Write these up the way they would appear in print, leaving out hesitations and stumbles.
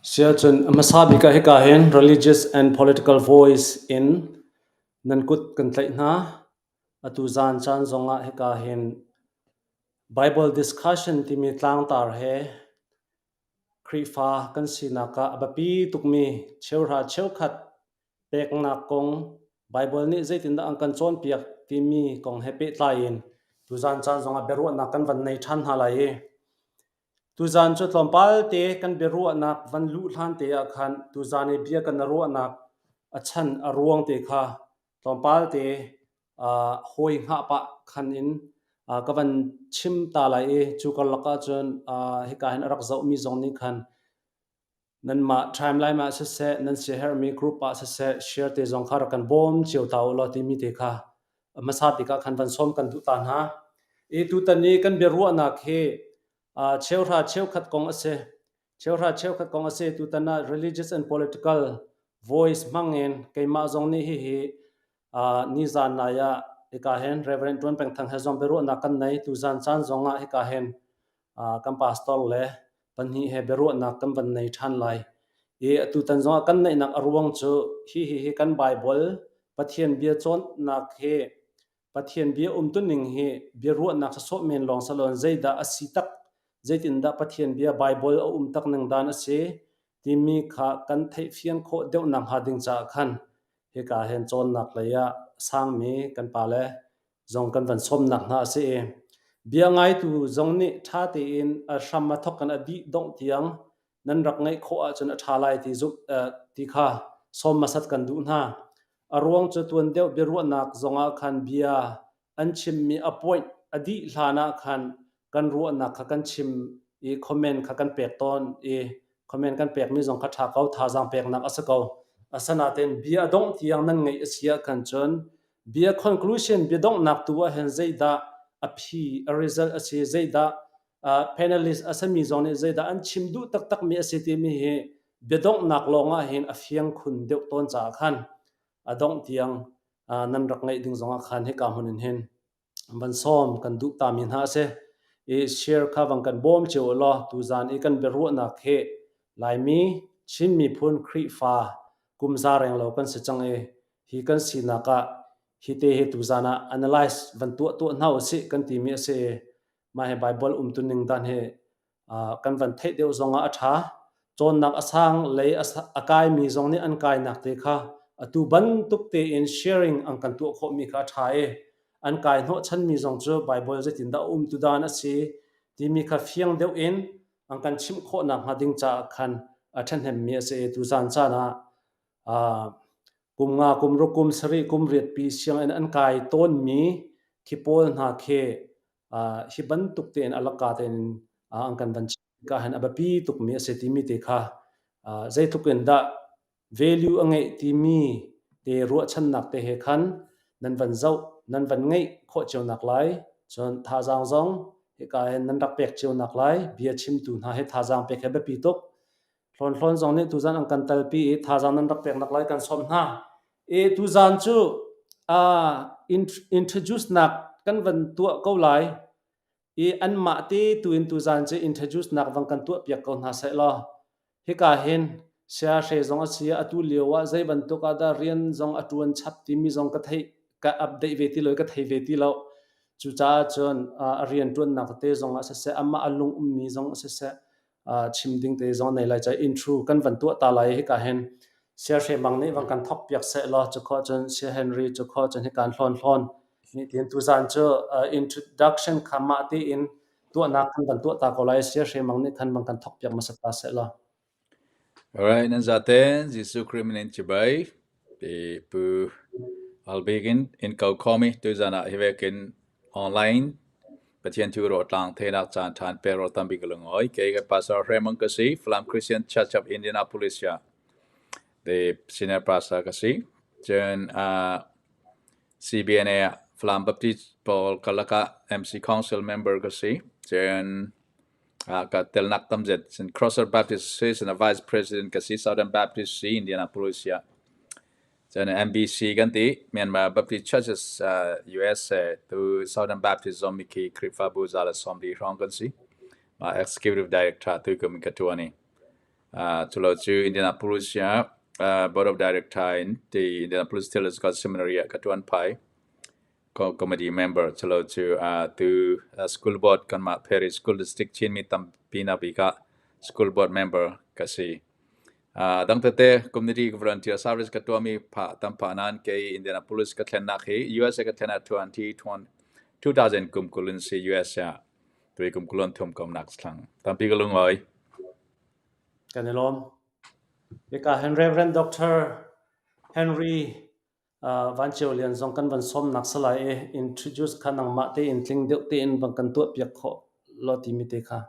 Siahcun a hmasa bik ah hika hin religious and political voice in nan kut kan tlaih hna. Atu zan caan zongah hika hin Bible discussion timi tlangtar he Khrihfa kan sinak ah a biapi tukmi cheuhra cheukhat peknak kong Baibal nih zeitindah an kan cawnpiak timi kong he pehtlai in tuzan caan zongah biaruahnak kan van nei ṭhan hna lai i tuzan cu tlawmpal te kan biaruahnak van luh hlan te ah khan tuzan i bia kan ruahnak a chan a ruang te kha tlawmpal te hawi hngah pah khan in ka van chim ta lai i cu karlak ah cun hika hin a rak zohmi zong nih khan Nanmah timeline ah siseh, nan siaherhmi group ah siseh, share te zong kha rak kan bawm cio ta u law timi te kha hmasa bik ah khan van sawm kan duh ta hna. I tutan i kan biaruahnak hi cheuhra cheukhat kong a si. Cheuhra cheukhat kong a si. Tutan ah religious and political voice hmang in keimah zong nih hihi nizan nai ah hika hin Reverend Tuan Peng Thang he zong biaruahnak kan nei. Tuzan caan zong ah hika hin kan pastor le pahnih he biaruahnak kan van nei ṭhan lai. I atutan zongah kan neihnak a ruang cu hi hi hi kan Bible Pathian bia cawnnak hi Pathian bia umtuning hi biaruahnak sawsawh men lawng salon zeidah a si tak zeitindah Pathian bia Bible a um tak ning dan a si timi kha kan theihfian khawh deuh nak hnga ding caah khan hika hen cawnnak lei ah sangmi kan pale zong kan van sawmnak hna a si i bia ngaitu zong nih ṭha tein a hram a thawk in a dih dongh tiang nan rak ngaih khawh ahcun a ṭha lai ti zumh ti kha sawm hmasat kan duh hna. A ruang cu tuan deuh biaruahnak zongah khan bia an chimmi a point a dih hlan ah khan kan ruahnak kha kan chim i comment kha kan pek tawn i comment kan pekmi zong kha ṭha ko thazaang peknak a si ko. Asinain bia a dongh tiang nan ngaih a si ah khan cun bia conclusion bia donghnak tu ah hin zeidah a phi a result a si zeidah panelist a sami zong nih zeidah an chim duh taktakmi a si timi hi bia donghnak lawng ah hin a fiang khun deuh tawn caah khan a dongh tiang nan rak ngaih ding zong ah khan hika hmun in hin van sawm kan duh tami hna a si. I share kha vang kan bawm cio u law tuzan i kan biaruahnak hi Laimi Chin miphun Khrihfa kum za reng lo kan si cang i hi kan sinak ah hi te hi tuzan ah analyze van tuah tuah hna usih kan timi a si i mah hi Bible umtuning dan hi kan van theih deuh zongah a ṭha. Cawnnak a sang lei a kaimi zong nih an kainak te kha atu bantuk tein sharing an kan tuah khawhmi kha a ṭha i an kai hnawhchanmi zong cu Bible zeitindah a umtu dan a si timi kha fiang deuh in an kan chimh khawhnak hnga ding caah khan a ṭhahnemmi a si i tuzan caan ah kum nga, kum ruk, kum sarih, kum riat pi sianginn an kai tawnmi khi pawl hna khi hi bantuk tein a laka tein an kan van chim tikah hin a biapi tukmi a si timi te kha zeitluk in dah value a ngeih timi te ruahchannak te he khan nan van zoh nan van ngeih khawh cio nak lai cun thazaang zong hika hin nan rak pek cio nak lai bia chimtu hna he thazaang pek he biapi tuk Hlawn Hlawn zong nih tuzan an kan talpi i thazaang nan rak pek nak lai kan sawm hna. I tuzan cu introduce nak kan van tuah ko lai i anmah te tu in tuzan cu introduce nak van kan tuah piak ko hna seh law hika hin Saya Hre zong a si atu lio ah zei bantuk ah dah rian zong a ṭuan chap timi zong ka theih ka update ve ti lo ka thei ve ti lo. Cucaah cun a rian ṭuannak tete zong ah siseh amah a lung ummi zong siseh chim ding te zong nei lai ca intro kan van tuah ta lai hika hin Sia Hre Mang nih van kan thok piak seh law cu khawh cun Sia Henry cu khawh cun hikan hlawn hlawn nih tin tuzan cu introduction kha mah tein tuahnak kan van tuah ta ko lai Sia Hre Mang nih khan van kan thok piak hmasa ta seh law. Alright, nan zaten Jesuh Khrih min in chibai pi pu albikin in ko khomi tuzan ah hivekin online Pathian thu ro tlang thenak caan than pe ro tampi ka lungoi kei ka pastor Raymond ka si Falam Christian Church of Indianapolis ya the senior pastor ka si cun CBNA Falam Baptist pawl kalaka MC Council member ka si cun Ka telnak tamzet cun Crossroad Baptist Association ah Vice President ka si, Southern Baptist si Indianapolis ah. Cun MBC kan ti, Myanmar Baptist Churches USA tu Southern Baptist zong khi Khrihfabu za le 40 hrawng kan si. Mah Executive Director tu kum ka tuan i. Culo cu Indianapolis ah Board of Director in ti Indianapolis Theological Seminary ah ka tuan phai. Committee member culo cu tu school board kanmah Perry School District Chinmi tampi nak bik ah school board member ka si. Dang tete community volunteer service ka tuahmi phah tam phah nain kei Indianapolis ka thlennak hi USA ka thlen ah 2000 kum 20 in si USA ah tui kum kulon thum komnak thlang tampi ka lungawi. Kan i lawm. Hika hin Reverend Dr. Henry Van Ceu Lian zong kan van sawmnak salai i introduce kha nangmah tein tling deuh tein van kan tuah piak khawh law timi te kha.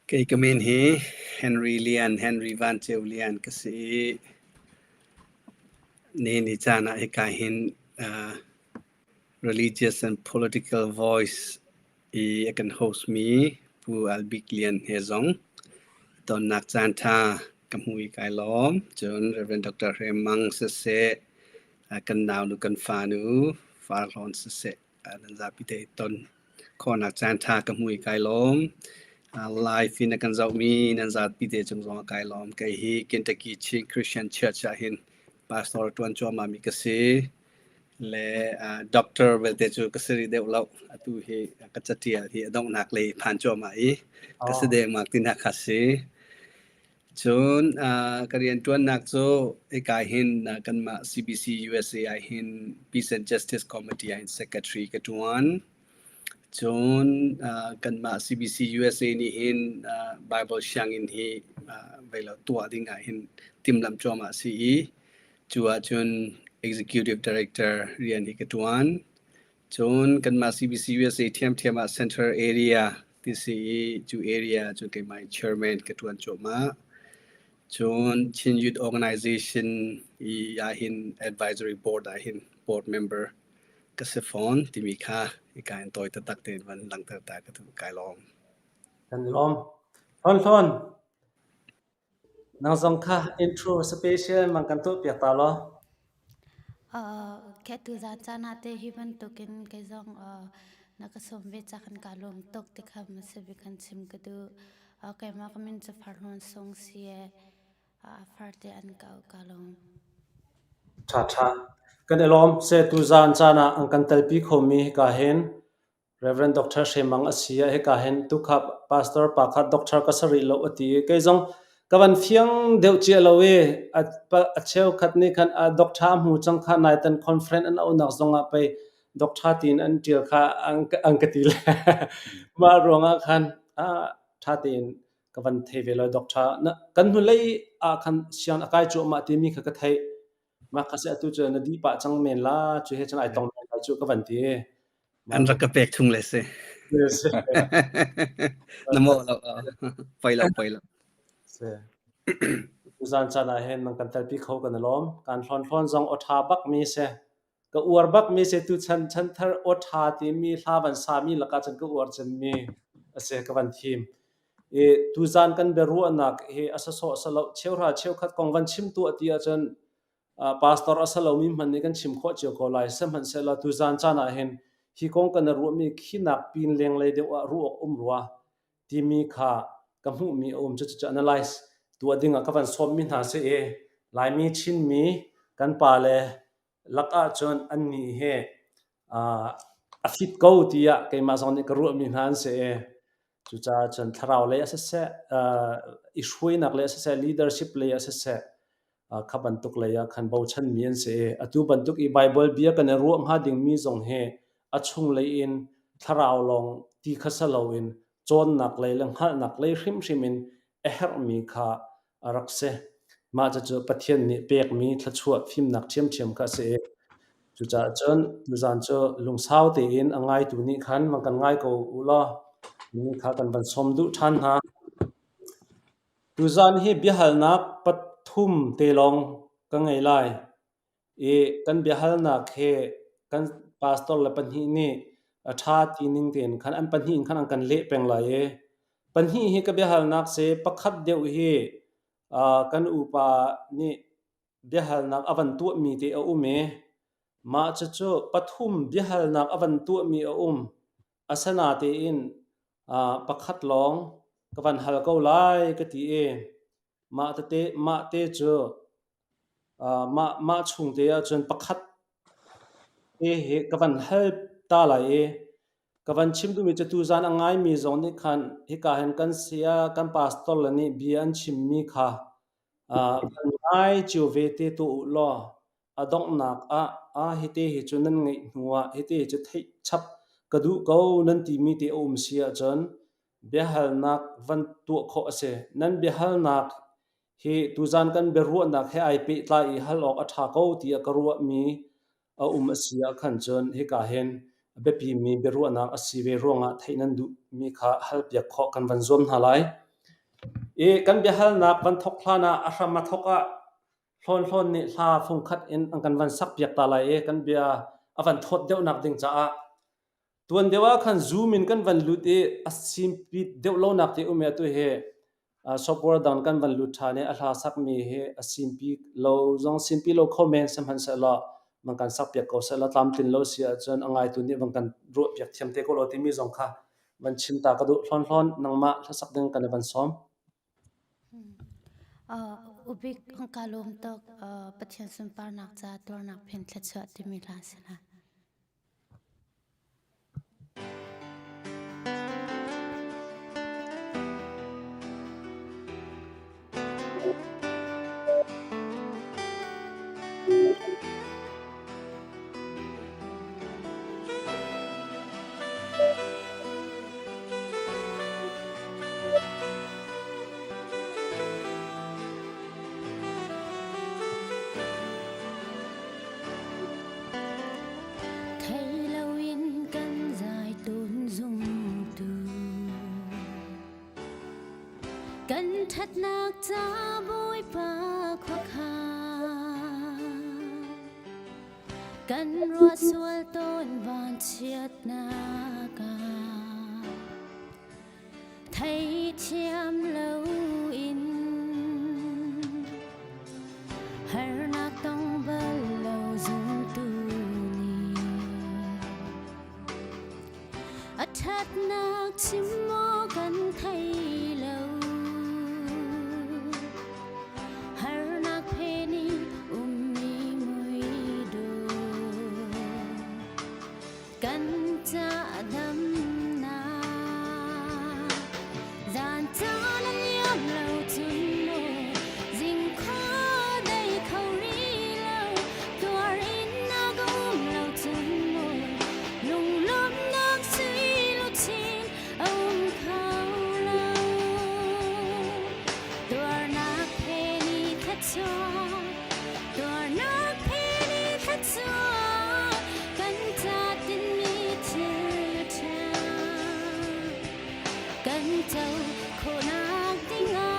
Kei ka min hi Henry Lian, Henry Van Ceu Lian ka si i ni caan ah hika hin Religious and Political Voice i a kan host mi Pu Al Bik Lian he zong tonnak caan ṭha ka hmu i kai lawm. Cun Rev. Dr. Hre Mang siseh, kan naunu kan fanu Farhlawn siseh, nan zapi te ton khawhnak caan ṭha ka hmu i kai lawm. Live in a kan zohmi nan zapi te cung zong ah kai lawm. Kei hi Kentucky Chin Christian Church ah hin pastor ṭuan cuahmah mi ka si. Le doctor belte cu ka si rih deuh lo. Atu hi ka catial hi a donghnak lei phan cuahmah i ka si dengmang tinak kha si. Cun ka rianṭuannak cu hika hin kanmah CBC USA ah hin Peace and Justice Committee ah hin secretary ka ṭuan. Cun kanmah CBC USA nih hin Bible sianginn hi vei lo tuah ding ah hin timhlamh cuahmah a si i cu ahcun Executive Director rian hi ka ṭuan. Cun kanmah CBC USA ṭhiamṭhiam ah Central Area ti si i cu area cun keimah hi chairman ka ṭuan cuahmah. Cun Chin Youth Organization i ahhin advisory board ahhin board member ka si fawn timi kha hika in tawi taktak tein van langhter ta ka duh. Kai lawm. Kan i lawm. Hlawn Hlawn, nang zong kha intro special mang kan tuah piak ta law. Khetu za caan ah te hi bantukin kei zong na ka sawm ve ca kan ka lawm tuk ti kha hmasa bik kan chim ka duh. Keimah ka min cu Farhlawn Sung si e. Far te an ka au ka lawm. Ṭha ṭha. Kan i lawm. Se tuzaan caan ah an kan telpi khomi hika hin Rev. Dr. Hre Mang a si ah hika hin tukha pastor pa kha doctor ka si rih lo a ti i kei zong ka van fiang deuh cia lo i a cheukhat nih khan a doctor a hmu cang kha naitan conference an auhnak zong ah pei doctor tiin an ṭial kha an ka ti le mah ruangah khan ṭha tein ka van thei ve lo doctor na kan hnulei ah khan siang a kai cuahmah timi kha ka theih. Mah kha si atu cu na dih pah cang men la cu he cun ai tong men lai cu ka van ti. An rak ka pek chung le si. Na mawh lo. Poi lo, poi lo. Si. Tuzaan caan ah hin nang kan telpi kho kan i lawm. Kan hlawn hlawn zong aw ṭha bak mi si. Ka uar bak mi si tuchan chanthar aw ṭha timi hla van sa mi lakah cun ka uar cemmi a si ka van thim. I tuzaan kan biaruahnak hi a sasawh salo cheuhra cheukhat kong van chim tuah ti ahcun pastor a si lomi hmanh nih kan chim khawh cio ko lai. Sihmanhsehlaw tuzaan caan ah hin hi kong kan i ruahmi khinak pin lenglei deuh ah ruah awk um rua timi kha ka hmuhmi a um. Cucu analyze tuah ding ah ka van sawmmi hna si i Laimi Chinmi kan pale lak ahcun annih hi a fit ko tiah keimah zong nih ka ruahmi hna an si i cucaah cun thlarau lei ah siseh, i hruainak lei ah siseh, leadership lei ah siseh, kha bantuk lei ah khan bochanmi an si i atu bantuk i Baibal bia kan i ruah hnga dingmi zong hi a chunglei in thlarau lawng ti kha si loin cawnnak lei le hngalhnak lei hrimhrim in a herhmi kha a rak si. Mah cucu Pathian nih pekmi thluachuah fimnak ṭhiamṭhiam kha a si i cucaah cun tuzaan cu lungsau tein a ngaitu nih khan van kan ngai ko u law mi kha kan van sawm duh ṭhan hna. Tuzaan hi biahalnak pathum te lawng ka ngei lai. I kan biahalnak hi kan pastor le pahnih nih a ṭha ti ning tein khan an pahnih in khan an kan leh peng lai i pahnih hi ka biahalnak si pakhat deuh hi. Kan upa nih biahalnak a van tuahmi te a um i mah cucu pathum biahalnak a van tuahmi a um. Asinatein pakhat lawng ka van hal ko lai ka ti i mah tete mah te cu mah chung te ahcun pakhat te hi ka van hal ta lai i ka van chim duhmi cu tuzaan a ngaimi zong nih khan hika hin kan saya kan pastor le nih bia an chimmi kha van ngai cio ve te tuah u law a donghnak ah hite hi cu nan ngeih hnu ah hite hi cu theih chap ka duh ko nan timi te a um si ahcun biahalnak van tuah khawh a si. Nan biahalnak hi tuzaan kan biaruahnak he ai pehtlai i hal awk a ṭha ko tiah ka ruahmi a um a si ah khan cun hika hin a biapimi biaruahnak a si ve ruangah theih nan duhmi kha halpiak khawh kan van zuam hna lai. I kan biahalnak van thawk hlan ah a hram a thawk ah Hlawnhlawn nih hla fungkhat in an kan van sakpiak ta lai i kan bia a van thawt deuhnak ding caah tuan deuh ah khan Zoom in kan van lut i a simpit deuh lonak te um i atu hi software dang kan van lut ṭhan i a hla sakmi hi a simpi lo zong simpi lo kho men sihmanhsehlaw van kan sakpiak ko sehla tlamtlin lo si ahcun a ngaitu nih van kan ruahpiak thiam te ko law timi zong kha van chim ta ka duh. Hlawnhlawn nangmah hlasak ding kan i van sawm. Ubik ka lawm tuk. Pathian sunparnak ca tuarnak phen thluachuah timi hla si lai. Thei loin kan zai tawn zungtu Kan ṭhatnak ca Bawipa khuakhan Kan ruah sual tawn vanchiatnak ah Theithiam loin harnak tong bal lo zumtu nih a ṭhatnak chim maw kan thei lo. Harnak phen i ummi mui dawh kan ca damnak zan caan a liam lo cun maw zingkhua dei kho rih lo tuar in na ka um lo cun maw lunglawmhnak sui luchin a um kho lo tuarnak he ni thluachuah tuarnak he ni thluachuah kan ca tinmi thil ṭha kan co khawhnak dingah.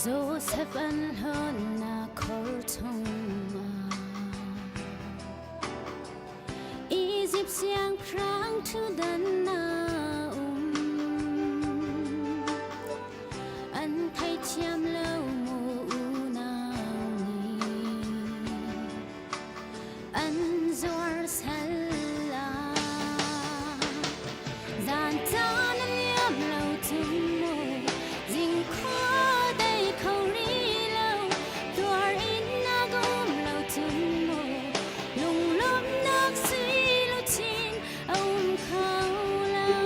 Joseph an hlawnnak khor chungah Izipt siangpahrang ṭhutdan a um. An theithiam lo mu unau nih an zuar sal ah. Zan caan a liam lo cun mu zingkhua dei kho rih lo tuar in na ka um lo cun mu lunglawmhnak sui luchin a um kho lo.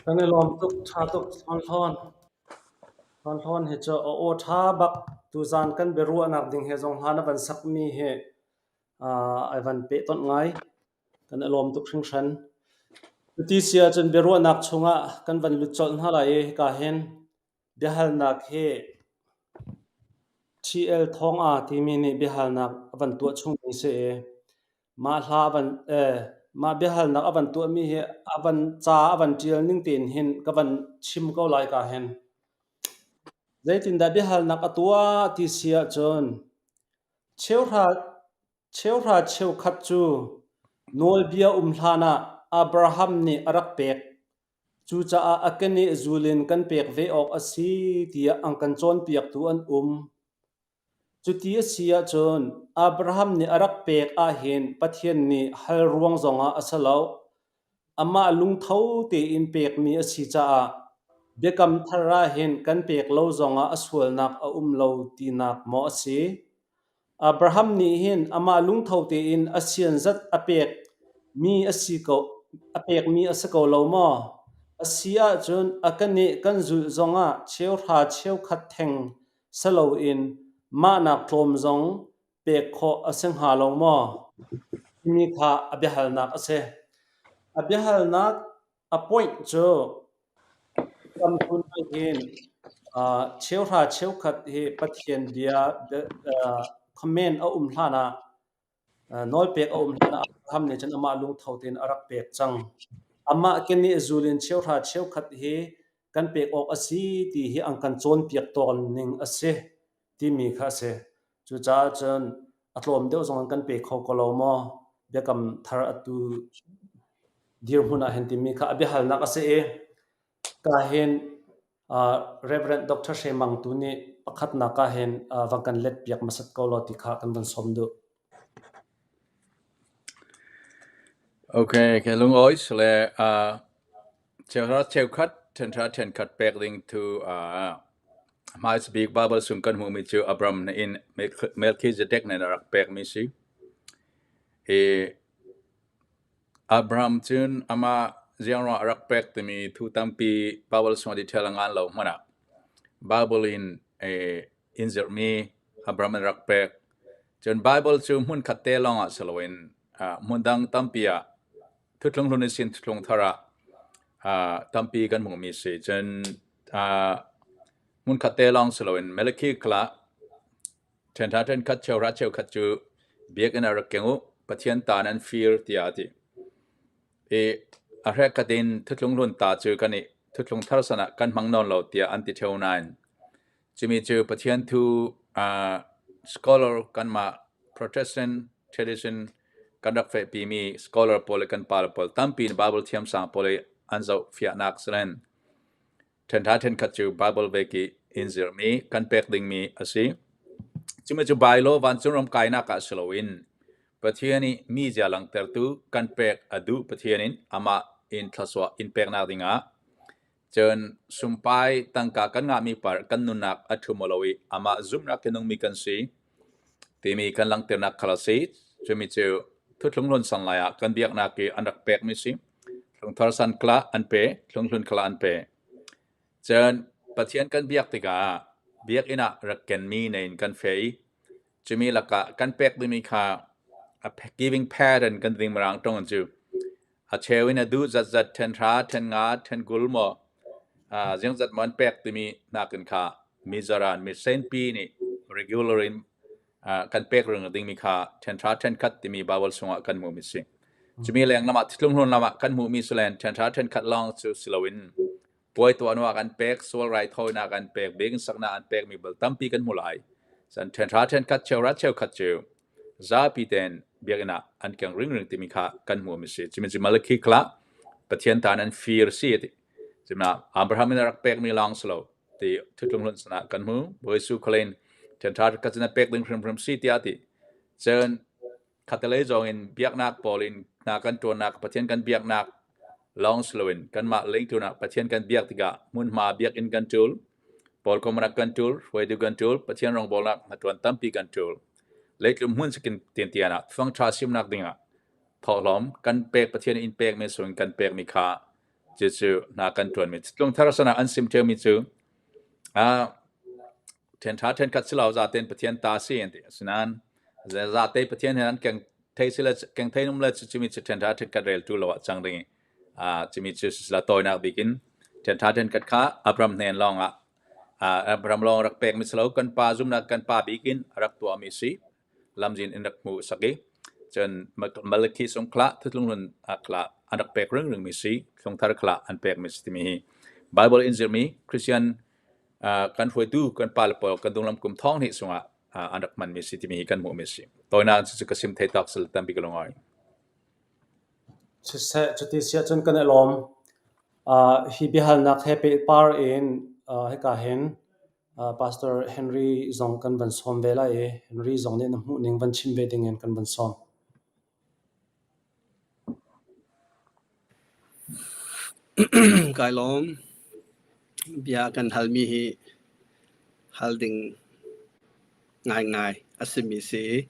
Kan i lawm tuk, ṭha tuk, Hlawn Hlawn. Hlawn Hlawn hi cu a aw ṭha bak. Tuzaan kan biaruahnak ding he zong hla na van sakmi hi ai van pehtonh ngai. Kan i lawm tuk hringhran. Cuti si ahcun biaruahnak chungah kan van lut colh hna lai i hika hin biahalnak hi TL Thawng Aa timi nih biahalnak a van tuah chungmi si i mah hla a van mah biahalnak a van tuahmi hi a van ca a van ṭial ning tein hin ka van chim ko lai ka hin. Zeitindah biahalnak a tuah ti si ahcun cheuhra Cheuhra cheukhat cu nawlbia um hlanah Abraham nih a rak pek. Cucaah a keneh zul in kan pek ve awk a si tiah an kan cawnpiaktu an um. Cuti a si ahcun Abraham nih a rak pek ahhin Pathian nih hal ruang zongah a si lo. Amah lungtho tein pekmi a si caah Biakam Thar ahhin kan pek lo zongah a sualnak a um lo tinak maw a si? Abraham nih hin amah lungtho tein a sianzat a pekmi a si ko a pekmi a si ko lo maw? A si ahcun a keneh kan zulh zongah cheuhra cheukhat theng si loin mahnak tlawm zong pek khawh a si hnga lo maw? Timi kha a biahalnak a si. A biahalnak a point cu Kamhmun ahhin cheuhra cheukhat hi Pathian bia comment a um hlan ah nawlpek a um hlan ah Abraham nih cun amah lungtho tein a rak pek cang. Amah keneh zul in cheuhra cheukhat hi kan pek awk a si ti hi an kan cawnpiak tawn ning a si timi kha a si. Cucaah cun a tlawm deuh zong in kan pe kho ko lo maw? Biakam thar atu dirhmun ah hin timi kha a biahalnak a si i ka hin Reverend Dr. Hre Mang tu nih pakhatnak ah hin van kan let piak hmasat ko law ti kha kan van sawm duh. Okay, ke lungawi sile cheuhra cheukhat ṭhenhra ṭhenkhat pek ding thu hmaisa bik Baibal sung kan hmuhmi cu Abram in Melchizedek nih a rak pekmi si. I Abraham cun amah ziangruang a rak pek timi thu tampi Baibal sungah detail a ngan lo hmanh ah Baibal in in zirhmi Abraham in rak pek. Cun Baibal cu hmunkhat te lawngah si loin hmun dang tampi ah Thuthlung hlun in thuthlung thar ah tampi kan hmuhmi si. Cun hmunkhat te lawng si loin Malakhi kha ṭhenṭha ṭhenkhat cheuhra cheukhat cu biakinn ah rak keng u, Pathian ta nan fir tiah a ti. I a hrekkhat in thuthlung hlun ta cu kan i thuthlung thar san ah kan hmang nawn lo tiah an ti ṭheo nain Cumi cu Pathian thu scholar kanmah Protestant tradition kan rak fehpimi scholar pawl le kan pale pawl tampi in Bible thiamsang pawl i an zohfiahnak si len. Ṭhenṭha ṭhenkhat cu Bible vek i in zirmi kan pek dingmi a si. Cumi cu Bailo vancung ram kainak ah si loin Pathian i mi zia langhtertu kan pek a duh Pathian in amah in thlasuah in peknak dingah Cun sumpai tangka kan ngahmi par kan nunnak a ṭhum lo i amah zumhnak ke nungmi kan si timi kan langhternak khal a si. Cumi cu thuthlung hlun san lai ah kan biaknak i an rak pekmi si. Thlungthar san kala an pe, thlunghlun kala an pe. Cun Pathian kan biak tikah biakinn ah rak kenmi nein kan fe i cumi lakah kan pek dingmi kha a giving pattern kan ding mirang ṭong cu A cheu in a duh zatzat ṭhen hra, ṭhen nga, ṭhen 20 maw ziangzat maw an pek timi nakin kha mizaran misenpi nih regular in kan pek ring dingmi kha ṭhen hra ṭhen khat timi Bible chungah kan hmuhmi si. Cumi leng lamah thitlung lamah kan hmuhmi silen ṭhen hra ṭhen khat lawng cu si loin puai tuah an pek, sual raithawinak an pek, biakinn saknak an pekmi bal tampi kan hmu lai. Cun ṭhen hra ṭhen khat cheuhra cheukhat cu zapi tein biakinn ah an keng ringring timi kha kan hmuhmi si. Cumi cu Malakhi kha Pathian ta nan fir si ti. Cuma Abraham in a rak pekmi lawng si lo ti thutlung hlun sinah kan hmu. Bawi Jesuh khalin ṭhenṭha ka cun a pek ding hrimhrim si tiah ti. Cun khatalei zong in biaknak pawl in hna kan ṭuannak Pathian kan biaknak lawng si loin kanmah lengtlunak Pathian kan biak tikah hmunhma biakinn kan ṭul. Pawlkom rak kan ṭul, hruaitu kan ṭul, Pathian rawngbawlnak hmatuan tampi kan ṭul. Leitlum hmun sakin tiantian ah thawngṭha simnak dingah thawhlawm kan pek Pathian in pekmi sung kan pekmi kha Cucu hna kan ṭuanmi. Tlungthar sanah an sim ṭheumi cu ṭhenṭha ṭhenkhat si lo zaten Pathian ta si an ti. Asinain zate Pathian he an keng thei sila keng thei num le cumi cu ṭhenṭha ṭhenkhat reltu lo ah cang ding i cumi cu sila tawinak bik in ṭhenṭha ṭhenkhat kha Abraham hnen lawng ah Abraham lawng rak pekmi si lo kan pa zumnak kan pa bik in a rak tuahmi si. Lamzin in rak hmuh sak i cun Malakhi sung khla thutlung hlun khla an rak pek ringring mi si thlungthar khla an pek mi si timi hi Bible in zirmi Christian kan hruaitu kan pa le pawl kan dunglam kum thong hnih sungah an rak hman mi si timi hi kan hmuh mi si. Toina cu ka sim thei tak sal tampi ka lungai. Siseh, cuti siah cun kan i lawm. Hi biahalnak he pehpar in hika hin Pastor Henry zong kan van sawm ve lai i Henry zong nih na hmuhning van chim ve dingin kan van sawm. Kai lawm. Bia kan halmi hi hal ding ngaingai a simi si.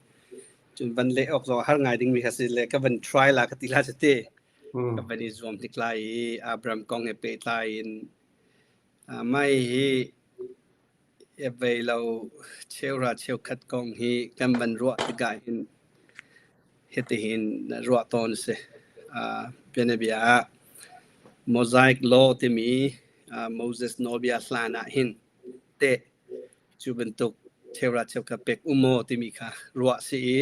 Cun van leh awk zong har ngai dingmi kha si le ka van try la ka ti la si ti. Ka van i zuam hnik lai i Abraham kong he pehtlai in mah hihi vei lo cheuhra cheukhat kong hi kan van ruah tikah hin hitihin ruah tawn a si. Bianabia ah Mosaic Law timi Moses nawlbia hlan ah hin teh cu bantuk cheuhra cheukhat pek um maw timi kha ruah si i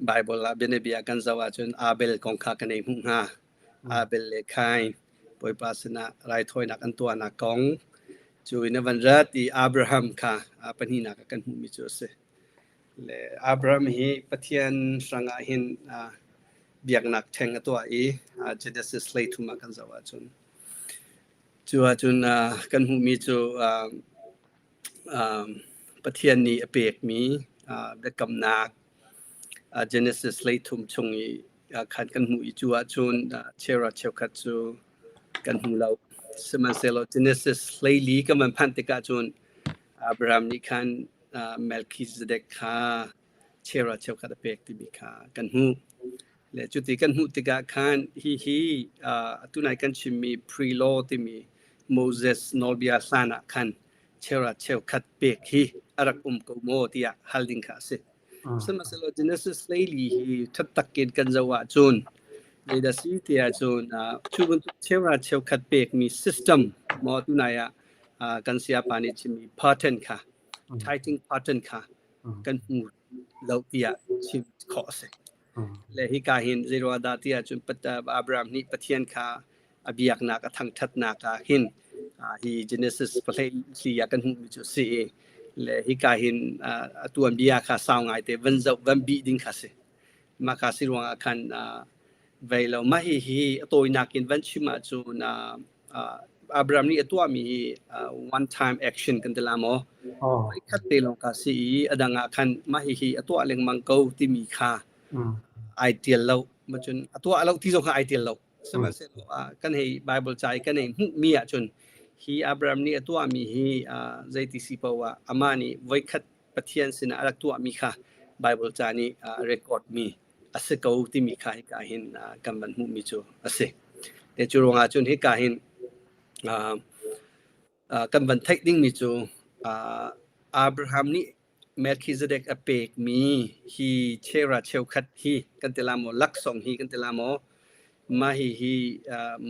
Bible ah bianabia kan zoh ahcun Abel kong kha kan ei hmuh hnga. Abel le Kain Bawipa sinah raithawinak an tuahnak kong cu in a van rat i Abraham kha pahnihnak ah kan hmuhmi cu a si. Le Abraham hi Pathian hrangah hin biaknak ṭheng a tuah i Genesis 13 ah kan zoh ahcun cu ahcun kan hmuhmi cu Pathian nih a pekmi biakamnak Genesis 13 chung i khan kan hmuh i cu ahcun cheuhra cheukhat cu kan hmu lo. Sihmanhsehlaw Genesis 14 kan van phanh tikah cun Abraham nih khan Melchizedek kha cheuhra cheukhat a pek timi kha kan hmuh. Le cuti kan hmuh tikah khan hihi atu nai kan chimmi pre-law timi Moses nawlbia hlan ah khan cheuhra cheukhat pek hi a rak um ko maw tiah hal ding kha a si. Sihmanhsehlaw Genesis 14 hi ṭhat takin kan zoh ahcun zeidah si ti ahcun cu bantuk cheuhra cheukhat pekmi system maw tunai ah kan sayapa nih chimmi pattern kha tithing pattern kha kan hmu lo tiah chim khawh a si. Le hika hin zeiruah dah ti ahcun Abraham nih Pathian kha a biaknak a thangṭhatnak ah hin hi Genesis pahlei ah kan hmuhmi cu a si i le hika hin a tuanbia kha sau ngaite van zoh van bih ding kha si. Mah kha si ruangah khan vei lo mah hihi a tawinak in van chim ahcun Abraham nih a tuahmi hi one time action kan ti la maw? Voikhat te lawng ka si i a dang ah khan mah hihi a tuah lengmang ko timi kha ai tial lo. Macun a tuah lo ti zong kha ai tial lo. Sihmanhsehlaw kan hei Bible ca i kan hei hmuhmi ahcun hi Abraham nih a tuahmi hi zeiti si paoh ah amah nih voikhat Pathian sinah a rak tuahmi kha Bible ca nih record mi a si ko timi kha hika hin kan van hmuhmi cu a si. Te cu ruangah cun hika hin kan van theih dingmi cu Abraham nih Melchizedek a pekmi hi cheuhra cheukhat hi kan ti la maw laksawng hi kan ti la maw mah hihi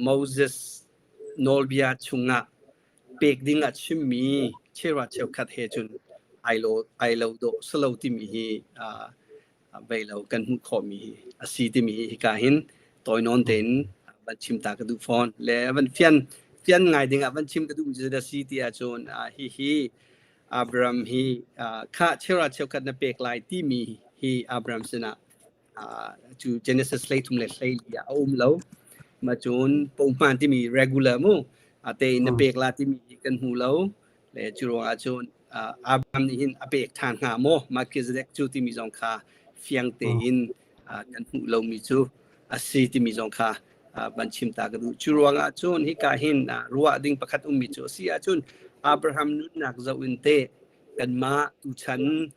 Moses nawlbia chungah pek ding ah chimmi cheuhra cheukhat he cun ai lo ai lo dawh salo timi hi vei lo kan hmuh khawhmi hi a si timi hi hika hin tawinawn tein van chim ta ka duh fawn le van fian fian ngai ding ah van chim ka duh mi cu si ti ahcun hihi Abraham hi kha cheuhra cheukhat na pek lai timi hi Abraham sinah cu Genesis 33 le 14 ah a um lo. Ma cun pohman timi regular mu te in na pek la timi kan hmu lo. Le cu ruangah cun Abraham nih hin a pek ṭhan hnga maw Melchizedek cu timi zong kha fiang tein kan hmuh lomi cu a si timi zong kha van chim ta ka duh. Cu ruangah cun hika hin ruah ding pakhat ummi cu a si ahcun Abraham nunnak zoh in teh kanmah tuchan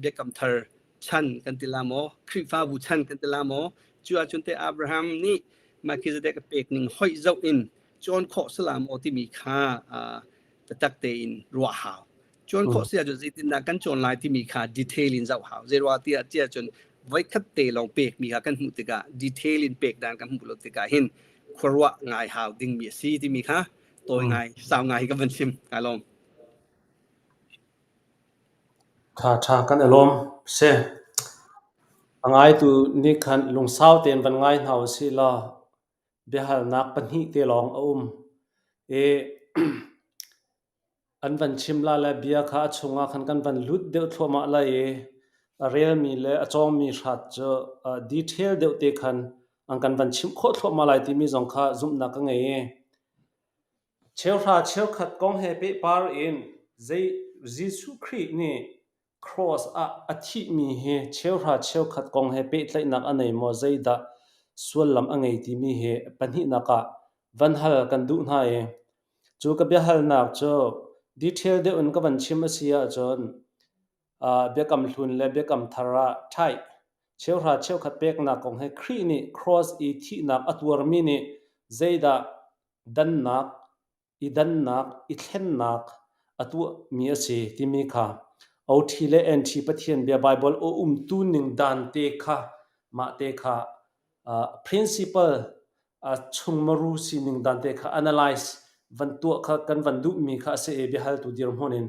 biakam thar chan kan ti la maw Khrihfabu chan kan ti la maw cu ahcun teh Abraham nih Melchizedek a pek ning hoih zoh in cawn khawh sala maw timi kha biatak tein ruah hau. Cawn khawh si ahcun zeitindah kan cawn lai timi kha detail in zoh hau. Zeiruah tiah tiah cun voikhat te lawng pekmi kha kan hmuh tikah detail in pek dan kan hmuh lo tikah hin khuaruah ngai hau dingmi a si timi kha tawi ngai sau ngai ka van chim. Kai lawm. Tha tha kan i lawm. Si. A ngaitu nih khan lungsau tein van ngai hna usih law biahalnak pahnih te lawng a um. I an van chim la le bia kha a chungah khan kan van lut deuh thluahmah lai i a relmi le a cawngmi hrat cu detail deuh te khan an kan van chimh khawh thluahmah lai timi zong kha zumhnak ka ngei i Cheuhra cheukhat kong he pehpar in Jesuh Khrih nih Cross ah a thihmi hi cheuhra cheukhat kong he pehtlaihnak a nei maw, zeidah sullam a ngei timi hi pahnihnak ah van hal kan duh hna i cu ka biahalnak cu detail deuh in ka van chim a si ahcun Biakam Hlun le Biakam Thar ah ṭhaih cheuhra cheukhat peknak kong he Khrih nih cross i thihnak a tuarmi nih zeidah dannak, i dannak, i thlennak a tuahmi a si timi kha OT le NT Pathian bia Baibal a umtu ning dan te kha mah te kha principle a chungmaru sining dan te kha analyze van tuah kha kan van duhmi kha a si i biahaltu dirhmun in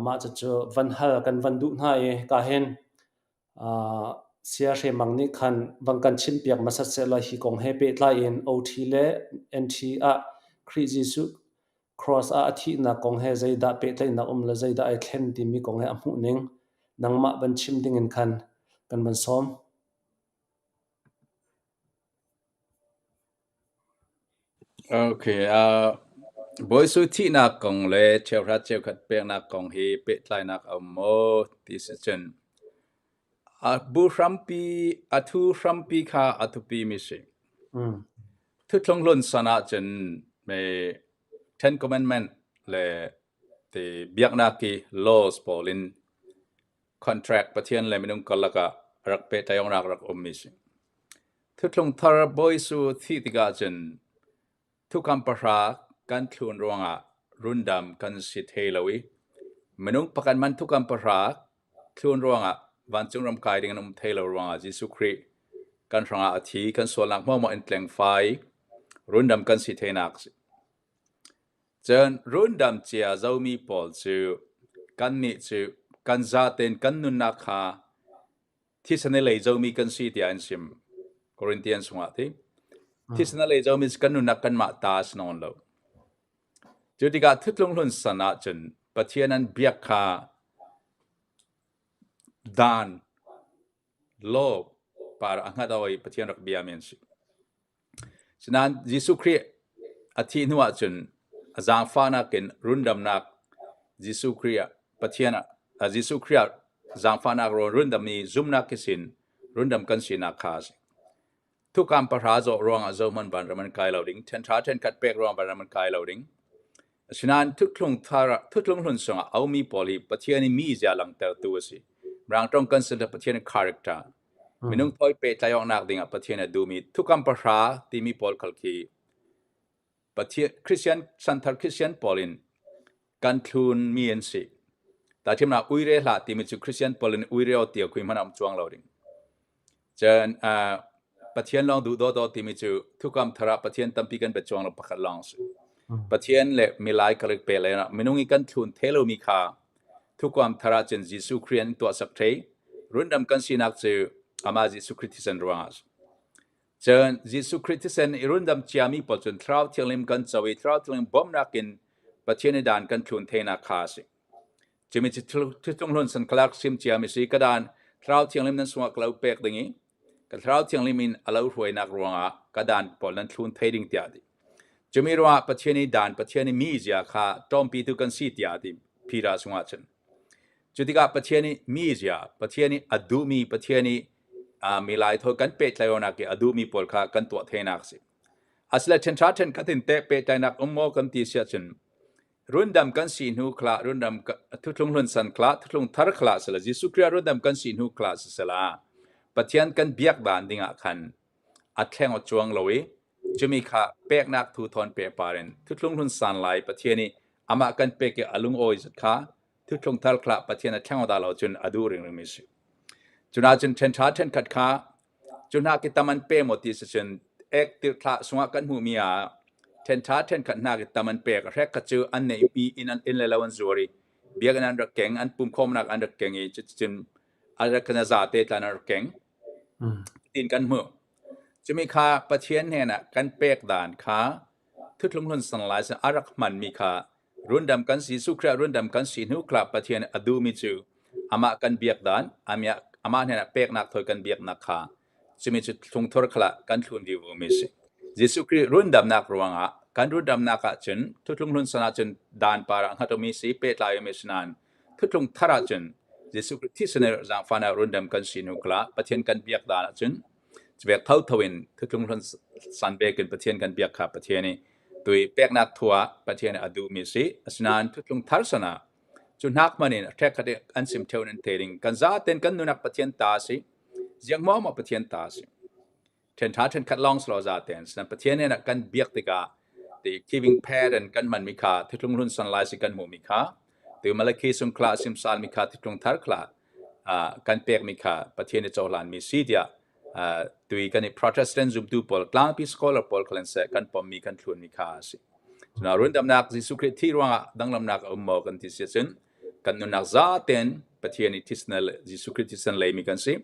mah cucu van hal kan van duh hna i ka hin Saya Hre Mang nih khan van kan chimpiak hmasat sehlaw hi kong he pehtlai in OT le NT ah Khrih Jesuh cross ah a thihnak kong he zeidah pehtlaihnak um le zeidah ai thlen timi kong he a hmuhning nangmah van chim dingin khan kan van sawm. Okay, Bawi Su thihnak kong le cheuhrat cheukhat peknak kong hi pehtlainak a um maw ti si cun a bu hrampi a thu hrampi kha a thupi mi si. Thuthlung hlun san ahcun me Ten Commandment le ti biaknak i laws pawl in contract Pathian le minung karlak ah rak pehtlaihnak rak um mi si. Thuthlung thar Bawi Su thih tikah cun thukam pahra kan thlun ruangah rundam kan si thai lo i minung pakhat man thukam pahra thlun ruangah vancung ram kai ding an um thai lo ruangah Jesuh Khrih kan hrangah a thi kan sualnak hmuahhmuah in tlengfai rundam kan si thainak si. Cun rundam cia zomi pawl cu kannih cu kan zaten kan nunnak kha thisen i lei zomi kan si tiah an sim. Corinthians chungah ti. Thisen a lei zomi kan nunnak kanmah ta a si nawn lo. Cu tikah thutlung hlun san ahcun Pathian an biak kha dan law par a hngat i Pathian rak bia mi an si. Sinain Jesuh Khrih a thih hnu ahcun a zaangfahnak in rundamnak Jesuh Khrih ah Pathian ah Jesuh Khrih ah zaangfahnak rawn rundam i zumhnak sin rundam kan sinak kha a si. Thukam pahra zawh ruangah zohman vanram an kai lo ding, ṭhenṭha ṭhenkhat pek ruangah vanram an kai lo ding. Asinain thuthlung thar ah thuthlung hlun chungah a ummi pawl hi Pathian i mizia langhtertu a si. Mirang ṭong kan sin Pathian character. Minung thawi pehtlaih awknak dingah Pathian a duhmi thukam pahra timi pawl khal khi Pathian Christian chanthar Christian pawl in kan thlunmi an si. Tahthimnak uire hlah timi cu Christian pawl in uire aw tia khui hmanh a um cuang lo ding. Cun Pathian lawng duh dawdawh timi cu thukam thar ah Pathian tampi kan bia cuang lo pakhat lawng a si. Pathian le milai karlak pe le minung i kan thlun the lomi kha thukam thar ah cun Jesuh Khrih an tuahsak thei. Rundam kan sinak cu amah Jesuh Khrih thisen ruangah a si. Cun Jesuh Khrih thisen i rundam ciami pawl cun Thlarau Thianghlim kan co i Thlarau Thianghlim bawmhnak in Pathian i dan kan thlun theinak kha a si. Cumi cu thuthlung hlun san khalak sim ciami si ka dan Thlarau Thianghlim nan sungah ka lo pek ding i ka Thlarau Thianghlim in a lo hruainak ruangah ka dan pawl nan thlun thei ding tiah a ti. Cumi ruangah Pathian i dan Pathian i mizia kha ṭawmpitu kan si tiah a ti Peter sungah cun. Cu tikah Pathian i mizia, Pathian i a duhmi, Pathian i milai thawl kan pehtlaihnak i a duhmi pawl kha kan tuah theinak a si. Asile ṭhenṭha ṭhenkhat in teh pehtlaihnak um maw kan ti siah cun Rundam kan si hnu khlah rundam thuthlung hlun san khlah thuthlung thar khlah sila Jesuh Khrih ah rundam kan si hnu khlah sisela Pathian kan biak dan dingah khan a thleng aw cuang lo i cumi kha peknak thu thawn pehpar in thuthlung hlun san lai Pathian i amah kan pek i a lungawi zat kha thuthlung thar khlah Pathian a thleng aw dah lo cun a duh ringring mi si. Cuna cun ṭhen ṭha ṭhenkhat kha cu hna ki tam an pe maw ti si cun ek tirhthlah sungah kan hmuhmi ah ṭhen ṭha ṭhenkhat hna ki tam an pek hrek kha cu an neihmi inn an inn le lo an zuar i biakinn an rak keng an pumkhawmnak an rak keng i cuticun a rak kan a zate tlan an rak keng tiin kan hmuh. Cumi kha Pathian hnenah kan pek dan kha thuthlung hlun sang lai a rak hmanmi kha rundam kan si Jesuh Khrih rundam kan si hnu kha Pathian a duhmi cu amah kan biak dan amah hnenah peknak thawi kan biaknak kha cumi cu thlungthur khala kan thlun dih mi si. Jesuh Khrih rundamnak ruangah kan rundamnak ah cun thuthlung hlun san ah cun dan par ah hngat si pehtlai mi si nain Thutlung thar ahcun Jesuh Khrih thisen i zaangfahnak rundam kan si hnu kala Pathian kan biak dan ahcun cuvek thotho in thutlung hlun san bek in Pathian kan biak kha Pathian i tui peknak thu ah Pathian a duhmi si. Asinain thutlung thar san ah cu hnak hman in ṭhekkhat i an sim ṭheo in an thei ding kan zaten kan nunak Pathian ta a si. Ziang maw Pathian ta a si. Ṭhenṭha ṭhenkhat lawng si lo zaten sinan Pathian nih kan biak tikah ti giving pattern kan hmanmi kha thitlung hlun san lai si kan hmuhmi kha tu Malakhi sung khla simsal mi kha thitlung thar khla kan pekmi kha Pathian i cohlanmi si tiah tui kan i Protestant zumtu pawl tlangpi scholar pawl khalen seh kan pommi kan thlunmi kha a si. Cuna rundamnak Jesuh Khrih thi ruangah danglamnak a um maw kan ti si ahcun kan nunnak zaten Pathian i thisen le Jesuh Khrih thisen leimi kan si.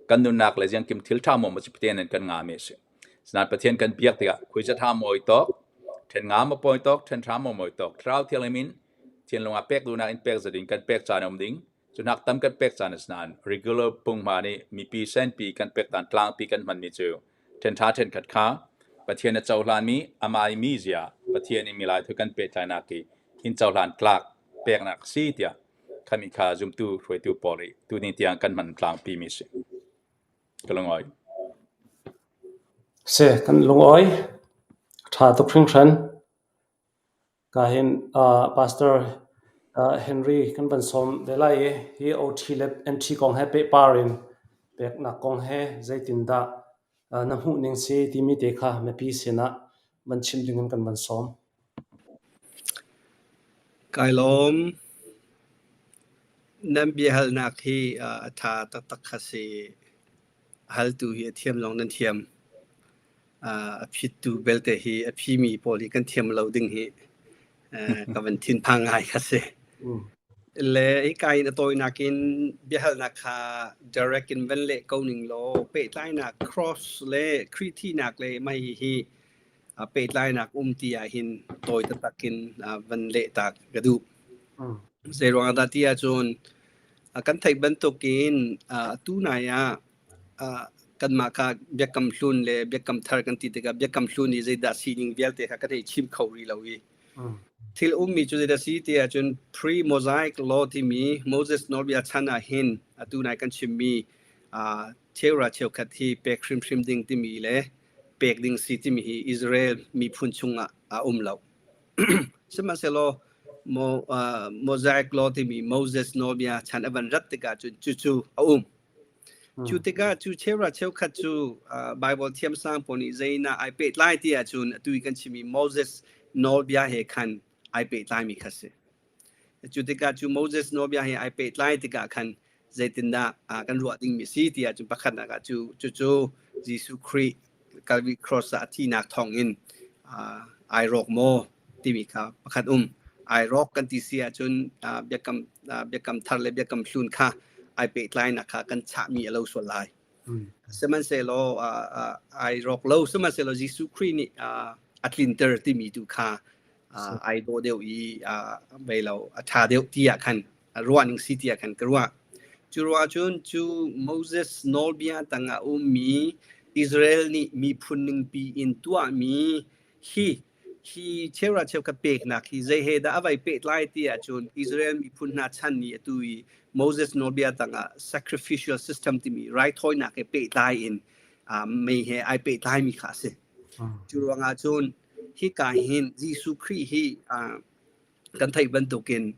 Kan nunnak le ziangkim thil ṭha maw cu Pathian in kan ngami a si. Sinain Pathian kan biak tikah khuiza ṭha mawi tawk, ṭhen nga maw pawi tawk, ṭhen ṭha maw mawi tawk, Thlarau Thianghlim in thinlung ah pek duhnak in pek zat in kan pek caan a um ding. Cu hnak tam kan pek caan a si nain regular punghma nih mipi senpi kan pek dan tlangpi kan hmanmi cu ṭhen ṭha ṭhenkhat kha Pathian a cohlanmi amah i mizia Pathian i milai thu kan pehtlainak i in cohlan tlak peknak a si tiah khami kha zumtu hruaitu pawl i tuni tiang kan hman tlangpi mi si. Ka lungawi. Si, kan lungawi. Ṭha tuk hringhran. Ka hin Pastor Henry kan van sawm ve lai i hi OT le NT kong he pehpar in peknak kong he zeitindah na hmuh ning si timi te kha mipi sinah van chim ding in kan van sawm. Kai lawm. Nan biahalnak hi a ṭha taktak kha si. A haltu hi a thiam lawng nan thiam. A phittu belte hi a phimi pawl hi kan thiam lo ding hi ka van thinphang ngai kha si. Le hika in a tawinak in biahalnak kha direct in van leh ko ning law pehtlainak cross le Khrih thihnak le mei hi pehtlainak um ti ahhin tawi taktak in van leh ta ka duh. Zei ruang dah ti ahcun kan theih bantukin atu nai ah kanmah kha biakam hlun le biakam thar kan ti tikah biakam hlun i zeidah sining vialte kha kan hei chim kho rih lo i thil ummi cu zeidah si ti ahcun pre-Mosaic law timi Moses nawlbia chan ah hin atu nai kan chimmi cheura cheukhat hi pek hrimhrim ding timi le pek ding si timi hi Israel miphun chungah a um lo. Sihmanhsehlaw Mosaic law timi Moses nawlbia chan a van rat tikah cun cucu a um. Cu tikah cu cheura cheukhat cu Bible thiamsang pawl nih zeidah ai pehtlai ti ahcun atu i kan chimmi Moses nawlbia he khan ai pehtlaimi kha si. Cu tikah cu Moses nawlbia he ai pehtlai tikah khan zeitindah kan ruah dingmi a si ti ahcun pakhatnak ah cu cucu Jesuh Khrih Calvary Cross ah a thihnak thawngin ai rawk maw timi kha pakhat um. Ai rawk kan ti si ahcun biakam biakam thar le biakam hlun kha ai pehtlainak kha kan chahmi a lo sual lai. Sihmanhsehlaw ai rawk lo sihmanhsehlaw Jesuh Khrih nih a tlinter timi tu kha ai dawh deuh i vei lo a ṭha deuh ti ah khan ruahning si tiah khan ka ruah. Cu ruah cun cu Moses nawlbia tangah ummi Israel nih miphun ningpi in tuahmi hi hi cheura cheukhat peknak hi zei he dah a vai pehtlai ti ahcun Israel miphun hna chan ni atu i Moses nawlbia tangah sacrificial system timi raithawinak he pehtlai in mei he ai pehtlaimi kha a si. Cu ruangah cun hika hin Jesuh Khrih hi kan theih bantukin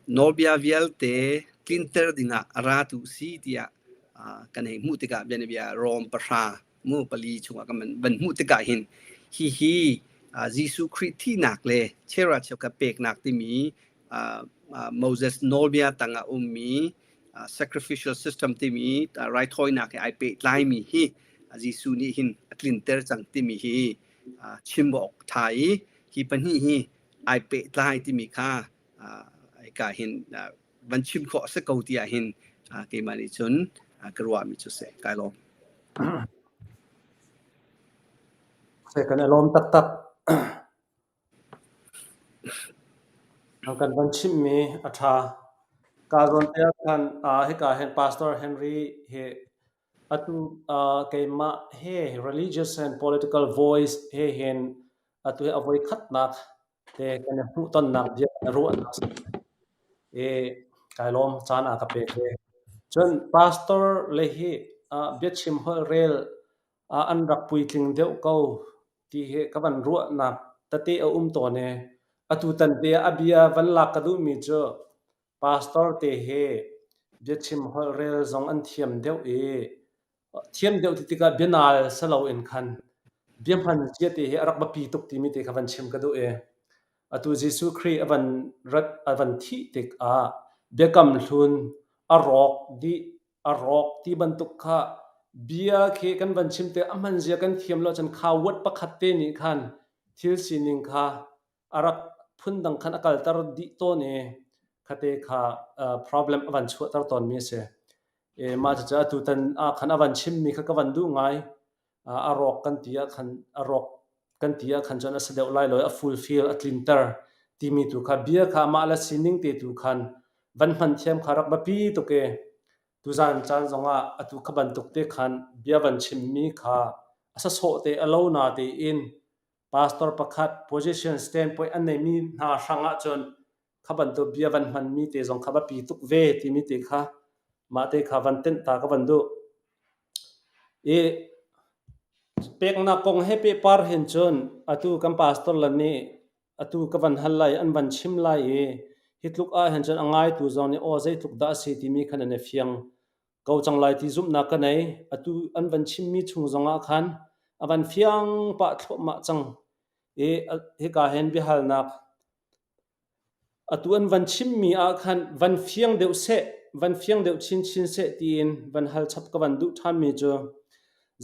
nawlbia vialte tlinter dingah a ratu si tiah kan hei hmuh tikah bianabia Rom pahra Mu pali chungah kan van hmuh tikah hin hihi Jesuh Khrih thihnak le cheuhra cheukhat peknak timi Moses nawlbia tangah ummi sacrificial system timi raithawinak he ai pehtlaimi hi Jesuh nih hin a tlinter cang timi hi chim awk ṭha i hi pahnih hi ai pehtlai timi kha hika hin van chim khawh a si ko ti ah hin keimah nih cun ka ruahmi cu si. Kai lawm. Kan i lawm taktak. Kan van chimhmi a ṭha. Ka zawn te ah khan hika hin Pastor Henry hi atu keimah he religious and political voice he hin atu hi a voi khatnak te kan i hmuhtonnak bia kan i ruahnak a si. I kai lawm caan a ka pek ve. Cun pastor le hi biachim holhrel an rak puitling deuh ko ti hi ka van ruahnak tete a um tawn i atutan te ah a bia van lak ka duhmi cu pastor te hi biachim holhrel zong an thiam deuh i thiam deuh ti tikah bianal si loin khan bia hman cia te hi a rak biapi tuk timi te kha van chim ka duh i atu Jesuh Khrih a van rat a van thih tikah biakam hlun a rawk dih a rawk ti bantuk kha bia khi kan van chim te a hman zia kan thiam lo cun kha word pakhat te nih khan thil sining kha a rak phundang khan a kalter dih tawn i khate kha problem a van chuahter tawnmi a si. Mah cucu atutan ah khan a van chimmi kha ka van duh ngai. A rawk kan ti ah khan a rawk kan ti ah khan cun a si deuh lai lo i a fulfill a tlinter timi tu kha bia kha amah le sining te tu khan van hman thiam kha rak biapi tuk i tuzan caan zongah atu kha bantuk te khan bia van chimmi kha a sasawh te a lo na tein Pastor pakhat position standpoint an neimi hna hrang ahcun kha bantuk bia van hmanmi te zong kha biapi tuk ve timi te kha mah te kha van tenh ta ka van duh. I peknak kong he pehpar hin cun atu kan pastor le nih atu ka van hal lai an van chim lai i hi tluk ah hin cun a ngaitu zong nih aw zeitluk dah a si timi khan an i fiang ko cang lai ti zumhnak ka nei. Atu an van chimmi chung zongah khan a van fiang pah thluahmah cang. I hika hin biahalnak atu an van chimmi ah khan van fiang deuh seh, van fiang deuh chinchin seh tiin van hal chap ka van duh ṭhanmi cu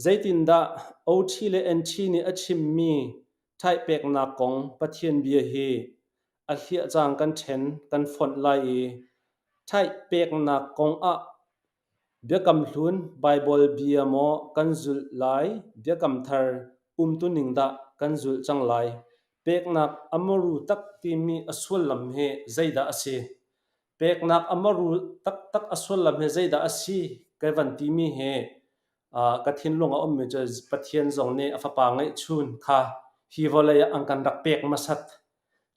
zeitindah OT le NT nih a chimmi ṭhaih peknak kong Pathian bia hi a hliah cang kan ṭhen kan fonh lai i Ṭhaih peknak kongah Biakam Hlun Baibal bia maw kan zulh lai Biakam Thar umtuning dah kan zulh cang lai? Peknak a muru tak timi a sullam hi zeidah a si? Peknak a muru taktak a sullam hi zeidah a si ka van timi hi ka thinlung a ummi cu Pathian zong nih a fapa ngeihchun kha hi vawlei ah an kan rak pek hmasat.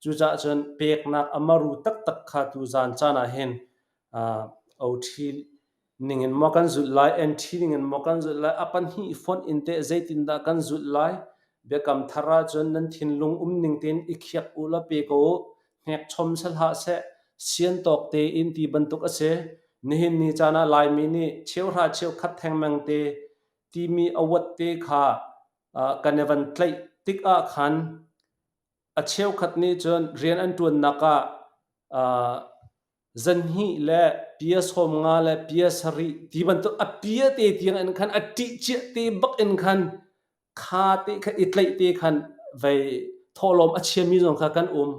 Cucaah cun peknak a maru taktak kha tuzaan caan ah hin OT ningin maw kan zulh lai, NT ningin maw kan zulh lai, a pahnih fonh in teh zeitindah kan zulh lai? Biakam thar ahcun nan thinlung umning tein i khiak u law pe ko u, hnekchom si hlah seh, sian tawk tein ti bantuk a si. Nihin ni caan ah Laimi nih cheuhra cheukhat thengmang te timi a uat te kha kan i van tlaih tik ah khan A cheukhat nih cun rian an ṭuannak ah zanhnih le pia 50 le pia 70 ti bantuk a pia te tiang in khan a ṭih ciah te bak in khan kha te kha i tlaih te khan vei thawhlawm a chiami zong kha kan um.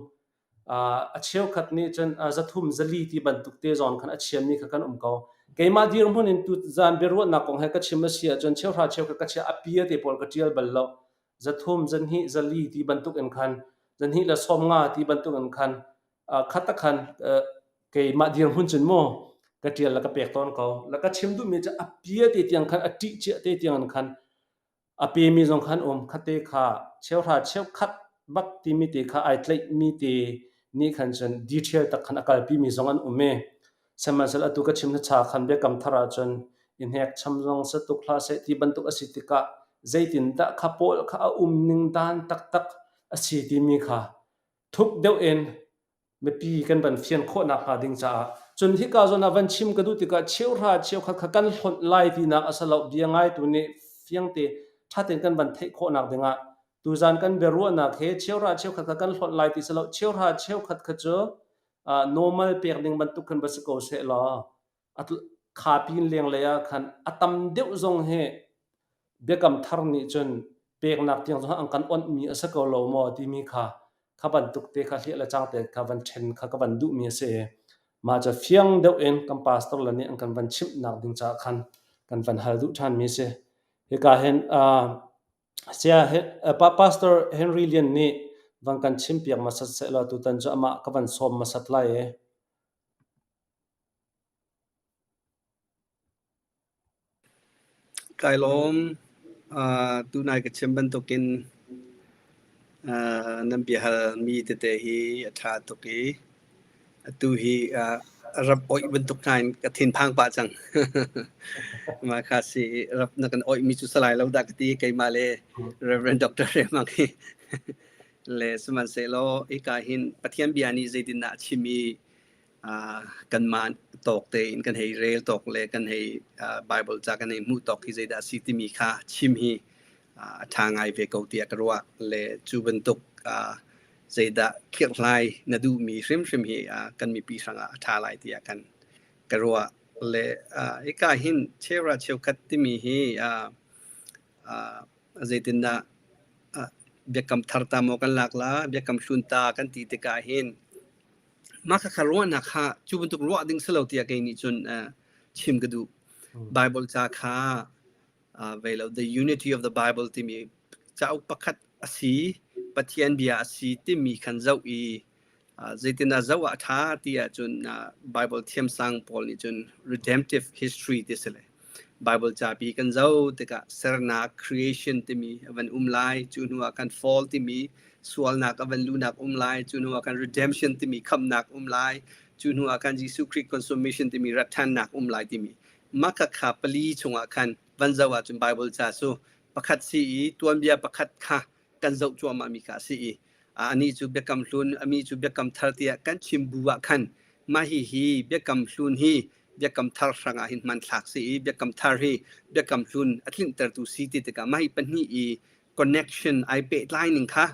A cheukhat nih cun zathum zali ti bantuk te zong khan a chiami kha kan um ko. Keimah dirhmun in tuzan biaruahnak kong he ka chim a si ahcun cheuhra cheukhat ka chia a pia te pawl ka ṭial bal lo. 300, 200, 400 ti bantuk in khan 200 le 50 ti bantuk in khan khat khan keimah dirhmun cun mu ka ṭial le ka pek tawn ko. Le ka chim duhmi cu a pia te tiang khan a ṭih cia te tiang in khan a pemi zong khan um khate kha cheuhra cheukhat bak timi te kha ai tlaihmi te nih khan cun detail tak khan a kalpimi zong an um i Sihmanhsehlaw atu ka chim na cha khan biakam thar ahcun i hnekcham zong si tuk hlah seh ti bantuk a si tikah zeitindah kha pawl kha a um ning dan taktak a si timi kha thuk deuh in mipi kan van fian khawh nakhnga ding caah cun hika zawn ah van chim ka duh tikah cheuhra cheukhat kha kan hlonh lai tinak a si lo bia ngaitu nih fiangte. ṭhatein kan van theih khawhnak dingah tuzan kan biaruahnak he cheuhra cheukhat kha kan hlonh lai ti si lo cheuhra cheukhat kha cu normal pek ding bantuk khan va si ko seh law kha pin lenglei ah khan a tam deuh zong hi Biakam Thar nih cun peknak tiang zong an kan onhmi a si ko lo maw timi kha kha bantuk te kha hliah le cang te kha van ṭhen kha ka van duhmi a si. Mah cu fiang deuh in kan pastor le nih an kan van chimhnak ding caah khan kan van hal duh ṭhanmi a si. Hika hin uh, saya Pastor Henry Lian nih van kan chimpiak hmasat sehlaw tutan cu amah ka van sawm hmasat lai i. Kai lawm. Uh, tunai ka chim bantukin uh, nan biahal mi tete hi a ṭha tuk i atu hi uh, rap oih bantuk hna in ka thinphang pah cang. Mah kha si rap na kan oih mi cu salai lo dah ka ti keimah le Reverend Dr. Remang hi. Le sihmanhsehlaw hika hin Pathian bia nih zeitindah a chim i kanmah tawk tein kan hei rel tawk le kan hei Bible ca kan hei hmuh tawk hi zeidah a si timi kha chim hi a ṭha ngai ve ko tiah ka ruah le cu bantuk zeidah khirhlai na duhmi hrimhrim hi kan mipi hrangah a ṭha lai tiah kan ka ruah le hika hin cheuhra cheukhat timi hi zeitindah biakam thar ta maw kan lak la biakam hlun ta kan ti tikah hin Mah khakha ruahnak kha cu bantuk ruah ding si lo tiah kei nih cun chim ka duh. Bible ca kha vei lo The Unity of the Bible timi cauk pakhat a si, Pathian bia a si timi khan zoh i zeitindah zoh ah a ṭha ti ahcun Bible thiamsang pawl nih cun redemptive history ti si le Bible capi kan zoh tikah sernak creation timi a van um lai, cu hnu ah kan fall timi sualnak a van luhnak um lai, cu hnu ah kan redemption timi khamhnak um lai, cu hnu ah kan Jesuh Khrih consummation timi ratṭhannak um lai timi mah kha pali chungah khan van zoh ahcun Bible ca cu pakhat si i tuanbia pakhat kha kan zoh cuahmah mi kha a si i anih cu biakam hlun ami cu biakam thar tiah kan chim bu ah khan mah hi hi biakam hlun hi biakam thar hrangah hin hmanthlak si i biakam thar hi biakam hlun a tlinhtertu si ti tikah mah hi pahnih i connection ai pehtlai ning kha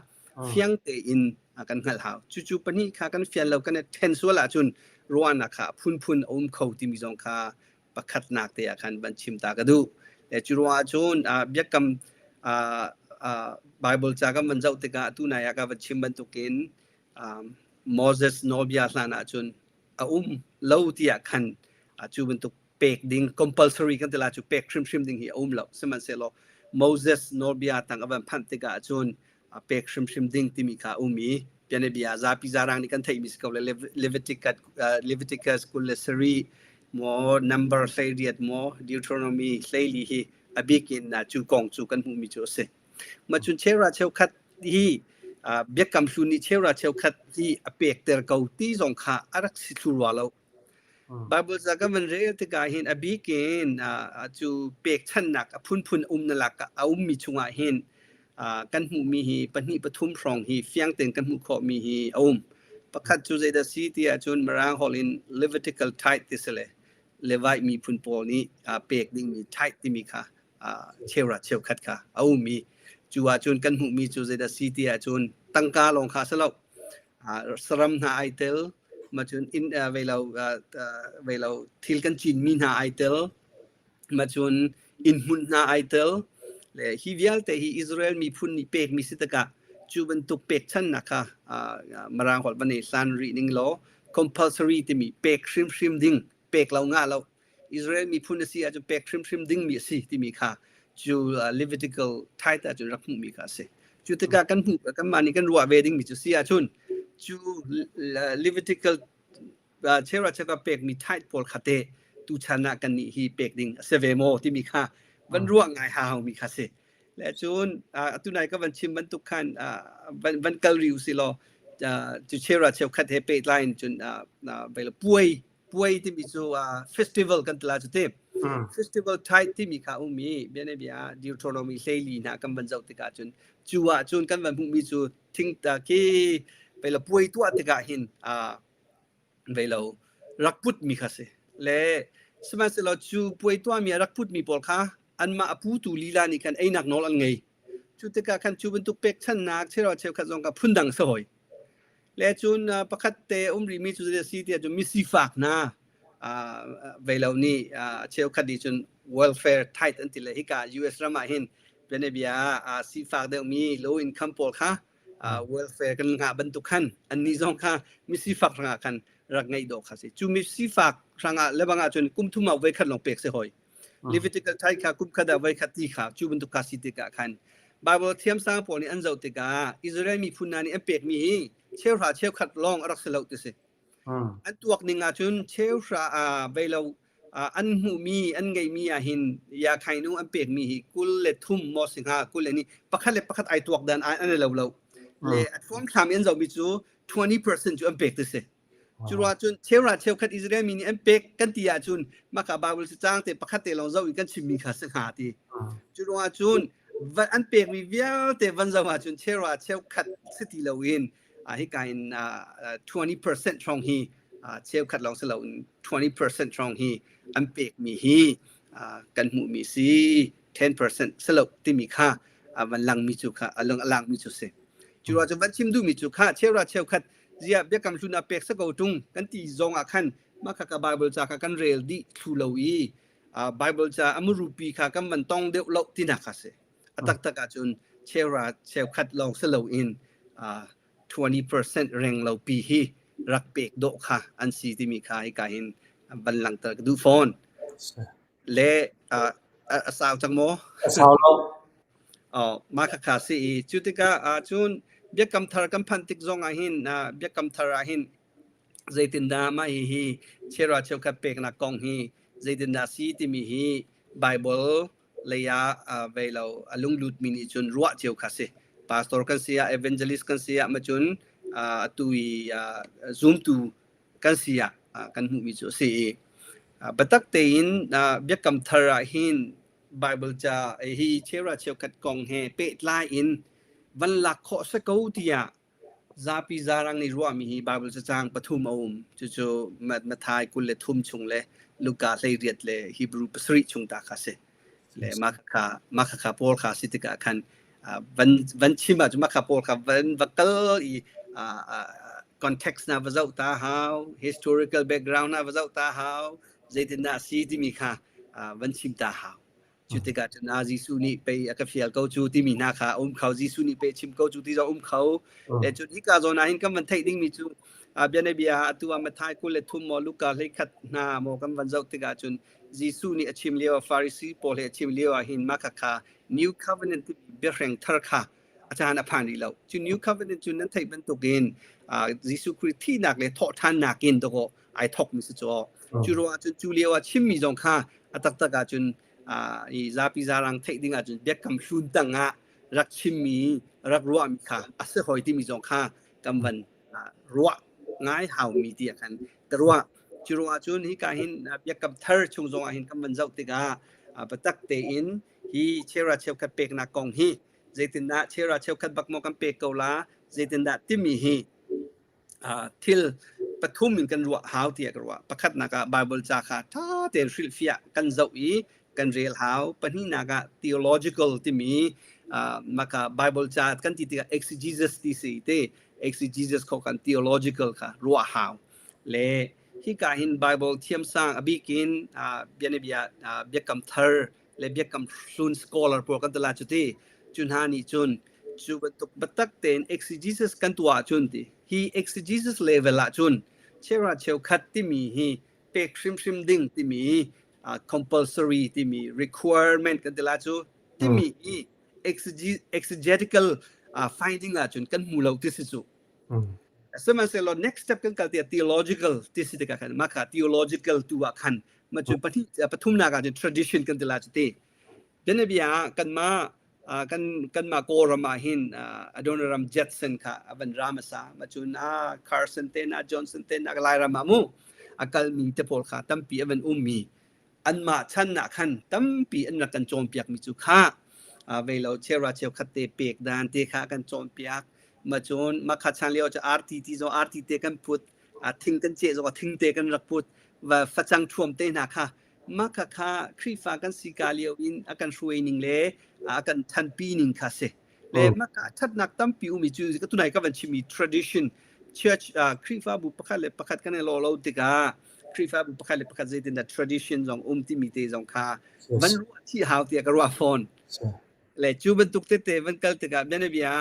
fiang tein kan hngalh hau. Cucu pahnih kha kan fian lo kan i ṭhen sual ahcun ruahnak kha phunphun a um kho timi zong kha pakhatnak te ah khan van chim ta ka duh. Le cu ruangah cun biakam Bible ca kan van zoh tikah atu nai ah ka van chim bantukin Moses nawlbia hlan ahcun a um lo tiah khan cu bantuk pek ding compulsory kan ti la cu pek hrimhrim ding hi a um lo. Sihmanhsehlaw Moses nawlbia tang a van phanh tikah cun pek hrimhrim ding timi kha a um i bianabia zapi zarang nih kan theihmi si ko le Leviticus, Leviticus 27 maw number 18 maw Deuteronomy 14 hi a bik in cu kong cu kan hmuhmi cu a si. Ma cun cheura cheukhat hi biakam hlun nih cheura cheukhat hi a pekter ko ti zong kha a rak si thlu rua lo. Bible ca kan van rel tikah hin a bik in cu pekchanhnak a phunphun um na lak a ummi chungah hin kan hmuhmi hi pahnih pathum hrawng hi fiang tein kan hmuh khawhmi hi a um. Pakhat cu zeidah si ti ahcun Mirang holh in Levitical tithe ti si le Levite miphun pawl nih pek dingmi tithe timi kha cheura cheukhat kha a um i cu ahcun kan hmuhmi cu zeidah si ti ahcun tangka lawng kha a si lo. Saram hna ai tel, ma cun inn vei lo vei lo thil kan cinmi hna ai tel, ma cun inn hmun hna ai tel. Le hi vialte hi Israel miphun nih pekmi si tikah cu bantuk pekchannak kha Mirang holh van i hlan rih ning law compulsory timi pek hrimhrim ding, pek lo ngah lo. Israel miphun a si ahcun pek hrimhrim dingmi a si timi kha cu Levitical tithe ahcun rak hmuhmi kha a si. Cu tikah kan hmuh kanmah nih kan ruah ve dingmi cu si ahcun cu Levitical cheuhra cheuhra pekmi tithe pawl kha teh tuchan ah kannih hi pek ding a si ve maw timi kha van ruah ngai haumi kha si. Le cun atu nai ka van chim bantuk khan van van kal rih usih law cu cheuhra cheukhat he pehtlai in cun puai puai timi cu festival kan ti la cu ti. Festival tithe timi kha um i bianabia Deuteronomy 14 hna kan van zoh tikah cun cu ah cun kan van hmuhmi cu thing khi veilo puai tuah tikah hin veilo rak putmi kha si le sihmanhsehlaw cu puai tuahmi a rak putmi pawl kha Anmah a putu lila nih khan einak nawl an ngei. Cu tikah khan cu bantuk pekchanhnak cheuhra cheukhat zong kha phundang si hoi. Le cun pakhat te um rihmi cu zei a si tiah cun misifak hna vei lo nih cheukhat nih cun welfare tithe an ti le hika US ram ah hin bianabia ah sifak deuhmi low income pawl kha welfare kan ngah bantuk khan annih zong kha misifak hrangah khan rak ngeih dawh kha si. Cu misifak hrangah lebang ah cun kum thum ah voikhat lawng pek si hoi. Levitical tithe kha kum khat ah voikhat ti kha cu bantuk kha si tikah khan Bible thiamsang pawl nih an zoh tikah Israel miphun hna nih an pekmi hi cheuhra cheukhat lawng a rak si lo ti si. An tuak ning ahcun cheuhra vei lo an hmuhmi an ngeihmi ah hin ya khainu an pekmi hi 23 maw si hnga 20 le ni pakhat le pakhat ai tuak dan an i lo lo. Le a thuamthlam in an zohmi cu 20% cu an pek ti si. Cu ruah cun cheuhra cheukhat Israel mi nih an pek kan ti ahcun maka Bible cacang te pakhat te lawng zoh in kan chimmi kha si hnga ti. Cu ruangah cun an pekmi vialte van zoh ahcun cheuhra cheukhat si ti loin hika in 20% hrawng hi cheukhat lawng si loin 20% hrawng hi an pekmi hi kan hmuhmi si 10% si lo timi kha van langmi cu kha a lung a langmi cu si. Cu ruah cun van chim duhmi cu kha cheuhra cheukhat ziah biakam hlun ah pek sa ko ṭung kan ti zong ah khan mah kha ka Bible ca kha kan rel dih thlu lo i Bible ca a murupi kha kan van tong deuh lo tinak kha si. A taktak ahcun cheura cheukhat lawng si loin 20% reng lo pi hi rak pek dawh kha an si timi kha hika hin van langhter ka duh fawn. Le a sau cang maw? A sau lo. Oh, mah khakha si i cu tikah cun biakam thar kan phanh tik zong ah hin biakam thar ah hin zeitindah mah hihi chera cheukhat peknak kong hi zeitindah si timi hi Bible lei ah vei lo a lunglutmi nih cun ruah cio kha si. Pastor kan si ah evangelist kan si ah ma cun atu i zumtu kan si ah kan hmuhmi cu a si i biatak tein biakam thar ah hin Bible ca hi cheuhra cheukhat kong he pehtlai in van lak khawh si ko tiah zapi zarang nih ruahmi hi Bible cacang pathum a um. Cucu Matthai 23 chung le Luka 18 le Hebrew 7 chung ta kha si. Le mah kha mah kha pawl kha si tikah khan van van chim ahcun mah kha pawl kha van va kal i context na va zoh ta hau, historical background na va zoh ta hau, zeitindah a si timi kha van chim ta hau. Cu tikah cun ah Jesuh nih pei a ka fial ko cu timi hna kha a um kho. Jesuh nih pei chim ko cu ti zong um kho. Le cun hika zawn ah hin kan van theih dingmi cu bianabia atu ah Matthai 23 maw Luka 21 hna maw kan van zoh tikah cun Jesuh nih a chim lio ah Farisi pawl he a chim lio ah hin mah kha New Covenant timi biahreng thar kha a caan a phan rih lo. Cu New Covenant cu nan theih bantukin Jesuh Khrih thihnak le thawhṭhannak in dawkaw ai thawkmi si cu. Cu ruangah cun cu lio ah chimmi zong kha a taktak ahcun i zapi zarang theih ding ahcun biakam hlun tang ah rak chimmi rak ruahmi kha a si hoi timi zong kha kan van ruah ngai haumi ti ah khan ka ruah. Cu ruangah cun hika hin biakam thar chung zong ah hin kan van zoh tikah biatak tein hi cheuhra cheukhat peknak kong hi zeitindah cheuhra cheukhat bak maw kan pek ko la zeitindah timi hi thil pathum in kan ruah hau tiah ka ruah. Pakhatnak ah Bible ca kha ṭha tein hrilhfiah kan zoh i kan rel hau. Pahnihnak ah theological timi maka Bible ca kan ti tikah exegesis ti si te exegesis kho kan theological kha ruah hau. Le hika hin Bible thiamsang a bikin bianabia biakam thar le biakam hlun scholar pawl kan tala cu ti cu hna nih cun cu bantuk biatak tein exegesis kan tuah ahcun ti hi exegesis level ahcun cheuhra cheukhat timi hi pek hrimhrim ding timi compulsory timi requirement kan tila cu timi hi exegetical finding ahcun kan hmu lo ti si cu Sihmanhsehlaw next step kan kal tiah theological ti si tikah khan mah kha theological tu ah khan ma cu pahnih pathumnak ah cun tradition kan ti la cu ti. Bianabia ah kanmah kan kanmah Kawlram ah hin Adoniram Judson kha a van ra hmasa ma cun a Carson te na Johnson te na Lairam ah mu a kalmi te pawl kha tampi a van ummi anmah chan ah khan tampi an rak kan cawnpiakmi cu kha vei lo cheuhra cheukhat te pek dan te kha kan cawnpiak ma cun makha chan lio cu arti ti zong arti te kan put thing kan ceh zong thing te kan rak put va facang thuam te hna kha. Mah khakha Khrihfa kan si ka lio in a kan hruai ning le a kan ṭhanpi ning kha si. Le mah ka ṭhatnak tampi umi cu ka tunai ka van chimmi tradition church Khrihfabu pakhat le pakhat kan i lawh lo tikah Khrihfabu pakhat le pakhat zeitindah tradition zong um timi te zong kha van ruah chih hau tiah ka ruah fawn. Le cu bantuk tete van kal tikah bianabia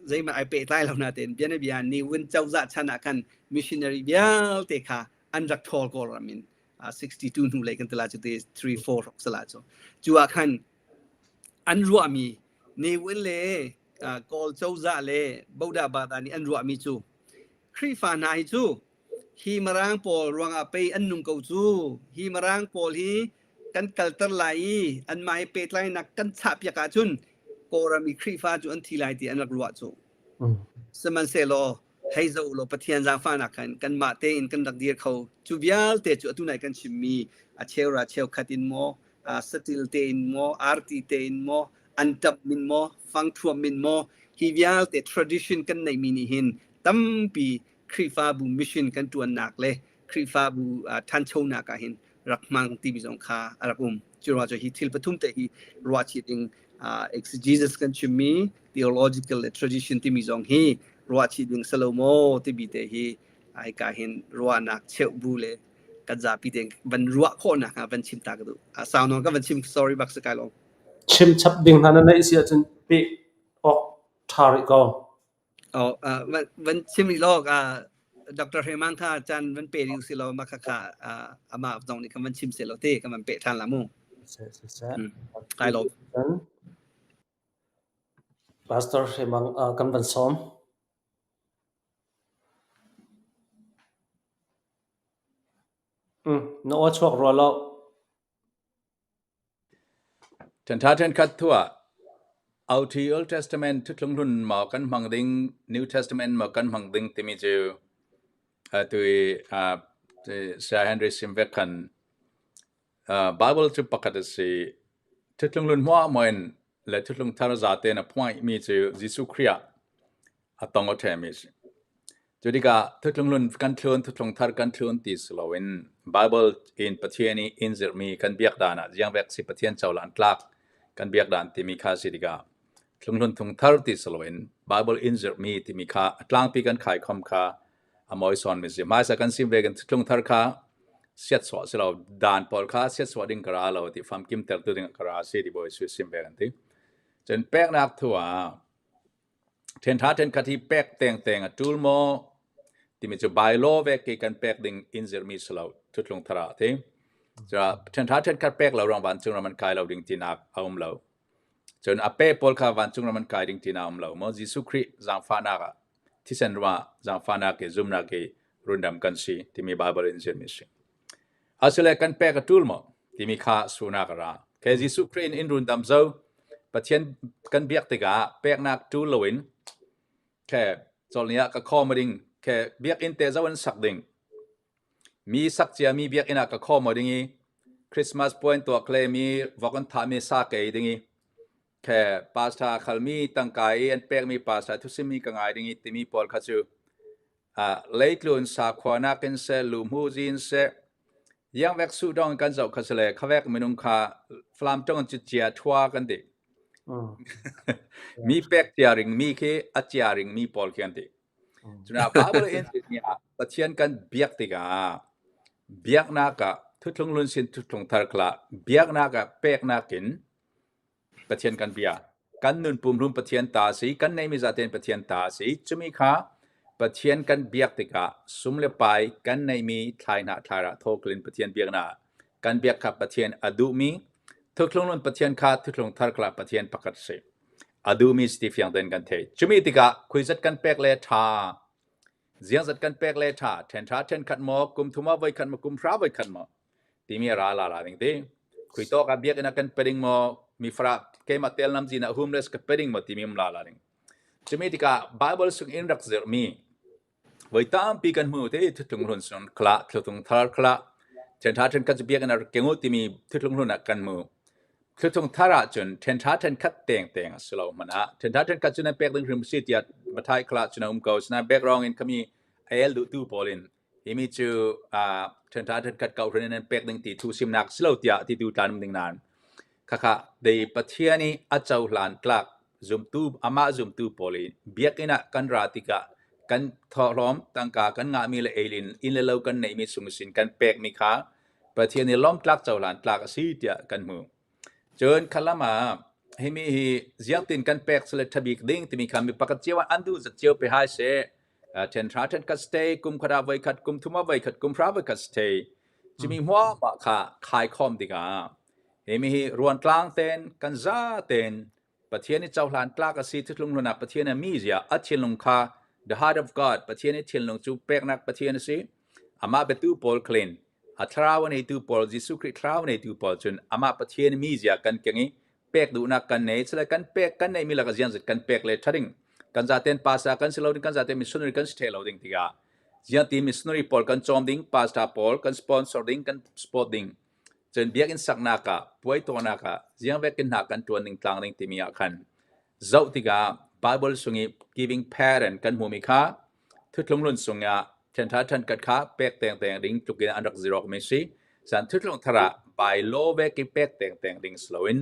zeihmanh ai pehtlai lo natein bianabia Ni Win cozah chan ah khan missionary vialte kha an rak ṭhawl Kawlram in 62 hnu lei kan tila cu te 3 4 rok sala cu cu ah khan an ruahmi Ne Win le Kawl cozah le Boda Bada nih an ruahmi cu Khrihfa hna hi cu hi Mirang pawl ruangah pei an nung ko cu hi Mirang pawl hi kan kalter lai i anmah he pehtlainak kan chahpiak ahcun Kawlram i Khrihfa cu an thi lai ti an rak ruah cu. Sihmanhsehlaw hei zoh law Pathian zaangfahnak khan kanmah tein kan rak dir kho. Cu vialte cu atu nai kan chimmi a cheura cheukhat in maw, satil tein maw, arti tein maw, anṭam min maw, fangṭhuam min maw, hi vialte tradition kan neihmi nih hin tampi Khrihfabu mission kan ṭuannak le Khrihfabu ṭhanchonak ah hin rak hmang timi zong kha a rak um. Cu ruangah cu hi thil pathum te hi ruahchih ding exegesis kan chimmi theological le tradition timi zong hi ruahchih ding salo maw timi te hi hika hin ruahnak cheuh bu le kan zapi te van ruah khawhnak hnga van chim ta ka duh. Sau nawn ka van chim sorry bak si kai lawm. Chim chap ding hna na neih si ahcun peh awk ṭha rih ko. Oh, uh, van, van chim rih law uh, Dr. Hreman kha caan van pe rih usih law mah kha kha uh, amah zong nih khan van chim seh law te kan van peh ṭhan la mu. Seh, seh, seh. Mm. Kai lawm. Pastor Hremang uh, kan van sawm. Mm, na aw chuak rua lo. Ṭhenṭha ṭhenkhat thuah OT Old Testament Thuthlung Hlun maw kan hmang ding, New Testament maw kan hmang ding timi cu atu i Saya Henry Simvek khan Bible cu pakhat a si. Thuthlung Hlun hmuahhmuah in le Thuthlung Thar zate in a phuaih mi cu Jesuh Khrih ah a tong a ṭhemi a si. Cu tikah Thuthlung Hlun kan thlun, Thuthlung Thar kan thlun ti si loin Bible in Pathian i in zirhmi kan biak dan ah ziangvek si Pathian cohlan tlak kan biak dan timi kha si tikah Thlung Hlun Thung Thar ti si loin Bible in zirhmi timi kha a tlangpi kan khaikhom kha a mawisawn mi si. Hmaisa kan sim ve kan Thuthlung Thar kha siatsuah si lo dan pawl kha siatsuah ding ka ra lo ti famkim tertu ding ka ra si ti Bawi Jesuh sim ve kan ti. Cun peknak thu ah Ṭhenṭha ṭhenkhat hi pek tengteng a ṭul maw timi cu bylaw vek i kan pek ding in zirhmi si lo thutlung thar ah a ti. Cuah ṭhenṭha ṭhenkhat pek lo ruang vancung ram an kai lo ding tinak a um lo. Cun a pe pawl kha vancung ram an kai ding tinak a um lo maw? Jesuh Khrih zaangfahnak ah thisen ruangah zaangfahnak i zumnak i rundam kan si timi Baibal in zirhmi a si. Asile kan pek a ṭul maw timi kha sunak a ra. Ke Jesuh Khrih in in rundam zo Pathian kan biak tikah peknak ṭul loin ke cawlni ah ka khawm ding ke biakinn te zo in sak ding mi sak cia mi biakinn ah ka khawm ding i Christmas puan tuah kle mi vok an thah mi sa ke ding i ke pastor khalmi tangka i an pek mi pastor thusimi ka ngai ding i timi pawl kha cu Leitlun sakhua nakin seh, luhmuhzi in seh, iangvek suhdong kan zoh kha si le khavek minung kha Falam ṭong in cu cia ṭhua kan ti. Mi pek cia ring mi khi a cia ring mi pawl khi an ti. Cuna Bible in ah Pathian kan biak tikah biaknak ah thuthlung lun sin thuthlung thar kla biaknak ah peknak in Pathian kan bia. Kan nun pumhlum Pathian ta a si, kan neihmi zatein Pathian ta a si. Cumi kha Pathian kan biak tikah sum le pai kan neihmi thlai hnah thlairah thawkil in Pathian biaknak kan biak kha Pathian a duhmi thuthlung lun Pathian kha thuthlung thar kha Pathian pakhat a si. A duhmi si ti fiang tein kan theih. Cumi tikah khuizat kan pek le ṭha ziangzat kan pek le ṭha ṭhen ṭha ṭhen khat maw kum thum ah voi khat maw kum hra voi khat maw timi a ra la la ding ti khui tawk ah biakinn ah kan pe ding maw mi fara keimah tel nam zin ah homeless ka pe ding maw timi um la la ding cumi tikah bible sung in rak zirh mi voi tampi kan hmu te thutlung hlun sun khla thutlung thar khla then tha then khat biakinn ah kengu timi thutlung hlun ah kan mu thutlung thar ah cun then tha then khat teng teng a si lo hmanh ah then tha then khat cun an pek ding hrim si tiah mathai khla cun a um ko sina background in khami a el duh tu pawl in. Himi cu ṭhenṭha ṭhenkhat kohhran in an pek ding ti thu simnak si lo tiah ti tu tlan um ding nain khakha dei Pathian i a cohlan tlak zumtu amah zumtu pawl i biakinn ah kan ra tikah kan thawhlawm tangka kan ngahmi le eilin inn le lo kan neihmi sung sin kan pekmi kha Pathian i lawmtlak cohlan tlak a si tiah kan hmuh. Cun khalam ah himi hi ziangtin kan pek sile ṭhabik ding timi kha mi pakhat cio ah an duh zat cio pe hai seh. Ṭhen hra ṭhen khat stay, kum khat ah voikhat, kum thum ah voikhat, kum hra voikhat stay. Cumi hmuahmah kha khaikhawm tikah himi hi ruantlang ten kan za ten Pathian i cohlan tlak a si thuthlung hlun ah Pathian a mizia a thinlung kha the heart of God Pathian i thinlung cu peknak Pathian a si. Amah biatu pawl clean a thlarau a neitu pawl Jesuh Khrih thlarau a neitu pawl cun amah Pathian mizia kan keng i pek duhnak kan nei sile kan pek kan neimi lak ziang zit kan pek le ṭha kan zaten pastor kan si lo ding kan zaten missionary kan si the lo ding tikah ziang ti missionary pawl kan cawm ding pastor pawl kan sponsor ding kan support ding cun biakinn saknak ah puai tuahnak ah ziang vekin hna kan ṭuan ding tlang ding timi ah khan zoh tikah Bible sung i giving parent kan hmumi kha Thuthlung hlun sungah ṭhenṭha ṭhenkhat kha pek tengteng ding tlukin an rak zirokmi si. San thuthlung thar ah bylaw vek i pek tengteng ding si loin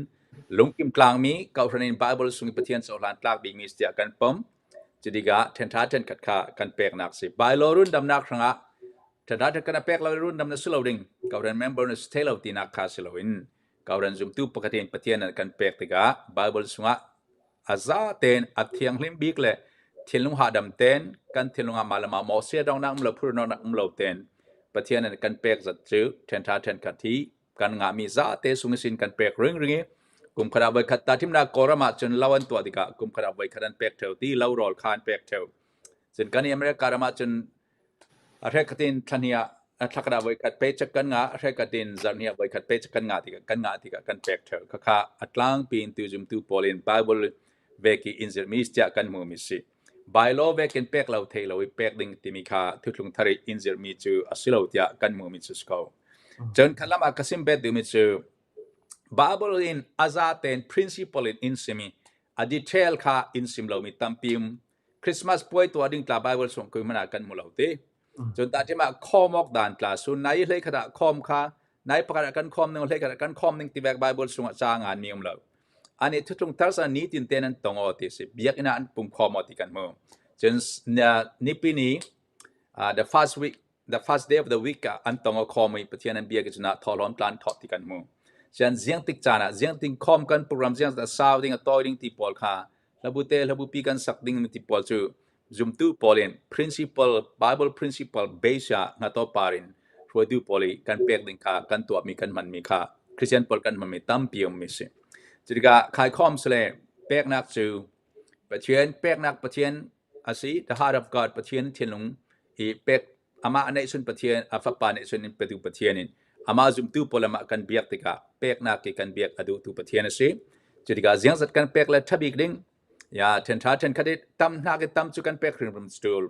lungkim tlangmi kohhran in Bible sung i Pathian cohlan tlak bikmi si tiah kan pom. Cutikah ṭhenṭha ṭhenkhat kha kan peknak si. Bylaw rundamnak hrangah ṭhenṭha ṭhenkhat a pek lo i rundam na si lo ding kohhran member na si thai lo tinak kha si loin kohhran zumtu pakhat in Pathian an kan pek tikah Bible sungah A za tein a thianghlim bik le thinlung hahdam tein kan thinlung ah mah le mah mawhsia donghnak um lo phurhnawhnak um lo tein Pathian nih kan pek zat cu ṭhenṭha ṭhenkhat hi kan ngahmi zate sung sin kan pek ringring i kum khat ah voikhat ta thimnak Kawlram ah cun lo an tuah tikah kum khat ah voikhat an pek ṭheo ti lo rawl kha an pek ṭheo. Cun kan i America ram ah cun A hrek in thla ah thla khat ah voikhat paycheck kan ngah, a hrek in zarh hnih ah voikhat paycheck kan ngah tikah kan ngah tikah kan pek ṭheo. Khakha a tlangpi in tuzumtu pawl in Bible vek i in zirhmi tiah kan hmuhmi si. Bylaw vek in pek lo thei lo i pek ding timi kha thutlung thar i in zirhmi cu a si lo tiah kan hmuhmi cu si ko. Cun khat lam ah ka sim bet duhmi cu Bible in a zaten principle in in simi a detail kha in sim lomi tampi um Christmas puai tuah ding tla Bible chung kui hmanh ah kan hmu lo ti. Cun ta ah khawm awk dan tla sun nai hlei khat ah khawm kha nai pakhat ah kan khawm ning hlei khat ah kan khawm ning ti vek Bible chung ah ca ngan mi um lo. Ani thutlung thar sa ni tin ten an tong aw ti si biakinn ah an pum khawm aw ti kan hmu. Cun nipi ni the first week the first day of the week ah an tong aw khawm i Pathian an biak i cun ah thawhlawm tlan thawh ti kan hmu. Sian ziang tik caan ah ziang ting khawm kan program ziang sau ding a tawi ding ti pawl kha Hlabute hlabupi kan sak ding ti pawl cu zumtu pawl in principle Bible principle base ah hngatawpar in hruaitu pawl i kan pek ding kha kan tuahmi kan hmanmi kha Christian pawl kan hmanmi tampi ummi si. Cutikah khaikhawm sile peknak cu Pathian peknak Pathian a si the heart of God Pathian thinlung i pek Amah neihchun Pathian, a Fapa neihchun in petu Pathian in amah zumtu pawl amah kan biak tikah peknak i kan biak a duhtu Pathian a si. Cu tikah ziangzat kan pek le ṭha bik ding, ya ṭhenṭha ṭhenkhat i tam hnak i tam cu kan pek hrimhrim ṭul.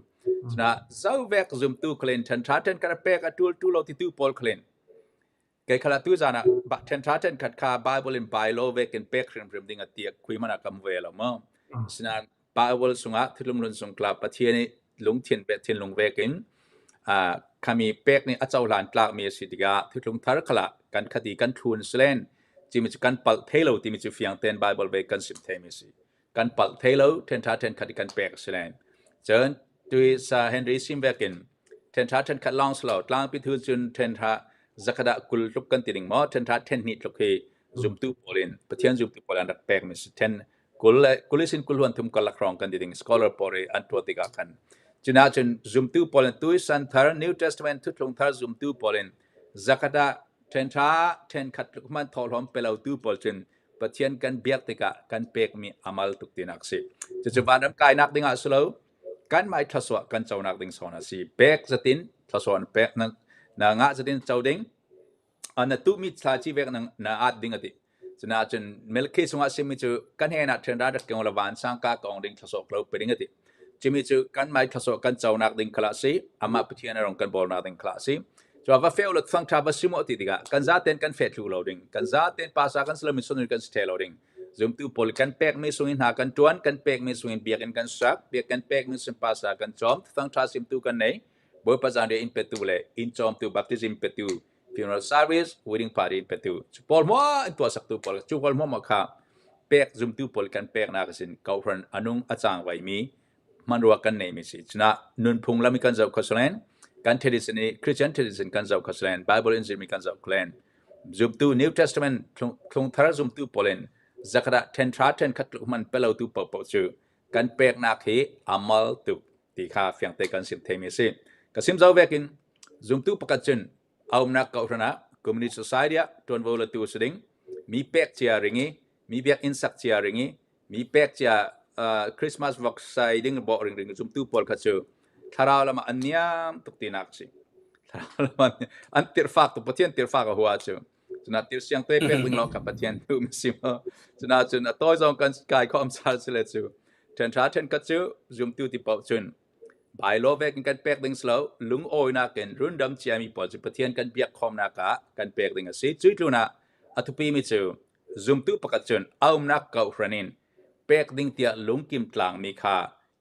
Cuna zovek zumtu khalin ṭhenṭha ṭhenkhat a pek a ṭul ṭul lo titu pawl khalin kei khala tu zan ah ṭhenṭha ṭhenkhat kha Bible in bylaw vek in pek hrimhrim ding a ti khui hmanh ah kam ve lo maw. Asinain Bible sungah thilumlun sung tla Pathian i lungthin ve thinlung vek in khami pek nih a cohlan tlakmi a si tikah thuthlung thar khala kan khati kan thlun silen cimi cu kan palh thei lo timi cu fiang tein Bible ve kan sim theimi si. Kan palh thei lo ṭhenṭha ṭhenkhat i kan pek silen. Cun tui sa Henry sim vekin ṭhenṭha ṭhenkhat lawng si lo tlangpi thu cun ṭhenṭha zakhat ah 20 tluk kan ti ding maw ṭhenṭha ṭhenhnih tluk hi zumtu pawl in Pathian zumtu pawl an rak pekmi si ṭhen 20 le 20 sin 20 huan thum karlak hrawng kan ti ding scholar pawl i an tuah tikah khan cuna cun zumtu pawl in tui san thar New Testament thuthlung thar zumtu pawl in zakhat ah ṭhenṭha ṭhenkhat tluk hmanh thawhlawm pe lotu pawl cun Pathian kan biak tikah kan pekmi amal tuk tinak si. Cucu vanram kainak ding ah si lo kan mai thlasua kan conak ding sawn a si. Pek zatin thlasua na pek na na ngah zatin co ding na tuhmi thla ci vek na at ding a ti. Cuna cun Melki sungah simi cu kan hen ah ṭhen ra rak keng la vansang ka kong ding thlasawk lo pe ding a ti. Cimi cu kan mai thlasawk kan conak ding khala si, amah Pathian a rong kan bawlnak ding khala si. Cu va feu lo thang tha va simo ti tikah kan zaten kan fe thlu lo ding, kan zaten pasa kan salomi sunui kan si lo ding. Zumtu pawl kan pekmi sungin hna kan tuan, kan pekmi sungin biakinn kan sak, biak kan pekmi sungin pasa kan cawm, thang tha simtu kan nei. Bawipa zanriah inn petu le inn cawmtu baptism petu funeral service wedding party in petu cu pawl hmuah in tuahsaktu pawl cu pawl hmuah kha pek zumtu pawl kan peknak a sin kohhran anung a cang vaimi hmanrua kan neimi si. Cunah nunphung lam i kan zoh kho salen, kan tradition i Christian tradition kan zoh kho salen, Bible in zirmi kan zoh kho Zumtu New Testament thlungthar zumtu pawl in zakhat ah then tha then khat tluk man pelotu paohpaoh cu kan peknak hi amal tuk ti kha fiangte kan sim theimi a si. Ka sim zo vekin zumtu pakhat cun a umnak kohhran ah community society ah tuanvo latu si ding mi pek cia ring i mi biakinn sak cia ring i mi pek cia Christmas vok sai ding bawh ring ring zumtu pawl kha cu thlarau lam ah an niam tuk tinak si. Thlarau lam ah an tirhfak tuk Pathian tirhfak a hua cu. Cuna tir siang te pek ding lo kha Pathian tu mi si mo. Cuna cun a tawi zong kan kai kho am sal si le cu. Then tha then ka cu zumtu ti paoh cun Bailo vek in kan pek ding si lo, lungawinak in rundam ciami pawl cu Pathian kan biak khawmnak ah kan pek ding a si. Cui tlun ah a thupi mi cu zumtu pakhat cun a umnak kohhran in pek ding tiah lungkim tlangmi kha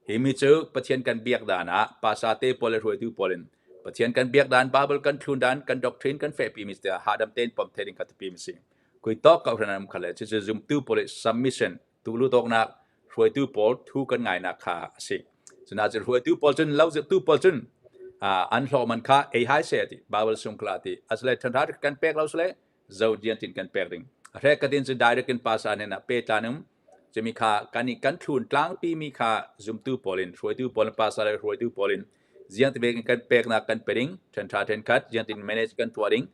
hi mi cu Pathian kan biak dan ah pasate pawl le hruaitu pawl in Pathian kan biak dan, Bible kan thlun dan, kan doctrine kan fehpi mi tiah hahdam tein pom the ding kha thupi mi si. Kui tawk kohhran an um kha le cucu zumtu pawl i submission tulu tawknak hruaitu pawl thu kan ngainak kha a si. Cuna cun hruaitu pawl cun lo zirhtu pawl cun an hlawh man kha ei hai se ti Bible sung kla ti asle thanra kan pek lo sle zo dian tin kan pek ding. A hrek ka tin cu direct in pasa hnen ah pe tlan um cumi kha kan i kan thlun tlangpi mi kha zumtu pawl in hruaitu pawl in pasa le hruaitu pawl in ziang ti vekin kan peknak kan pe ding then tha then khat ziang tin manage kan tuah ding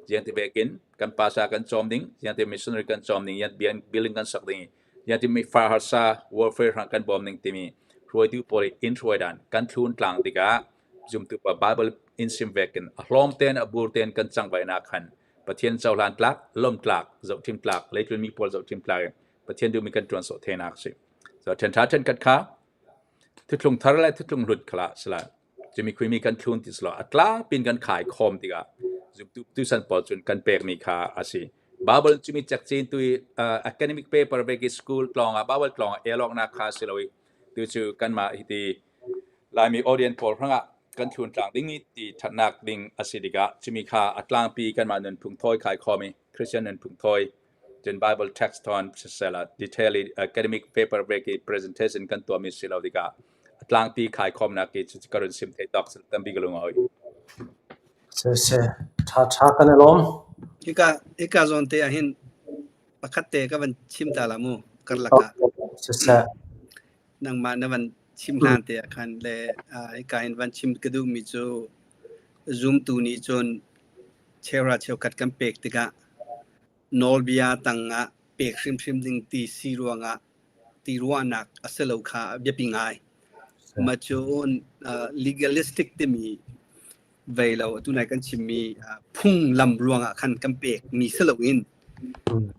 ziang ti vekin kan pasa kan cawm ding ziang ti missionary kan cawm ding ziang building kan sak ding ziang ti mi far harsa warfare hrang kan bawm ding timi hruaitu pawl in hruai dan kan thlun tlang tikah zumtu pa Bible in sim vekin a hlawm ten a bur ten kan cang vai nak khan Pathian cohlan tlak, lawm tlak, zohthim tlak, leitlun mi pawl zohthim tlak in Pathian duhmi kan ṭuan sawh thenak a si. So ṭhen ṭha ṭhen khat kha thuthlung thar le thuthlung hlut khala sila cumi khuimi kan thlun ti silo a tlangpin kan khai khawm tikah zumtu tusan pawl cun kan pekmi kha a si. Bible cumi cekcin tu i academic paper ve ki school tlawng ah Bible tlawng ah elawknak kha si lo i tu cu kanmah hiti Laimi audience pawl hrangah kan thlun tlang ding i ti ṭhatnak ding a si tikah cumi kha a tlangpi kanmah nunphung thawi khai khawm i Christian nunphung thawi cun Bible text thawn siseh detail i academic paper break i presentation kan tuahmi si lo tikah a tlangpi khai khawmnak i cucu ka run sim thei tawk tampi ka lung a awi. Siseh, ṭha ṭha kan i lawm. Hika hika zawn te ah hin pakhat te ka van chim ta la mu karlak ah. Siseh. Nangmah na van chim hlan te ah khan le hika in van chim ka duhmi cu zumtu nih cun cheuhra cheukhat kan pek tikah nawlbia tangah pek hrimhrim ding ti si ruangah ti ruahnak a si lo kha a biapi ngai. Mah cun legalistic timi vei lo atu nai kan chimmi phunglam ruangah khan kan pek mi si loin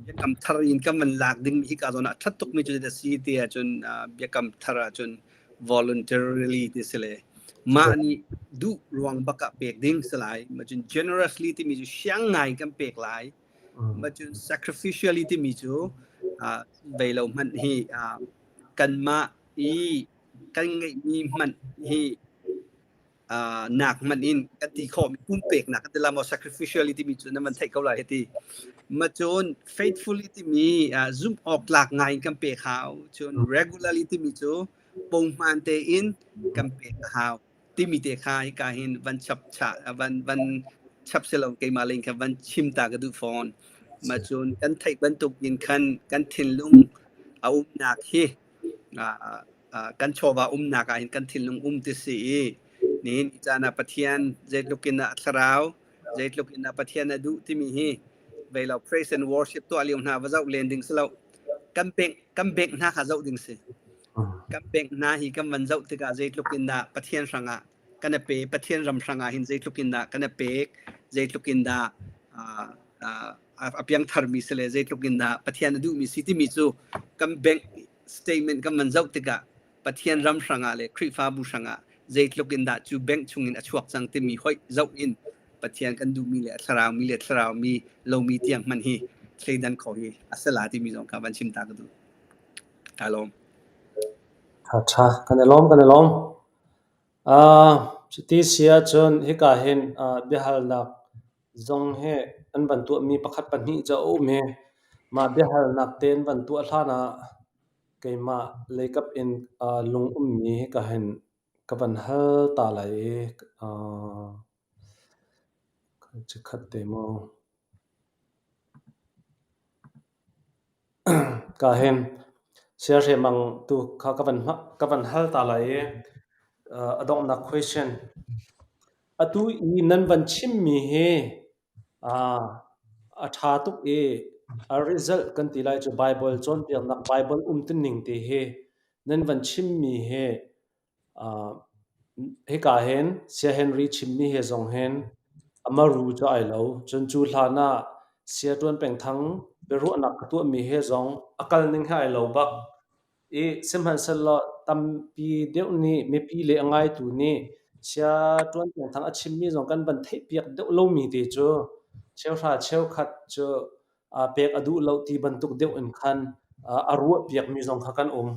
biakam thar in kan van lak ding mi hika zawn ah ṭhat tuk mi cu a si ti ahcun biakam thar ahcun voluntarily ti si le mah nih duh ruang bak ah pek ding si lai ma cun generously timi cu siang ngai kan pek lai ma cun sacrificially timi cu vei lo hmanh hi kanmah i kan ngeihmi hmanh hi nak hmanh in kan ti khawhmi pumpeknak kan ti la maw sacrificially timi cu na van theih ko lai hiti ma cun faithfully timi zumh awk tlak ngai in kan pek hau cun regularly timi cu pohman tein kan pek a hau timi te kha hika hin van chap cha van van chap silo keimah leng kha van chim ta ka duh fawn ma cun kan theih bantuk in khan kan thinlung a umnak hi kan chawva umnak ah hin kan thinlung um ti si i nihin caan ah Pathian zeitluk in a thlarau zeitluk in a Pathian a duh timi hi vei lo praise and worship tuah lio hna va zoh len ding si lo kan bank kan bank hna kha zoh ding si kan bank hna hi kan van zoh tikah zeitluk in dah Pathian hrangah kan a pe Pathian ram hrangah hin zeitluk in dah kan a pek zeitluk in dah a piangthar mi si le zeitluk in dah Pathian a duhmi si timi cu kan bank statement kan van zoh tikah Pathian ram hrangah le Khrihfabu hrangah zeitluk in dah cu bank chungin a chuak cang timi hoih zoh in Pathian kan duhmi le a thlarau mi le thlarau mi lomi tiang hman hi thleidan kho hi a si la timi zong kha van chim ta ka duh. Ka lawm. Tha tha kan i lawm kan i lawm. Cuti si ahcun hika hin biahalnak zong hi an van tuahmi pakhat pahnih cu a um i mah biahalnak te an van tuah hlan ah keimah leikap in lung ummi hika hin ka van hal ta lai i chikkhat te maw. Ka hin siahremang tu kha ka van hal ta lai i a donghnak question. Atu i nan van chimmi hi a ṭha tuk i a result kan ti lai cu Baibal cawnpiaknak Baibal umtuning ti hi nan van chimmi hi Hika hin Saya Henry chimmi he zong hin a maru cu ai lo. Cun cu hlan ah Saya Ṭuan Peng Thang biaruahnak ka tuahmi he zong a kalning he ai lo bak. I sihmanhsehlaw tampi deuh nih mipi le a ngaitu nih Saya Ṭuan Peng Thang a chimmi zong kan van theihpiak deuh lomi te cu cheuhra cheukhat cu pek a duh lo ti bantuk deuh in khan a ruahpiakmi zong kha kan um.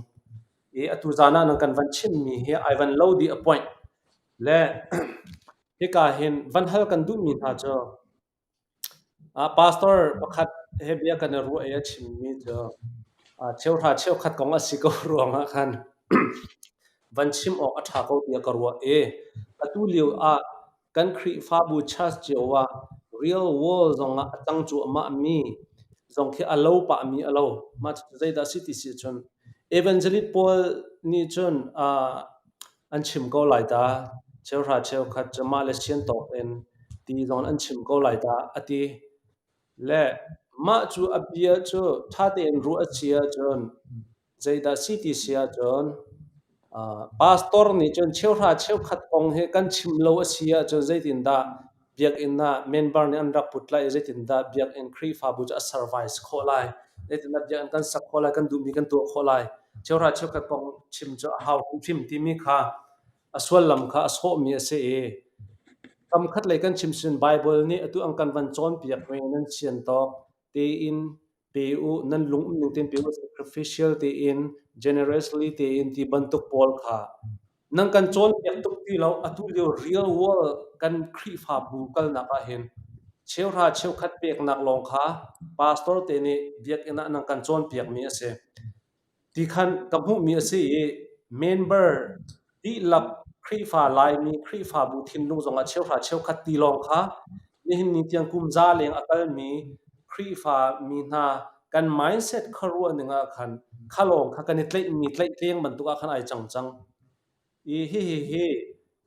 I atu zan ah nan kan van chimmi hi ai van lo dih a point. Le hika hin van hal kan duhmi hna cu pastor pakhat he bia kan i ruah i a chimmi cu cheuhra cheukhat kong a si ko ruangah khan van chim awk a ṭha ko tiah ka ruah i atu lio ah kan Khrihfabu church cio ah real world zongah a cang cuahmah mi zong khi a lo pahmi a lo. Mah cu zeidah a si ti si cun evangelist pawl nih cun an chim ko lai ta. Cheuhra cheukhat cu mah le sian tawk in ti zong an chim ko lai ta a ti. Le mah cu a bia cu ṭha tein ruah a si ahcun Zeidah si ti si ahcun pastor nih cun cheuhra cheukhat kong hi kan chim lo a si ahcun zeitindah biakinn ah member nih an rak put lai i zeitindah biakinn Khrihfabu cu a survive khawh lai, zeitindah biakinn kan sak khawh lai, kan duhmi kan tuah khawh lai. Cheuhra cheukhat kong chim cu a hau hrimhrim timi kha a sullam kha a sawhmi a si i kamkhat lei kan chim sin Bible nih atu an kan van cawnpiakmi nan sian tawk tein pe u, nan lung um ning tein pe u, sacrificial tein, generously tein ti bantuk pawl kha nan kan cawnpiak tuk ti lo. Atu lio real world kan Khrihfabu kalnak ah hin cheuhra cheukhat peknak lawng kha pastor te nih biakinn ah nan kan cawnpiakmi a si. Ti khan ka hmuhmi a si i member dihlak Khrihfa Laimi Khrihfabu thinlung zongah cheuhra cheukhat ti lawng kha nihin ni tiang kum za leng a kalmi Khrihfa mi hna kan mindset khuaruah ning ah khan kha lawng kha kan i tlaihmi tlaihtleng bantuk ah khan ai cang cang. I hihi hi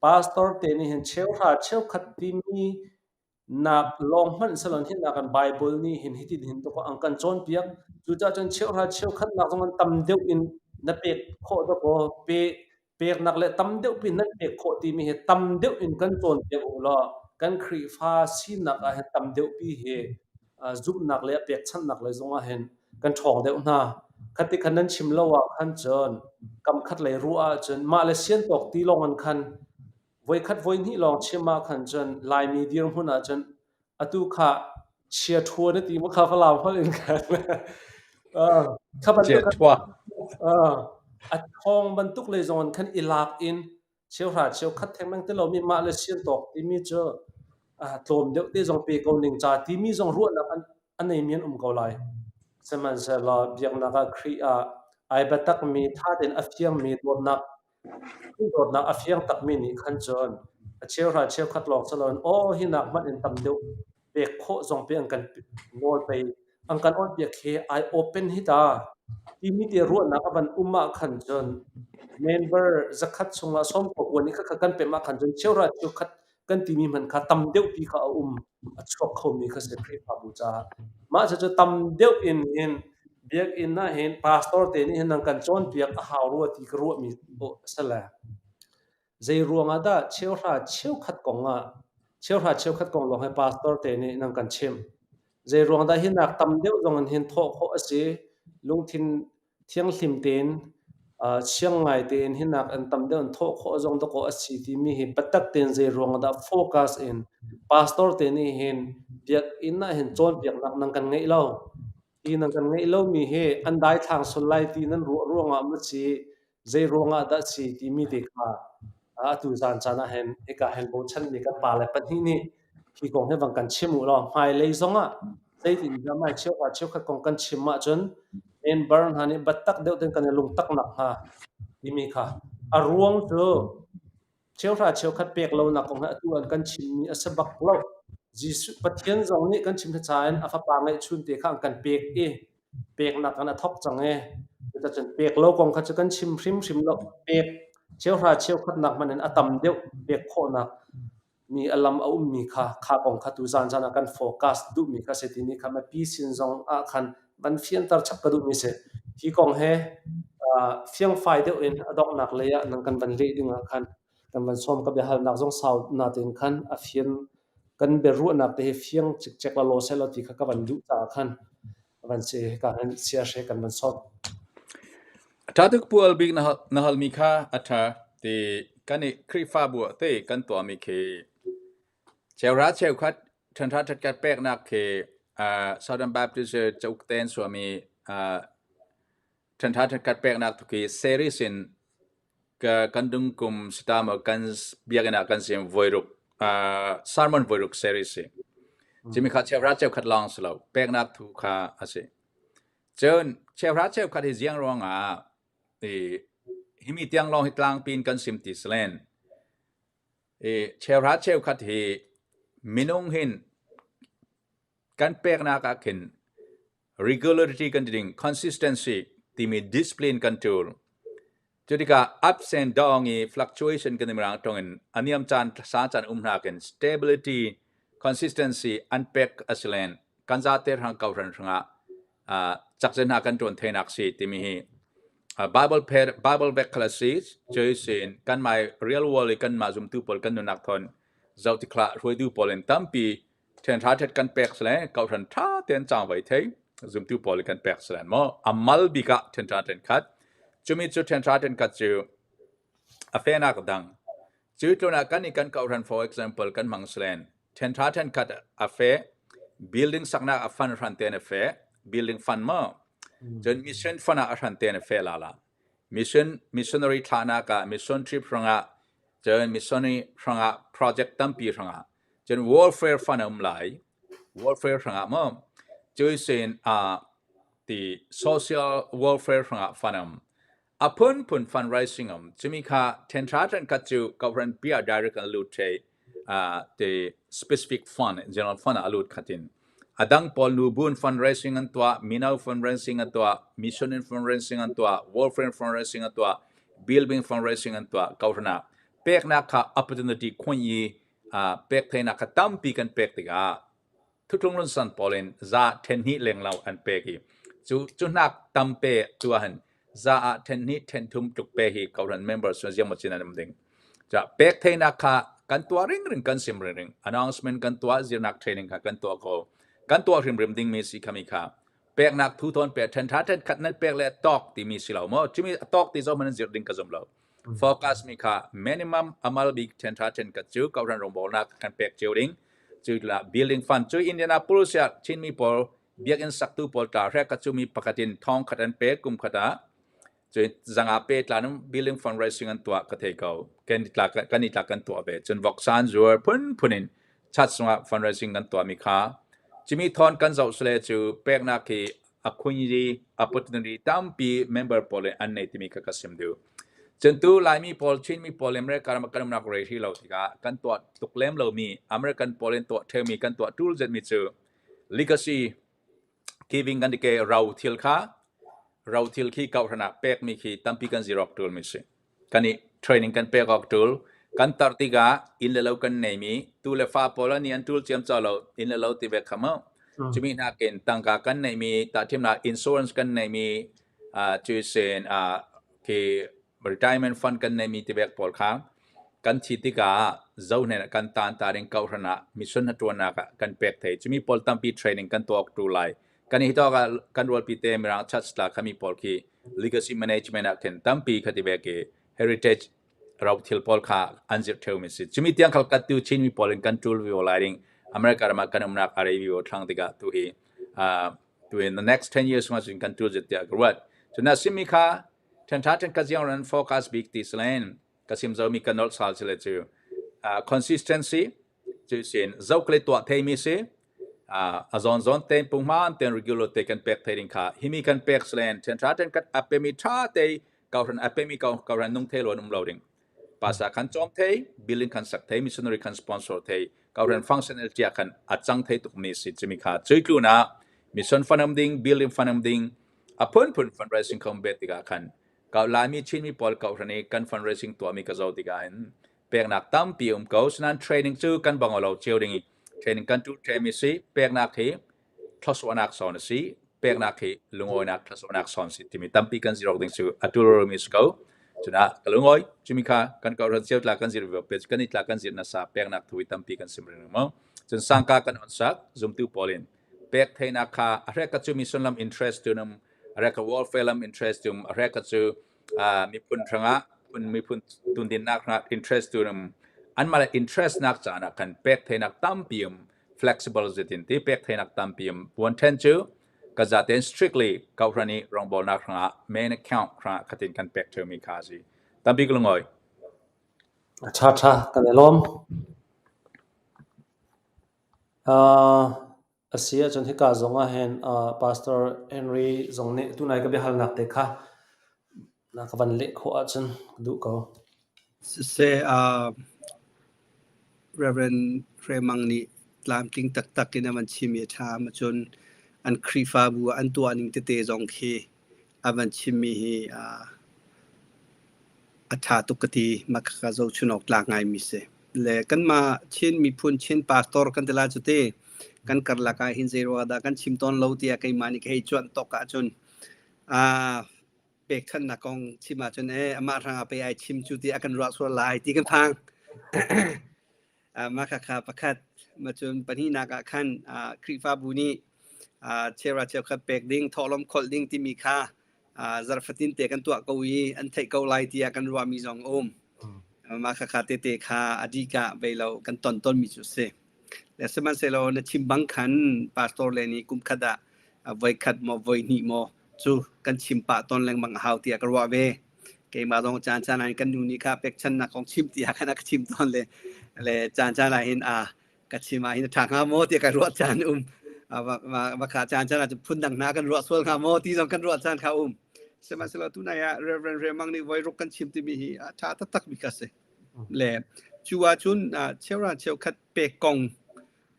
pastor te nih hin cheuhra cheukhat timi nak lawng hmanh sehlaw hinak kan Bible nih hin hitin hin tuk an kan cawnpiak. Cucaah cun cheuhra cheukhatnak zong an tam deuh in na pek khawh dawkaw pe peknak le tam deuh pin nan pek khawh timi hi tam deuh in kan cawnpiak u law kan Khrihfa sinak ah hin tam deuh pi hi zumhnak le pekchanhnak le zong ah hin kan ṭhawng deuh hna. Khati khan nan chim lo ah khan cun kam khat lei ruah ahcun mah le sian tawk ti lawng in khan Voikhat voihnih lawng chim ah khan cun Laimi dirhmun ah cun atu kha chia ṭhua na ti maw kha Falam holh in khan kha bantuk a ṭhawng bantuk lei zong in khan i lak in cheuhra cheukhat thengmang ti lomi mah le sian tawk timi cu tlawm deuh te zong pe ko ning ca timi zong ruahnak a neimi an um ko lai. Sihmanhsehlaw biaknak ah Khrih ah ai biatakmi ṭha tein a fiangmi dawtnak Dawtnak a fiang takmi nih khan cun a cheuhra cheukhat lawng si loin aw hi nak hmanh in tam deuh pek khawh zong pi an kan nawl pei an kan awnhpiak hi ai open hi ta timi te ruahnak a van um ah khan cun member zakhat chungah 19 nih khakha kan pemh ah khan cun cheuhra cheukhat kan timi hmanh kha tam deuh pi kha a um a chuak khomi kha si Khrihfabu caah. Mah cucu tam deuh in hin biakinn ah hin pastor te nih hin nan kan cawnpiak a hau rua ti ka ruahmi a si le. Zei ruangah dah cheuhra cheukhat kong ah cheuhra cheukhat kong lawng hi pastor te nih nan kan chimh. Zei ruang dah hi nak tam deuh zong in hin thawh khawh a si lungthin Thianghlim tein, siang ngai tein hinak an tam deuh in thawh khawh zong dawkaw a si timi hi biatak tein zei ruang ah dah focus in pastor te nih hin biakinn ah hin cawnpiaknak nan kan ngeih lo. Hi nan kan ngeih lomi hi an daithlang sual lai ti nan ruah ruangah maw si, zei ruangah dah si timi te kha. Atu zan caan ah hin hika hin bochanmi kan pale pahnih nih hi kong hi vang kan chim u law hmailei zongah zeitin dah mai cheukhat cheukhat kong kan chim ahcun member hna nih biatak deuh tein kan i lungtak nakhnga timi kha a ruang cu Cheuhra cheukhat pek lonak kong hi atu an kan chimmi a si bak lo. Jesuh Pathian zong nih kan chim hna in a fapa ngeihchun te kha an kan pek i peknak kan a thawk cang i cuticun pek lo kong kha cu kan chim hrimhrim lo. Pek cheuhra cheukhatnak hmanh in a tam deuh pek khawhnak mi a lam a ummi kha kha kong kha tu zan zan ah kan focus duhmi kha si timi kha mipi sin zong ah khan van fianter chap ka duhmi si. Hi kong he fiangfai deuh in a donghnak lei ah nang kan van leh ding ah khan kan van sawm. Ka biahalnak zong sau natein khan a fian kan biaruahnak te hi fiang cikcek la law seh law ti kha ka van duh caah khan van si ka han sia hre kan van sawm. A ṭha tuk pual bik na halmi kha a ṭha ti kan i Khrihfabu ah te kan tuahmi khi cheuhra cheukhat ṭhenhra ṭhetkhat peknak khi Southern Baptist cauk tein suahmi ṭhenhra ṭhetkhat peknak tu khi series in kan dung kum sita maw kan biakinn ah kan sim voiruk sermon voiruk series si. Cimi kha cheuhra cheukhat lawng si lo peknak thu kha a si. Cun cheuhra cheukhat hi ziang ruangah himi tiang lawng hi tlangpi in kan sim ti silen cheuhra cheukhat hi minung hin kan peknak ah khin regularity kan ti ding consistency timi discipline kan tul. Cu tikah ups and down i fluctuation kan mirang tong in a niam caan sa caan um hna khin stability consistency an pek a si len kan zate hrang ko hran hrangah cakzen hna kan ṭuan theinak si timi hi Bible pher Bible vek khal a si cui sin kan mai real world i kan mah zumtu pawl kan nunnak thon zoh tiklah hruaitu pawl in tampi ṭhenhra ṭhet kan pek sile kohhran ṭha tein cang vai thei zumtu pawl kan pek sile maw amal bik ah ṭhenhra ṭhen khat cumi cu ṭhenhra ṭhen khat cu a fenak dang cu tlun ah kan i kan kohhran for example kan hmang silen ṭhenhra ṭhen khat a fe building saknak a fund hran ten a fe building fund maw cun mission fund ah a hran ten a fe la la mission missionary thlahnak ah mission trip hrangah cun missionary hrangah project tampi hrangah Cun warfare fund a um lai. Warfare hrangah maw cuisin ah ti social warfare hrangah fund a um. A phunphun fundraising um. Cumi kha ṭhenṭha ṭhenkhat cu kohhran pi ah direct an lut thei ti specific fund, general fund ah a lut khatin. A dang pawl nubun fundraising an tuah, mino fundraising an tuah, mission in fundraising an tuah, warfare fundraising an tuah, building fundraising an tuah kohhran ah peknak kha opportunity khon i pek theinak kha tampi kan pek tikah thutlung lunsan pawl in za ṭhen hnih lenglo an pek i cu cu hnak tam pe tu ahhin za ah ṭhen hnih ṭhen thum tluk pe hi kohhran members cu ziang maw cin an um ding. Ca pek theinak kha kan tuah ringring kan sim ringring announcement kan tuah zirnak training kha kan tuah ko kan tuah hrimhrim dingmi si khami kha peknak thu thawn pe ṭhen ṭha ṭhen khat nan pek le tawk timi si lo maw cumi tawk ti zong man zir ding ka zum lo Focus mi kha minimum amal bik ṭhenṭha ṭhenkhat cu kohhran rawngbawlnak kan pek cio ding. Cu la building fund cu Indianapolis ah Chinmi pawl biakinn saktu pawl tla hrek kha cu mi pakhat in thong khat an pek kum khat ah. Cu zanga pe tla num building fundraising an tuah ka thei ko. Kan i tla kan i tla kan tuah ve. Cun voksan zuar phunphun in chat sungah fundraising kan tuah mi kha cimi thon kan zoh sule cu peknak hi a khunyri opportunity tampi member pawl in an nei timi kha ka sim duh. Cun tu Laimi pawl, Chinmi pawl America ram ah kan umnak rei hrih lo tikah kan tuah tuk lem lomi American pawl in tuah ṭheumi kan tuah ṭul zetmi cu legacy giving kan ti ke ro thil kha ro thil khi kohhran ah pekmi khi tampi kan zirok ṭulmi si. Kan i training kan pek awk ṭul. Kan tar tikah inn le lo kan neimi tu le fa pawl nih an ṭul ciamco lo inn le lo ti ve kha mu. Cumi nakin tangka kan neimi tahṭhimnak insurance kan neimi cuisin khi retirement fund kan neimi ti vek pawl kha kan thi tikah zohnen ah kan tan ta ding kohhran ah mission hnaṭuannak ah kan pek thei. Cumi pawl tampi training kan tuah awk ṭul lai. Kan i hitawk ah kan rualpi te Mirang church tla khami pawl khi legacy management ah khin tampi kha ti ve ki heritage ro thil pawl kha an zirh ṭheumi si. Cumi tiang khal kat tu Chinmi pawl in kan ṭul vivo lai ding America ram ah kan umnak a rei vivo thlang tikah tu hi tu in the next 10 years ma cun kan ṭul zet tiah ka ruat. Cun na simi kha ṭhenṭha ṭhenkhat ziang ran focus bik ti silen. Ka sim zomi ka nolh sal sile cu consistency cu sin zokle tuah theimi si a zawn zawn te punghman ten regular te kan pek thei ding kha himi kan pek slen then tha ten kat apemi tha te kauhran apemi kau kauhran nung thei lon um lo ding pasa khan chom thei building khan sak thei missionary khan sponsor thei kauhran functional tia khan achang thei tuk mi si chimi kha chuitlu na mission fanam ding building fanam ding a phun phun fundraising khom bet tikah khan kau Laimi Chinmi pawl kauhran i kan fundraising tuahmi ka zoh tikah hin peknak tampi um ko. Sinain training cu kan bang lo cio ding i training kan tu ṭhemi si peknak hi thlasawhnak sawn a si peknak hi lungawinak thlasawhnak sawn si timi tampi kan zirok ding cu a tulmi si ko. Cuna ka lungawi cumi kha kan kauhran cio tla kan zir ve kan i tla kan zir na sa peknak thui tampi kan sim ring mo. Cun sangka kan on sak zumtu pawl in pek theinak kha a hrek ka cu mi sunlam interest tunum a hrek ka welfare lam interest tum a hrek ka cu miphun hrangah phun miphun tundinnak hrangah interest tunum anmah le interest nak caan ah khan pek theinak tampi um flexible zetin ti pek theinak tampi um one ten cu ka zaten strictly kauhran i rawngbawlnak hrangah main account hrangah khatin kan pek theumi kha si tampi ka lungoi. A ṭha ṭha kan i lawm. A si ahcun hika zong ahhin Pastor Henry zong nih tunai ka biahalnak te kha na ka van leh khawh ahcun ka duh ko. Siseh, Reverend Hre Mang nih tlamtling taktak in a van chim i a ṭha. Cun an Khrihfabu ah an tuah ning tete zong khi a van chimmi hi a ṭha tuk ka ti. Mah khakha zohchun awk tlak ngaimi si. Le kanmah Chin miphun Chin pastor kan ti lai cu ti. Kan karlak ah hin zeiruang dah kan chim tawn lo tiah keimah nih ka hei cuanh tawk ahcun pekchanhnak kong chim ahcun ee amah hrangah pei ai chim cu ti a kan ruah sual lai ti kan phang. Mah khakha pakhat macun pahnihnak ah khan Khrihfabu nih cheuhra cheukhat pek ding, thawhlawm kholh ding timi kha zarh fatin te kan tuah ko i an theih ko lai tiah kan ruahmi zong a um. Mah khakha tete kha a dikah vei lo kan ton tawnmi cu a si. Le sihmanhsehlaw na chim bang khan pastor le nih kum khat ah voikhat maw voihnih maw cu kan chim pah tawn lengmang a hau tiah ka ruah ve. Keimah zong caan caan ah kan nu nih kha pekchannak kong chim tiah khan a ka chim tawn le le caan caan ah hin a ka chim ah hin a ṭha hnga maw tiah ka ruah caan um. Va kha caan caan ah cun phundang hna kan ruah sual hnga maw ti zong kan ruah caan kha um. Sihmanhsehlaw tunai ah Reverend Remang nih voi ruk kan chim timi hi a ṭha taktak mi kha si. Le cu ahcun cheuhra cheukhat pek kong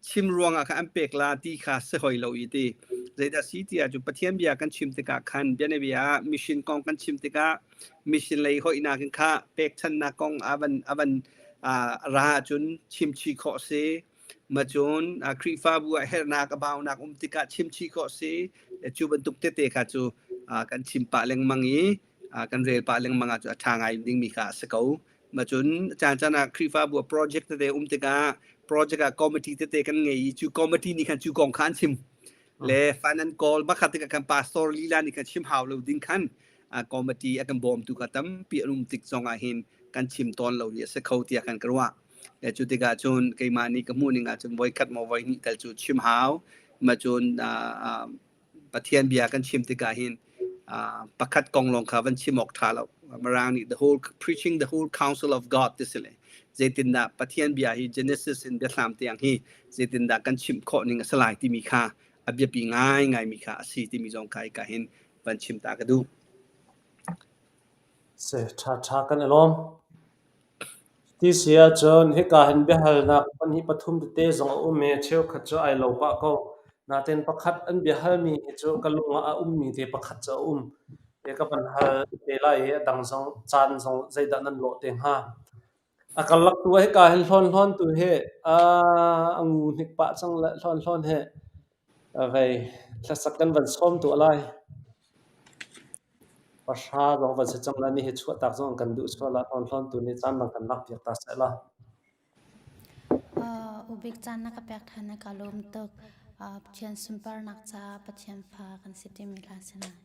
chim ruangah khan an pek la ti kha si hoi lo i ti. Zeidah si ti ahcun Pathian bia kan chim tikah khan bianabia ah mission kong kan chim tikah mission lei hoihnak in kha pekchannak kong a van ra ahcun chim chih khawh si. Macun Khrihfabu ah herhnak a baunak um tikah chim chih khawh si. Cu bantuk tete kha cu kan chim pah lengmang i kan rel pah lengmang ahcun a ṭha ngai dingmi kha a si ko. Macun caan caan ah Khrihfabu ah project tete um tikah project ah committee tete kan ngei i cu committee nih khan cu kong kha an chim. Le fund an kawl bakhat tikah kan pastor lila nih khan chim hau lo ding khan committee a kan bawmtu kha tampi an um tik zong ah hin kan chim tawn lo hi a si kho tiah kan ka ruah. Le cu tikah cun keimah nih ka hmuh ning ahcun voikhat maw voihnih tal cu chim hau. Macun Pathian bia kan chim tikah hin pakhat kong lawng kha van chim awk ṭha lo. Mirang nih the whole preaching the whole counsel of God ti si le zeitindah Pathian bia hi Genesis in biathlam tiang hi zeitindah kan chim khawh ning a si lai timi kha a biapi ngaingaimi kha a si timi zong kha hika hin van chim ta ka duh. Si, ṭha ṭha kan i lawm. Ti si ahcun hika hin biahalnak pahnih pathum tete zong a um i cheukhat cu ai lo pah ko. Nain pakhat an biahalmi hi cu ka lung ah a ummi te pakhat cu a um. Te ka van hal te lai i a dang zong caan zong zeidah nan lawh te hnga. A karlak tu ah hika hin hlawn hlawn tu hi a ngu hnik pah cang le hlawn hlawn hi vei hlasak kan van sawm tuah lai. Pahra zong van si cang lai ni hi chuahtak zong an kan duh sual ah hlawn tu nih caan dang kan lak piak ta seh la. Ubik caan na ka pek ṭhan na ka lawm tuk. Pathian sunparnak caah Pathian fa kan si timi hla si lai.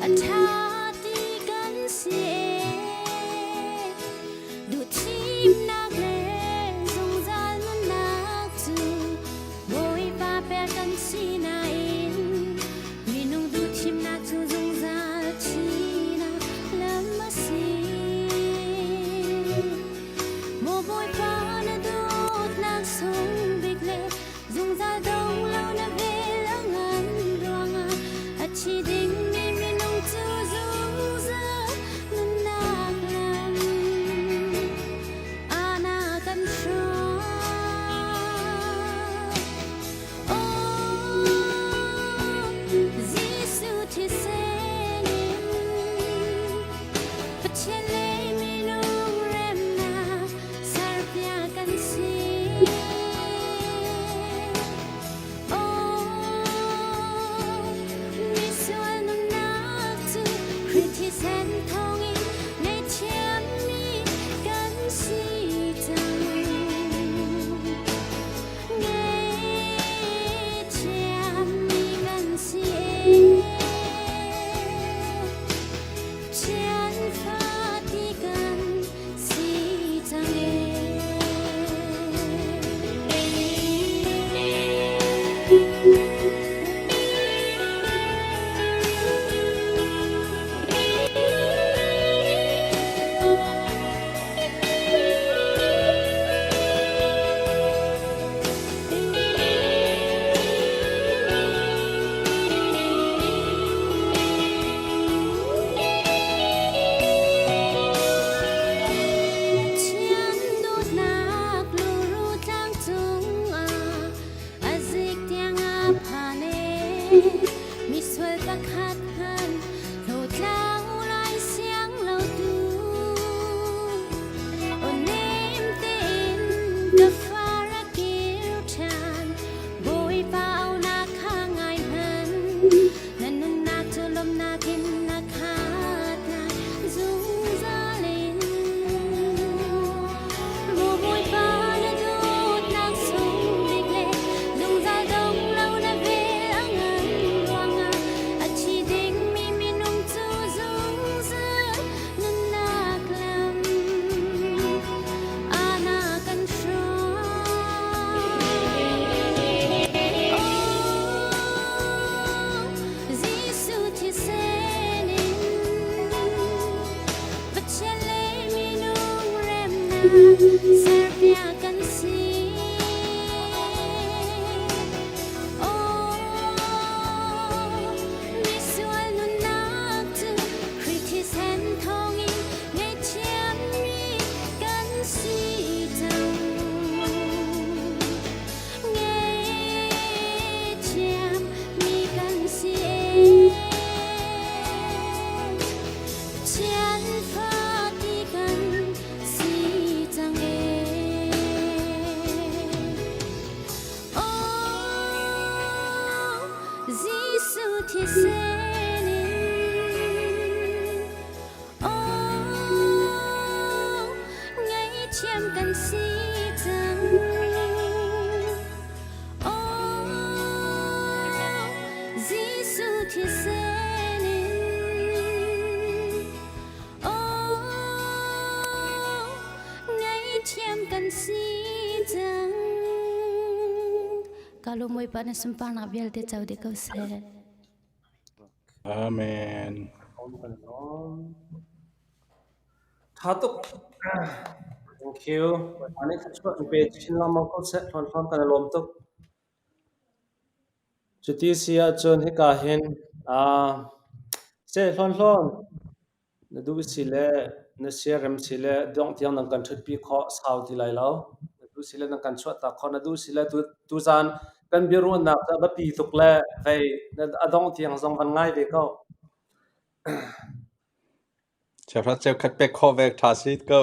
A ṭha ti kan si ee. Duhthimnak le zungzal nunnak cu Bawipa pek kan si nain minung duhthimnak cu zungzal thihnak lam a si. Maw Bawipa na dawtnak sung bik le zungzal dong lo na vel a ngan ruangah a thi dingmi minung cu zungzal nunnak lam ana kan hruai. Oh, Jesuh thisen in Pathian le minung remnak serpiak kan si. Oh, misual nunnak cu Khrih thisen thawngin ngaihthiammi kan si cang. Ngaihthiammi kan si. Pathian fa ti kan si cang ee. Pathian dawtnak luru tlang cungah a zik tiang a phan ee. Misual pakhat hmanh hlawhtlang lai siang lo tu. Aw nem tein ka far a kir ṭhan. Bawipa aunak kha ngai hmanh. Na nunnak cu lawmhnak in na khat lai zungzal in. Maw Bawipa na dawtnak sung bik le zungzal dong lo na vel a ngan ruangah a thi dingmi minung cu zungzal nunnak lam ana kan hruai. Oh, Jesuh thisen in Pathian le minung remnak serpiak kan si. Oh, misual nunnak cu Khrih thisen thawngin ngaihthiammi kan si cang. Ngaihthiammi kan si ee. Pathian fa ti kan si cang ee. Oh, Jesuh thisen in Oh, ngaihthiam kan si cang. Oh, Jesuh thisen in Oh, ngaihthiam kan si cang. Ka lungmuipa na sunparnak vialte co dih ko seh. Amen. Tha tuk. Thank you. Bawipa nih thluachuah in pe chin lengmang ko seh. Hlawn hlawn kan i lawm tuk. Cuti si ahcun hika hin seh hlawn hlawn Na duh si le na siarem si le dongh tiang nan kan ṭhutpi khawh sau ti lai lo. Na duh si le nan kan chuahtak khawh. Na duh si le tuzaan kan biaruahnak cu a biapi tuk le vei a dongh tiang zong van ngai ve ko. Cheukhat cheukhat pek khawh ve ṭha si ko.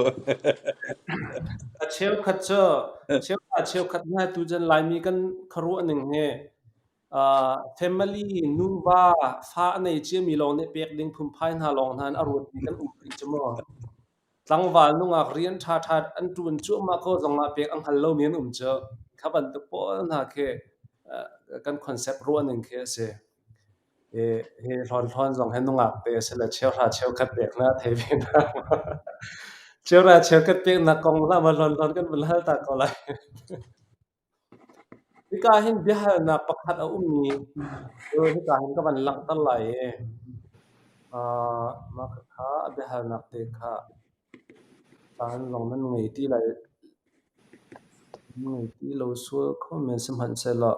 A cheukhat cu cheukhat cheukhat hna tuzan Laimi kan khuaruah ning hi Family, nuva, fa a nei ciami lawng nih pek ding phunphai hna lawng hna in a ruatmi kan um rih cu mu. Tlangval nungak rian ṭhaṭha an ṭuan cuahmah ko zongah pek a hngal lomi an um cu. Kha bantuk pawl hna khi kan concept ruahning khi a si. Hi hi hlawn zong hi nungak te a si le cheuhra cheukhat pek na thei ve na. Cheuhra cheukhat peknak kong hlah ma hlawn kan vun hal ta ko lai. Hika hin biahalnak pakhat a ummi cu hika hin ka van langhter lai i mah kha a biahalnak te kha caan zong nan ngei ti lai nan ngei ti lo sual kho men sihmanhsehlaw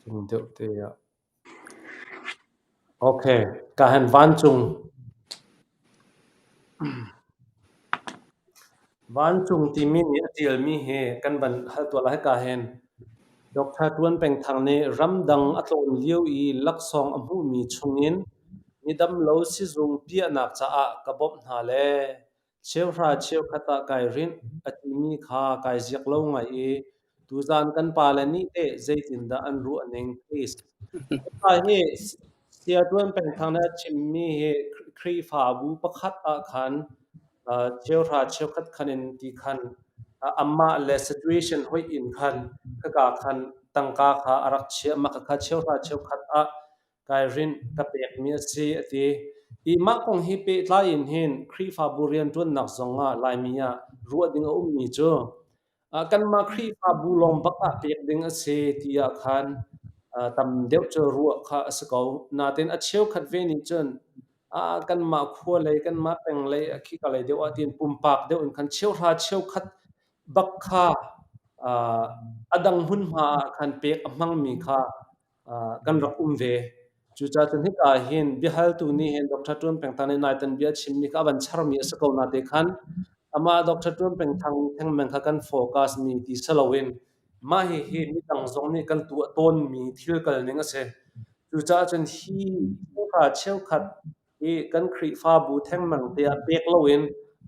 cung deuh te ah. Okay, ka han vancung. Vancung timi nih a ṭialmi hi kan van hal tuah lai hika hin. Dr. Ṭuan Peng Thang nih ramdang a tlawn lio i laksawng a hmuhmi chungin midamlo sizung piahnak caah ka bawmh hna le cheuhra cheukhat ah kai rinh a timi kha kai ziak lo ngai i tuzaan kan pale nih teh zeitindah an ruah ning please. Hika hi Saya Ṭuan Peng Thang nih a chimmi hi Khrihfabu pakhat ah khan cheuhra cheukhat khan in ti khan amah le situation hoih in khan khaka khan tangka kha a rak chiah. Mah khakha cheuhra cheukhat ah kai rinh ka pekmi a si a ti. I mah kong hi pehtlai in hin Khrihfabu rianṭuannak zongah Laimi ah ruah ding a ummi cu kanmah Khrihfabu lawng bak ah pek ding a si ti ah khan tam deuh cu ruah kha a si ko. Nain a cheukhat ve nih cun kanmah khua lei, kanmah peng lei, khika lei deuh ah tiin pumpak deuh in khan cheuhra cheukhat bak kha a dang hmunhma ah khan pek a hmangmi kha kan rak um ve. Cucaah cun hika hin biahaltu nih hin Dr. Ṭuan Peng Thang nih naitan bia a chimmi kha a van charmi a si ko nate khan amah Dr. Ṭuan Peng Thang thengmang kha kan focus mi ti si loin mah hihi midang zong nih kan tuah tawnmi thil kal ning a si. Cucaah cun hi cheuhra cheukhat hi kan Khrihfabu thengmang te ah pek loin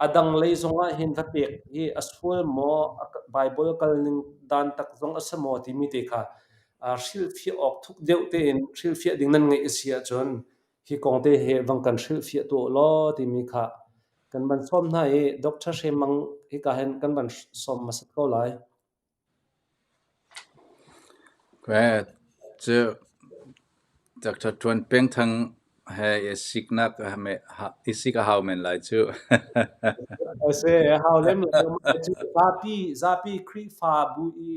a dang lei zongah hin va pek hi a sual maw, Bible kal ning dan tak zong a si maw timi te kha hrilhfiah awk thuk deuh tein hrilhfiah ding nan ngeih a si ahcun hi kong te hi vang kan hrilhfiah tuah law timi kha kan van sawm hna i Dr. Hre Mang hika hin kan van sawm hmasat ko lai. Cu Dr. Ṭuan Peng Thang he i siknak i sik a hau men lai cu. A si, hau lem lo. Zapi zapi Khrihfabu i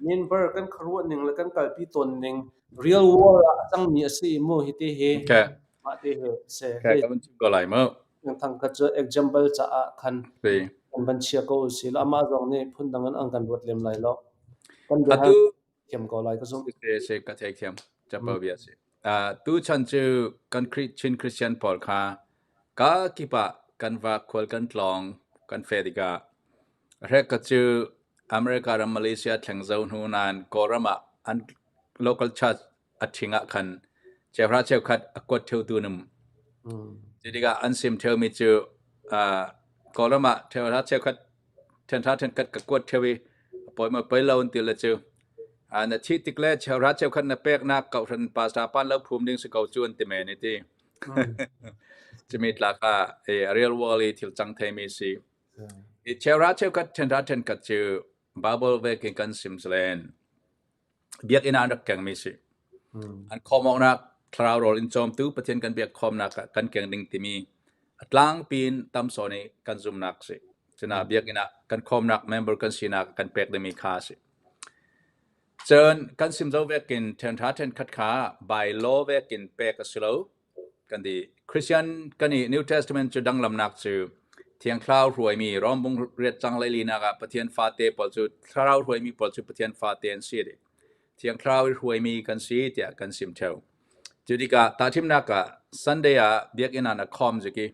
member kan khuaruah ning le kan kalpi tawn ning real world ah a cangmi a si mu hi ti hi mah ti hi si. Okay, kan chim ko lai mu. Thang kha cu example caah khan kan van chia ko usih law amah zong nih phundang in an kan ruat lem lai lo. Kan biahal thiam ko lai ka zumh. Si ka thei thiam. Capo bia si. Tu chan cu kan Chin Christian pawl kha ka kip ah kan va khual kan tlawng kan fe tikah hrek ka cu America ram Malaysia thleng zo hnu nan Kawlram ah an local church a ṭhing ah khan cheuhra cheukhat a kuat ṭheutu an um. Cu tikah an sim ṭheumi cu Kawlram ah cheuhra cheukhat ṭhenhra ṭhenkhat ka kuat ṭheu i a poi maw poi lo an ti le cu na thih tik le cheuhra cheukhat na peknak kohhran pastor pan lo phum ding si ko cu an ti men i ti. Cumi tla kha real world i thil cang theimi si. I cheuhra cheukhat ṭhenhra ṭhenkhat cu Bible vekin kan sim selen. Biakinn ah an rak kengmi si. An khawmawknak thlarau rawl in cawmtu Pathian kan biak khawmnak ah kan keng ding timi a tlangpi in tam sawn i kan zumnak si. Cuna biakinn ah kan khawmnak member kan sinak kan pek dingmi kha a si. Cun kan sim zo vekin ṭhenṭha ṭhenkhat kha by law vekin pek a si lo. Kan ti. Christian kan i New Testament cu danglamnak cu Thiang Thlarau hruaimi Rom bung riat cang lei linak ah Pathian fate pawl cu Thlarau hruaimi pawl cu Pathian fate an si dih. Thiang Thlarau i hruaimi kan si tiah kan sim theo. Cu tikah tahthimnak ah Sunday ah biakinn ah na khawm ziki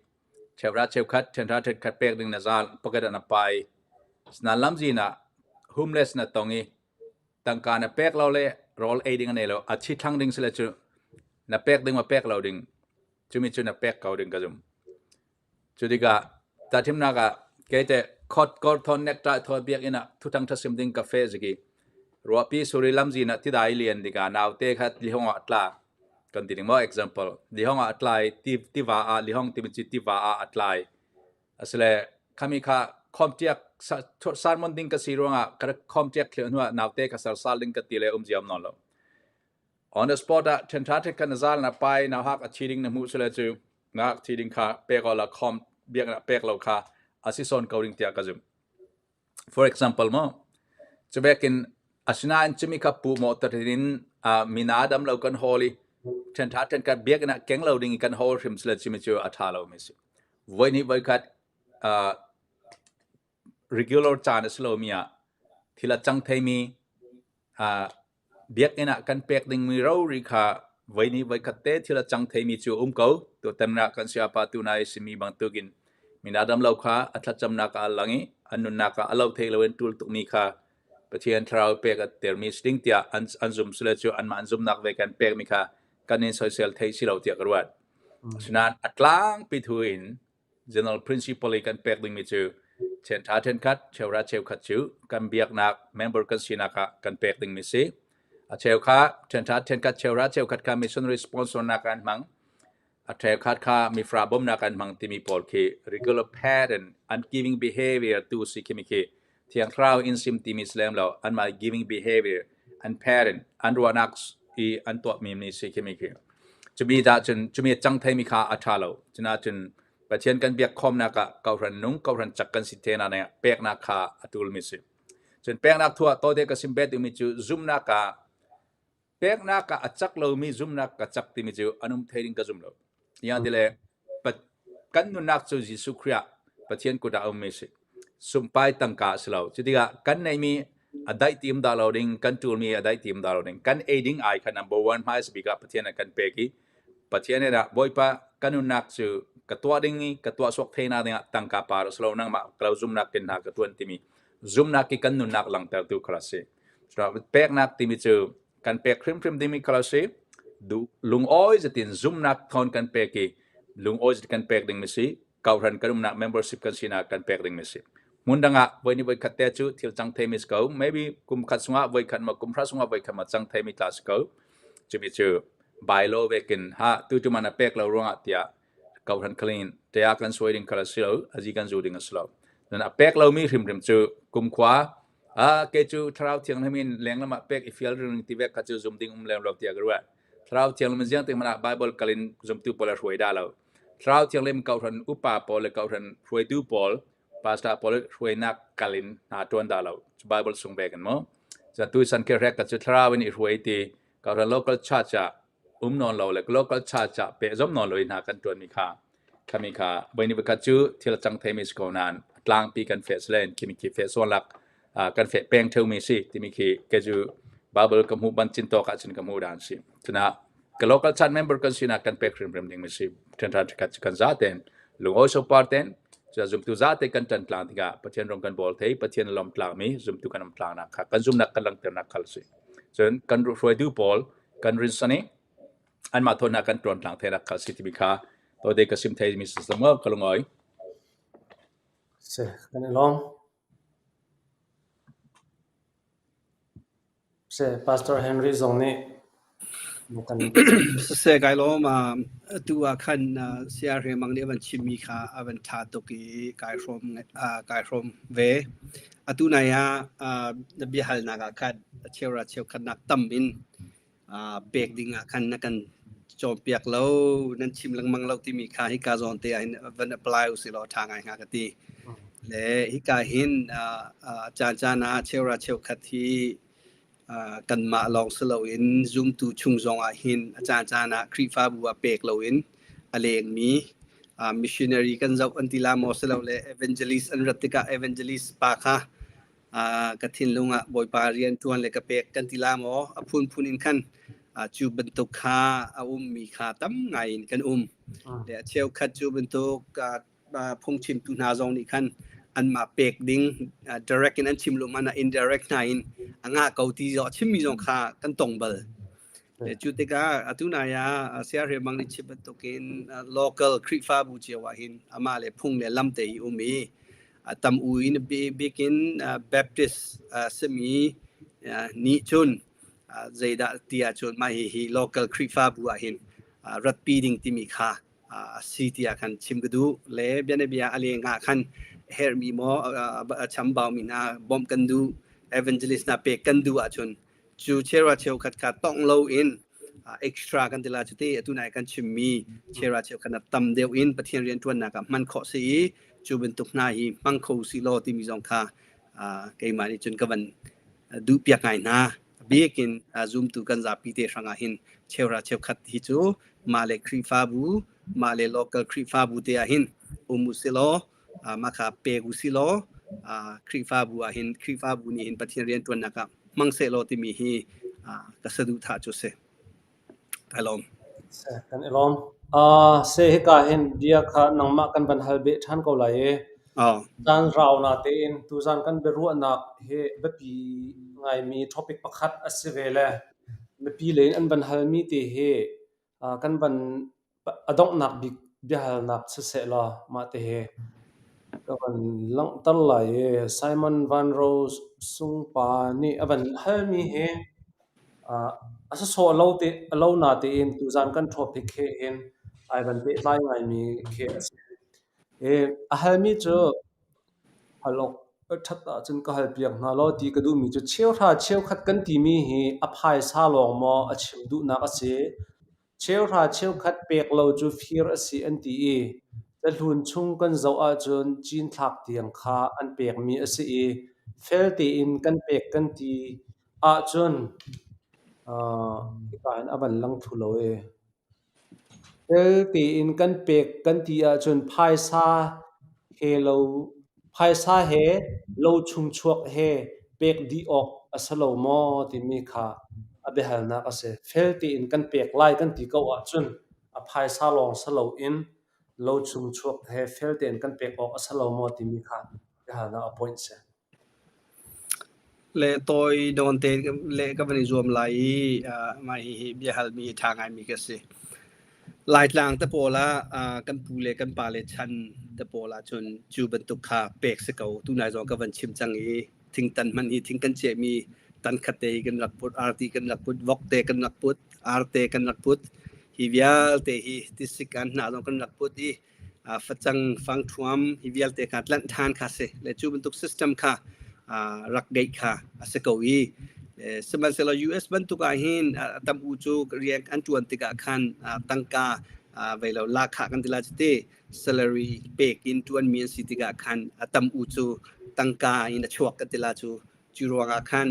cheuhra cheukhat ṭhenhra ṭhenkhat pek ding na zal pocket ah na pai. Sinan lamzin ah homeless na tong i Tangka na pek lo le rawl ei ding a nei lo. A thi thlang ding sile cu na pek ding ma pek lo ding. Cumi cu na pek ko ding ka zum. Cu tikah tahthimnak ah kei te khot kor thon nektai thaw biakinn ah thuthang thasim ding ka fe ziki. Ruahpi suri lamzin ah tidai lian tikah naute kha lihong ah tla. Kan ti ding maw example. Lihong ah a tlai tiva ah lihong timi ci tiva ah a tlai. Asile khami kha khomtiak sermon ding ka si ruangah ka rak khomtiak thliah hnuah naute kha sarsal ding ka ti le um ziam nawn lo. On the spot ah ṭhenṭha ṭhenkhat na zal na pai na hak a thi ding na hmuh sule cu na hak thi ding kha pek awla khom biaknak pek lo kha a si sawn ko ding tiah ka zumh. For example mo cubekin asinain cumi kha pu mo tarin mina dam lo kan hawl i ṭhenṭha ṭhenkhat biakinn ah keng lo ding i kan hawl hrim sile cumi cu a ṭha lo mi si. Voi nih voikhat regular caan a si lomi ah thil a cang theimi biakinn ah kan pek dingmi rori kha voi nih voikhat te thil a cang theimi cu a um ko. Tutan ah kan sayapa tunai a simi bantukin mina damlo kha a thlacamnak ah a lang i an nunnak ah a lo thei loin ṭul tukmi kha Pathian thlarau pek a termi si ding tiah an zum sile cu anmah an zumnak ve kan pekmi kha kan in soisel thei si lo tiah ka ruat. Asinain a tlangpi thu in General Principle i kan pek dingmi cu ṭhenṭha ṭhenkhat, cheuhra cheukhat cu kan biaknak member kan sinak ah kan pek dingmi si. A cheu kha ṭhenṭha ṭhenkhat, cheuhra cheukhat kha missionary sponsor nak ah an hmang. A cheukhat kha mifra bawmnak an hmang timi pawl khi regular pattern an giving behavior tu si khi mi khi Thiang Thlarau in sim timi si lem lo anmah giving behavior an pattern an ruahnak i an tuahmi mi si khi mi khi. Cumi dah cun cumi a cang theimi kha a ṭha lo. Cuna cun Pathian kan biak khawmnak ah kohhran nung kohhran cak kan si te na ne peknak kha a ṭulmi si. Cun peknak thuah tawte ka sim bet dingmi cu zumhnak ah Peknak ah a cak lomi zumhnak ka cak timi cu an um thei ding ka zum lo. Ia ti le kan nunnak cu Jesuh Khrih ah Pathian kut ah a ummi si. Sumpai tangka a si lo. Cutikah kan neihmi a daih tim dah lo ding, kan ṭulmi a daih tim dah lo ding, kan ei ding ai kha number one hmai bik ah Pathian a kan pek i Pathian nih dah Bawipa kan nunnak cu ka tuah ding i ka tuah suak thei na dingah tangka par a si lo nangmah ka lo zumnak kin hna ka ṭuan timi zumnak i kan nunnak langhtertu kha a si. Peknak timi cu kan pek hrimhrim dingmi kha a si. Lungawi zetin zumnak thawn kan pek i lungawi zetin kan pek dingmi si. Kohhran kan umnak membership kan sinak kan pek dingmi si. Hmun dang ah voi ni voi khat te cu thil cang theimi si ko. Maybe kum khat chungah voi khat ma kum hra chungah voi khat ma cang theimi tla si ko. Cumi cu bylaw vekin ha tu tu man a pek lo ruangah tiah kohhran khalin tea kan suai ding khal a si lo, azi kan zu ding a si lo. Nan a pek lomi hrimhrim cu kumkhua Ah, kei cu Thlarau Thianghlim in lenglam ah pek i fial ring ti vek kha cu zum ding um lem lo tiah ka ruah. Thlarau Thianghlim ziang tik hmanh ah Bible kal in zumtu pawl a hruai dah lo. Thlarau Thianghlim kohhran upa pawl le kohhran hruaitu pawl, pastor pawl hruainak kal in hna ṭuan dah lo. Cu Bible sung bek in mu. Tu san ke hrek ka cu Thlarau in i hruai ti kohhran local church ah um nawn lo le local church ah pehzom nawn lo in hna kan ṭuanmi kha khami kha voini voikhat cu thil a cang theimi si ko nain a tlangpi kan feh silen khimi khi feh sualak kan feh peng theumi si timi khi kei cu Bible ka hmuh ban cin tawk ahcun ka hmuh dan si. Cuna ka local church member kan sinak kan pek hrimhrim ding mi si. Ṭhenṭhan ṭhekhat cu kan za ten lungawi sopar ten cu zumtu za te kan ṭan tlang tikah Pathian rom kan bawl thei Pathian lom tlang mi zumtu kan um tlang nak kha kan zumnak kan langhternak khal si. Cun kan hruaitu pawl kan rinsan i anmah thawnnak kan ṭuan tlang thei rak kha si timi kha tawite ka sim thei mi si maw ka lungoi. Si, kan i lawm. Si, Pastor Henry zong nih kan Siseh kai lawm atu ah khan Saya Hre Mang nih a van chimmi kha a van ṭha tuk i kai hrawm kai hrawm ve. Atu nai ah na biahalnak ah khan a cheura cheukhatnak tam in pek ding ah khan na kan cawnpiak lo, nan chim lengmang lo timi kha hika zawn te ah hin van apply usih law ṭha ngai hnga ka ti. Le hika hin caan caan ah cheura cheukhat hi kanmah lawng si loin zumtu chung zong ah hin a caan caan ah Khrihfabu ah pek loin a lengmi missionary kan zoh an ti la maw si lo le evangelist an rat tikah evangelist pa kha ka thinlung ah Bawipa rian ṭuan le ka pek kan ti la maw a phunphun in khan cu bantuk kha a ummi kha tam ngai in kan um. Le a cheukhat cu bantuk phungchimtu hna zong nih khan anmah pek ding direct in an chim lo hmanh ah indirect hna in a ngah ko ti zong a chimmi zong kha kan tong bal. Cu tikah atu nai ah Saya Hre Mang nih chim bantukin local Khrihfabu cio ah hin amah le phung le lam te i um i tam u in bikin Baptist simi nih cun zeidah ti ahcun mah hihi local Khrihfabu ah hin ratpi ding timi kha a si tiah khan chim ka duh le bianabia a leng ah khan herhmi maw a chambaumi hna bawmh kan duh evangelist hna pek kan duh ahcun cu chera cheukhat kha tongh loin Extra kan ti la cu ti atu nai kan chimmi chera cheukhat nak tam deuh in Pathian rianṭuannak ah hman khawh si i cu bantuk hna hi hmang kho si law timi zong kha keimah nih cun ka van duh piak ngai hna. Bik in zumtu kan zapi te hrang ah hin cheuhra cheukhat hi cu mah le Khrihfabu, mah le local Khrihfabu te ah hin um u si law mah kha pek u si law Khrihfabu ah hin Khrihfabu nih hin Pathian rianṭuannak ah hmang seh law timi hi ka saduhthah cu a si. Kai lawm. Kan i lawm. Se hika hin bia kha nangmah kan van hal beh ṭhan ko lai i caan rau na tein tuzan kan biaruahnak hi biapi ngaimi topic pakhat a si ve le mipi lei in an van halmi te hi kan van a donghnak bik biahalnak siseh law mah te hi ka van langhter lai i Simon Van Rose Sungpa nih a van halmi hi a sawsawh lo te a lo natein tuzan kan topic he hin ai van pehtlai ngaimi khi a si. I a halmi cu hal awk ṭhat ahcun ka halpiak hna law ti ka duhmi cu cheuhra cheukhat kan timi hi a phaisa lawng maw a chim duhnak a si? Cheuhra cheukhat pek lo cu fir a si an ti i cahlun chung kan zoh ahcun cinthlak tiang kha an pekmi a si i fel tein kan pek kan ti ahcun hika hin a van lang thlu lo i fel tein kan pek kan ti ahcun phaisa he lo phaisa he lo chung chuak he pek dih awk a si lo maw timi kha a biahalnak a si. Fel tein kan pek lai kan ti ko ahcun a phaisa lawng si loin lo chung chuak he fel tein kan pek awk a si lo maw timi kha biahalnak a point si. Le tawi nawn te le ka van i zuam lai i mah hihi biahalmi ṭha ngaimi ka si. Laitlang te pawl ah kan pu le kan pale chan te pawl ahcun cu bantuk kha pek si ko. Tunai zong ka van chim cang i thingtan hmanh hi thing kan ciahmi tan khat te hi kan rak put, arti kan rak put, vok te kan rak put, arte kan rak put. Hi vialte hi tisik an hnah zong kan rak put i facang fangṭhuam hi vialte kha tlanh ṭhan kha si le cu bantuk system kha rak ngeih kha a si ko i sihmanhsehlaw US bantuk ah hin tam u cu rian an ṭuan tikah khan tangka vei lo lahkhah kan ti la cu ti salary pek in ṭuanmi an si tikah khan a tam u cu tangka in a chuak kan ti la cu. Cu ruangah khan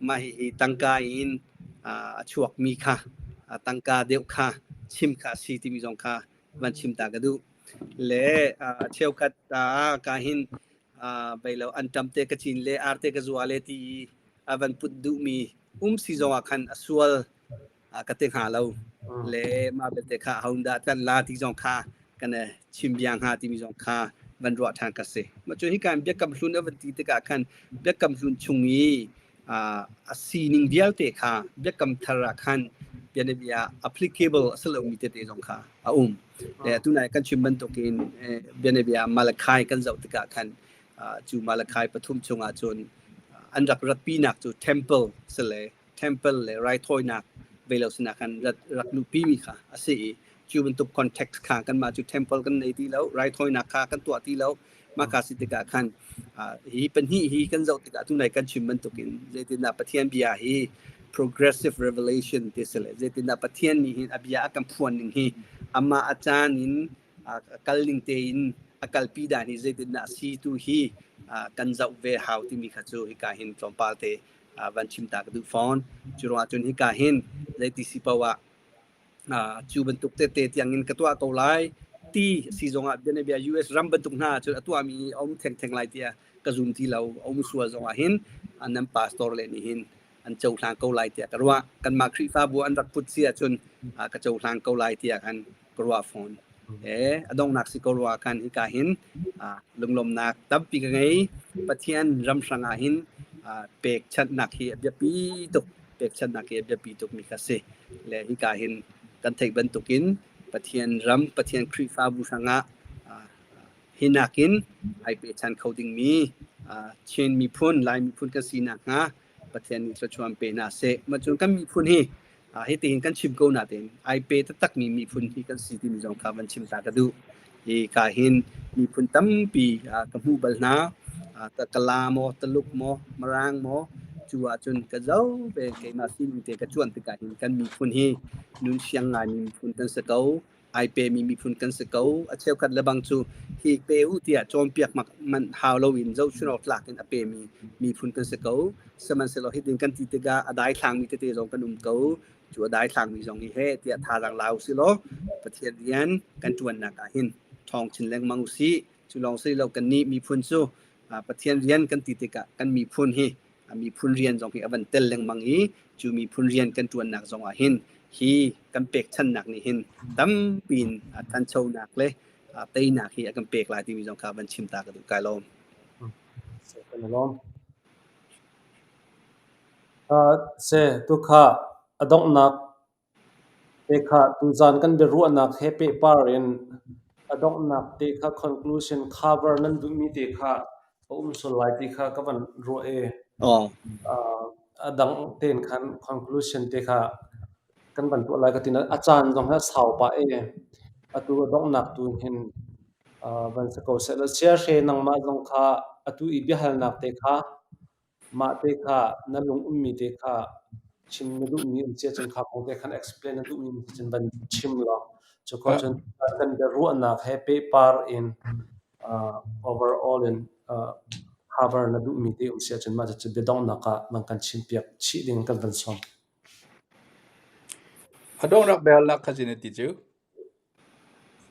mah hihi tangka in a chuakmi kha tangka deuh kha chim kha a si timi zong kha van chim ta ka duh. Le cheukhat ka hin vei lo anṭam te ka cin le arte ka zua le ti i a van put duhmi um si zong ah khan a sual ka ti hnga lo. Le mah belte kha hodah tlanh la ti zong kha kan chim bia hnga timi zong kha van ruah ṭhan ka si. Mah cu hika biakam hlun a van ti tikah khan biakam hlun chung i a sining vialte kha biakam thar ah khan bianabia applicable a si lomi tete zong kha a um. Le tunai kan chim bantukin bianabia Malachi kan zoh tikah khan cu Malachi 3 chungah cun an rak ratpinak cu temple si le temple le raithawinak velo sinah khan rak luhpimi kha a si i cu bantuk context kha kanmah cu temple kan nei ti lo, raithawinak kha kan tuah ti lo. Mah ka si tikah khan hi pahnih hi kan zoh tikah tunai kan chim bantukin zeitindah Pathian bia hi progressive revelation ti si le zeitindah Pathian nih hin a bia a kan phuan ning hi amah a caan in a kal ning tein a kalpi dan hi zeitindah si tu hi kan zoh ve hau timi kha cu hika hin tlawmpal te van chim ta ka duh fawn. Cu ruangah cun hika hin zeiti si paoh ah cu bantuk tete tiangin ka tuah ko lai ti si zongah bianabia US ram bantuk hna cun a tuahmi a um thengtheng lai tiah ka zum ti lo. A um sual zongah hin nan pastor le nih hin an cohlang ko lai tiah ka ruah. Kanmah Khrihfabu an rak put si ahcun ka cohlang ko lai tiah khan ka ruah fawn. A donghnak si ko rua khan hika hin lunglawmnak tampi ka ngei. Pathian ram hrang ah hin pekchanhnak hi a biapi tuk. Pekchanhnak hi a biapi tukmi kha si. Le hika hin kan theih bantukin Pathian ram, Pathian Khrihfabu hrangah hi nakin ai pechan kho dingmi Chin miphun, Lai miphun kan si nakhnga Pathian nih thluachuah pe hna seh. Mah cun kan miphun hi hitihin kan chim ko nain ai pe taktakmi miphun hi kan si timi zong kha van chim ta ka duh. Hi ka hin miphun tampi ka hmuh bal hna. Kala maw, Taluk maw, Mirang maw. Cu ahcun ka zoh ve keimah sining te ka cuanh tikah hin kan miphun hi nun siang ngaimi miphun kan si ko. Ai pemi miphun kan si ko. A cheukhat lebang cu hi pe u tiah cawnpiak manh hau loin zohchun awk tlak in a pemi miphun kan si ko. Sihmanhsehlaw hitin kan ti tikah a daithlangmi tete zong kan um ko. Cu a daithlangmi zong hi heh tiah thazaang la usih law Pathian rian kan ṭuannak ah hin ṭhawng chin lengmang usih. Cu lawng si lo kannih miphun cu Pathian rian kan ti tikah kan miphun hi miphun rian zong hi a van tel lengmang i cu miphun rian kan ṭuannak zong ah hin hi kan pekchannak nih hin tampi in ṭhanchonak le teinak hi a kan pek lai timi zong kha van chim ta ka duh. Kai lawm. Kan i lawm. Se tukha a donghnak Te kha tuzaan kan biaruahnak he pehpar in a donghnak te kha conclusion cover nan duhmi te kha a um sual lai ti kha ka van ruah i a dang tein khan conclusion te kha kan van tuah lai ka ti nain a caan zong hi a sau pah i atu a donghnak tu hin van si ko sehlaw Siahre nangmah zong kha atu i biahalnak te kha Mah te kha na lung ummi te kha chim na duhmi an si ahcun kha kong te khan explain na duhmi an si ahcun van chim law cu khawh cun kan biaruahnak he pehpar in overall in cover na duhmi te um si ahcun mah cucu biadonghnak ah nan kan chimpiak chih ding kan van sawm. A donghnak biahalnak kha cin ti cu?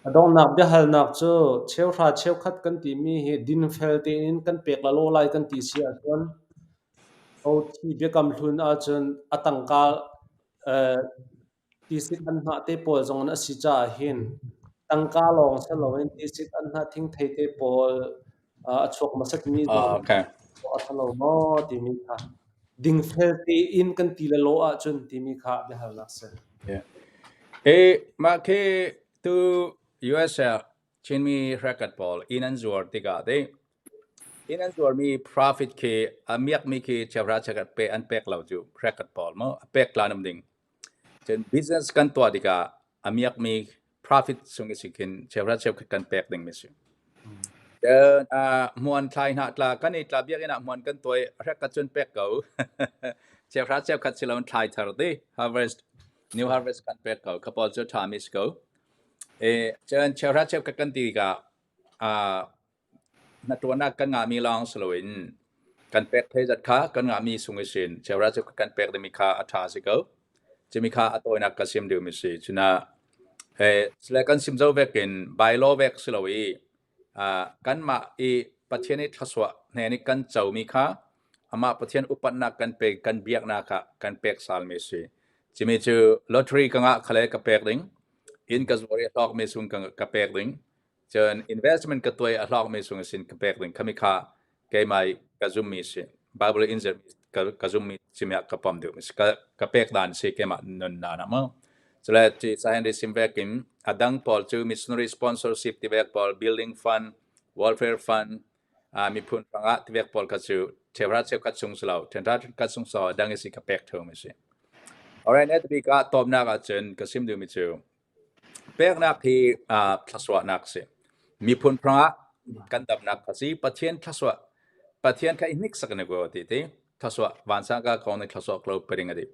A donghnak biahalnak cu cheuhra cheukhat kan timi hi dinfel tein kan pek lalaw lai kan ti si ahcun Othi biakam hlun ahcun a tangka tisik anhnah te pawl zong in a si caah hin tangka lawng si loin tisik anhnah thingthei te pawl a chuak hmasatmi zong a ṭha lo maw timi kha dingfel tein kan ti le law ahcun timi kha biahalnak a si. Yeah. Eh, mah khi tu US ah Chinmi hrekat pawl inn an zuar tikah te inn an zuarmi profit khi a miakmi khi cheuhra cheukhat pe an pek lo cu hrekat pawl mu a pek tlan um ding. Cun business kan tuah tikah a miakmi profit sung i si khin cheuhra cheukhat kan pek ding mi si. Cun hmuan thlai hna tla kan i tla biakinn ah hmuan kan tuai hrek ka cun pek ko. Cheuhra cheukhat si loin thlai thar ti harvest new harvest kan pek ko. Ka pawl cu ṭha mi si ko. E cun cheuhra cheukhat kan ti tikah hnaṭuannak kan ngahmi lawng si loin kan pek thei zat kha kan ngahmi sung i sin cheuhra cheukhat kan pek dingmi kha a ṭha si ko. Cumi kha a tawinak ka sim duhmi si. Cunah sile kan sim zo vekin bylaw vek si lo i kanmah i Pathian i thluachuah hnen i kan comi kha amah Pathian upatnak kan pek kan biaknak ah kan pek salmi a si. Cimi cu lottery ka ngah khale ka pek ding, inn ka zuar i a hlawkmi sung ka pek ding, Cun investment ka tuai a hlawkmi sung sin ka pek ding khami kha keimah i ka zummi si. Bible in zirmi ka zummi simi ah ka pom deuhmi si. Ka pek dan si keimah nunnak ah mu. Cule ci Henry sim vek in a dang pawl cu missionary sponsorship ti vek pawl, building fund, welfare fund, miphun hrangah ti vek pawl kha cu cheuhra cheukhat chung si lo, ṭhenhra ṭhenkhat chung si lo, a dang i si ka pek ṭheumi si. Alright, net bik ah tawpnak ahcun ka sim duhmi cu Peknak hi thluachuahnak a si. Miphun hrangah kan damnak a si. Pathian thluachuah Pathian kha i hniksak in a ti ti. Thluachuah vansang ka kong nih thluachuah klo piring a ti.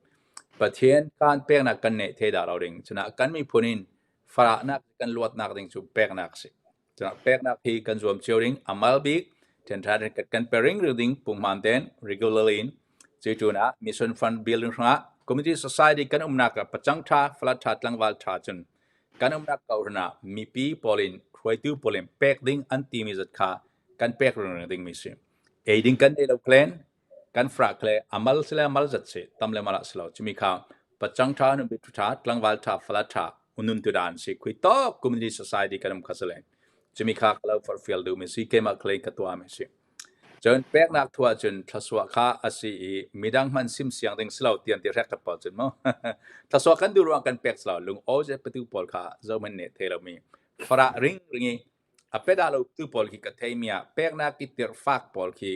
Pathian kan peknak kan neih thei dah lo ding. Cunah kan miphun in farahnak kan luatnak ding cu peknak a si. Peknak hi kan zuam cio ding a mal bik ṭhenṭha kan pe ring ding punghman ten regularly in cuitun ah mission fund building hrangah community society kan umnak ah pacang ṭha falat ṭha tlangval ṭha cun kan umnak ko ah mipi pawl in hruaitu pawl in pek ding an timi zat kha kan pek ring ding mi si ei ding kan nei lo klen Kan frak le a mal si le a mal zat si, tam le mal ah si lo. Cumi kha pacang ṭha, nupi ṭha, tlangval ṭha, fala ṭha, unun tu dan si. Khui tawk community society kan um kha si le. Cumi kha ka lo forhfial duhmi si, keimah claim ka tuahmi si. Cun peknak thu ahcun thlasua kha a si i midang hman sim siang ding si lo tian ti hrek ka pawl cun mu. Thlasua kan duh ruang kan pek si lo lung aw je patu pawl kha zohman nih thei lomi farah ring ring i a peda lo tu pawl khi ka theimi ah peknak i tirh fak pawl khi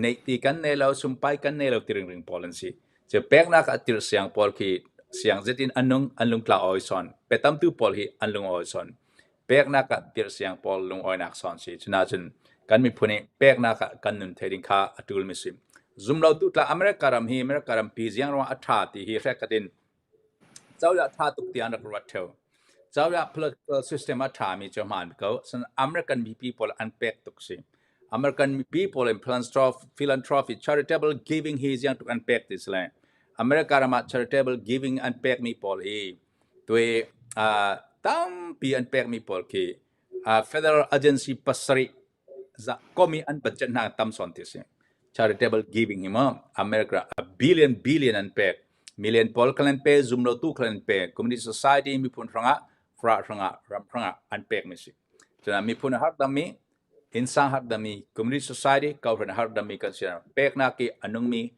neih ti kan nei lo, sumpai kan nei lo ti ringring pawl an si. Cu peknak ah tirh siang pawl khi siang zet in an nung, an lungtla awi sawn. Pe tamtu pawl hi an lung awi sawn. Peknak ah tirh siang pawl lungawinak sawn si. Cuna cun kan miphun i peknak ah kan nun thei ding kha a tul mi si. Zumlotu tla America ram hi America rampi ziang ruang a ṭha ti hi hrekatin cozah ṭha tuk tiah an rak ruat ṭheo. Cozah political system a ṭhami cu hmaan ko. San American mipi pawl an pek tuk si. American mipi pawl in philanthropy, charitable giving hi ziang tuk an pek ti si le America ram ah charitable giving an pekmi pawl hi tui tampi an pekmi pawl khi federal agency pasarih kom i an budget hna tam sawn ti si. Charitable giving hi mu America a billion billion an pek. Million pawl khal an pe, zumlotu khal an pe, community society miphun hrangah, fra hrangah, ram hrangah an pek mi si. Cun miphun har dami, innsang har dami, community society kauhran har dami kan si. Peknak i a nungmi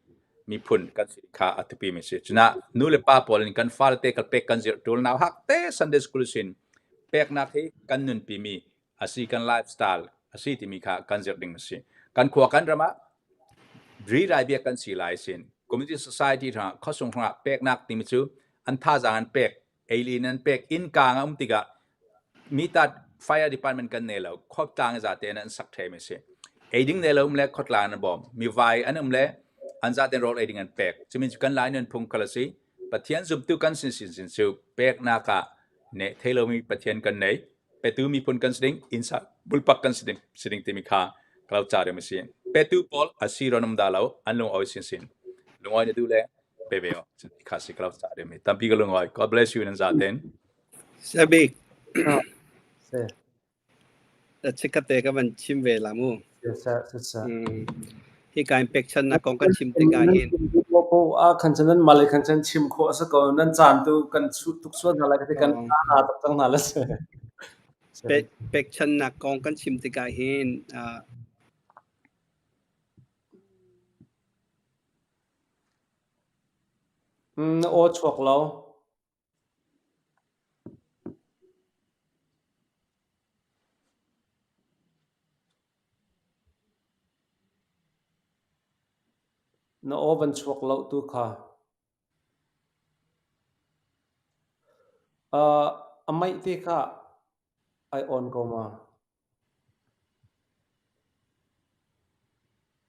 miphun kan si kha a thupi mi si. Cuna nu le pa pawl in kan fale te kal pek kan zir tul nau hak te Sunday school sin peknak hi kan nunpi mi a si kan lifestyle a si timi kha kan zirh ding a si. Kan khua kan ram ah ri biak kan si lai sin community society hrangah khuasung hrangah peknak timi cu an thazaang an pek eilin an pek innkaang a um tikah mitat fire department kan nei lo khuatlang zate in an sak ṭhem a si. Eiding nei lo um le khuatlang an bawm mivai an um le an zaten rawl eiding an pek cumin cu kan lai nunphung khal a si Pathian zumtu kan sin sin sin cu peknak ah ne thei lomi Pathian kan nei petu miphun kan si ding innsa bulpak kan si ding si ding timi kha ka lo ca ding a si petu pawl a si ron um da lo an lungawi sin sin lungawi na duh le pe ve o kha si ka lo ca ding mi tampi ka lungawi God bless you nan za ten Sabik Se. Chikkhat te ka van chim ve la mu. Siseh, siseh. Mm. Hi ka in pekchannak kong kan chim tikah hin Po a khan chan nan male khan chan chim khawh a si ko nan caan tu kan chuh tuk sual hna lai ka ti kan Oh. na tuk cang hna la si. Pek pekchannak kong kan chim tikah hin uh, Mm, na aw chuak lo. Na aw van chuak lo tu kha. Uh, a meih te kha ai on ko ma?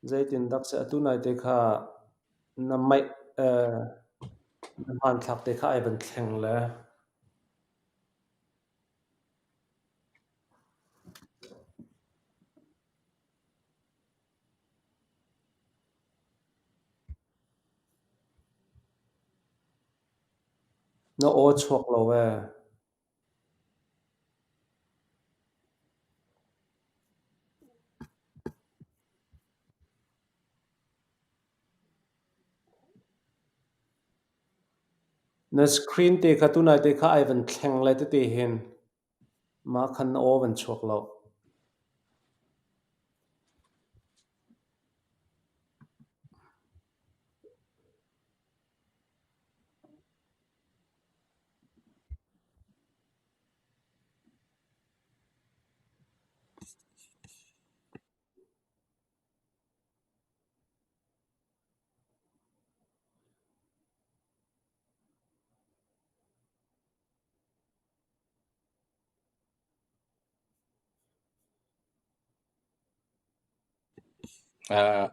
Zeitindak seh atu naite kha na meih uh, na hmanthlak te kha ai van thleng le. Na aw chuak lo ee. Na screen te kha tunai te kha ai van thleng lai tete hin mah khan na aw van chuak lo.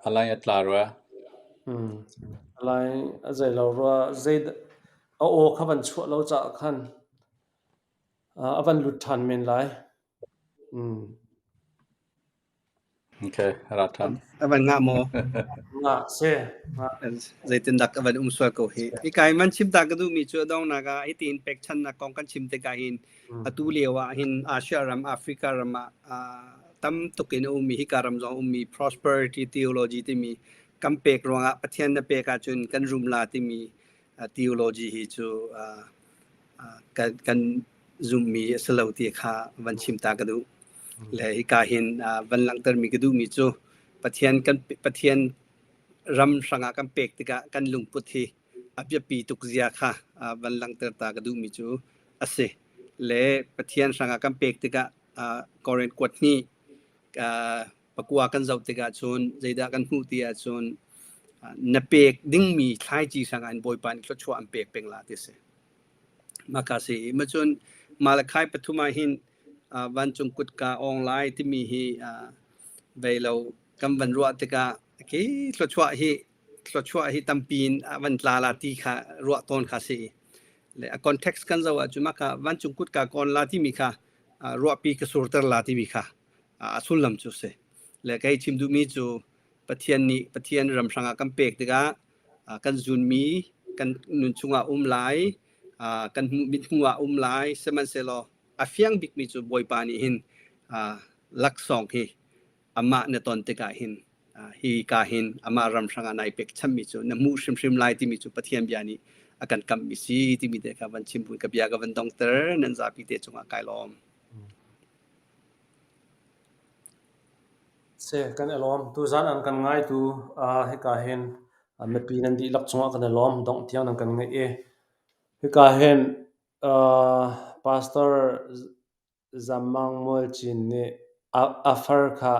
A lai a tla rua. Hmm. A lai a zei lo rua zei a aw kha van chuah lo caah khan a van lut ṭhan men lai. Hmm. Okay, ra ṭhan. A van ngah maw? Ngah si. Ngah. Zeitindak a van um sual ko hi. Hi man chim ta ka duhmi cu a donghnak ah hitin pekchannak kong kan chim tikah hin atu lio ah hin Asia ram, Africa ram ah tam tuk in a ummi hika ram zong ummi prosperity theology timi kan pek ruangah Pathian na pek ahcun kan rum la timi theology hi cu kan, kan zummi a si lo ti kha van chim ta ka duh. Le hika hin van langhtermi ka duhmi cu Pathian kan Pathian ram hrangah kan pek tikah kan lungput hi a biapi tuk zia kha van langhter ta ka duhmi cu a si. Le Pathian hrangah kan pek tikah Korin kuat hnih pakua kan zoh tikah cun zeidah kan hmuh ti ahcun na pek dingmi thlaici hrangah in Bawipa nih thluachuah an pek peng la ti si. Maka si ma cun Malachi pathum ah hin vancung kutka awng lai timi hi vei lo kan van ruah tikah. Okay, thluachuah hi tampi in a van tla la ti kha ruah tawn kha si. Le a context kan zoh ahcun mah kha vancung kutka kawn la timi kha ruahpi ka surter la timi kha a sullam cu si. Le kei chim duhmi cu Pathian nih Pathian ram hrangah kan pek tikah kan zunmi kan nun chungah um lai, kan mithmuh ah um lai, sihmanhsehlaw a fiang bikmi cu Bawipa nih hin laksawng hi amah na ton tikah hin hi ka hin amah ram hrangah nai pek chammi cu na hmuh hrimhrim lai timi cu Pathian bia nih a kan kamhmi si timi te kha van chim buin ka bia ka van dongter nan zapi te cungah kai lawm. Se kan i lawm. Tuzan an kan ngaitu hika hin mipi nan dihlak cungah kan i lawm. Dongh tiang nan kan ngaih i hika hin Pastor Zammang Mualcin nih a far kha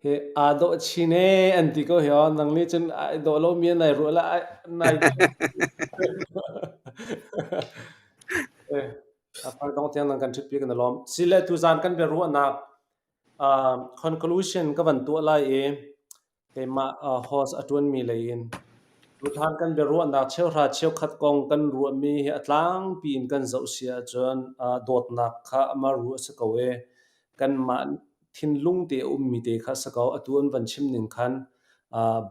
hi aa dawh chin ee an ti ko hi aw. Nang nih cun ai dawh lomi nai ruah le nai a far dong tiang nan kan ṭhutpi kan i lawm. Sile tuzan kan biaruahnak conclusion ka van tuah lai i keimah host a ṭuanmi lei in tutan kan biaruahnak cheuhra cheukhat kong kan ruahmi hi a tlangpi in kan zoh si ahcun dawtnak kha ama ru a si ko i kanmah thinlung te a ummi te kha a si ko. Atu an van chim ning khan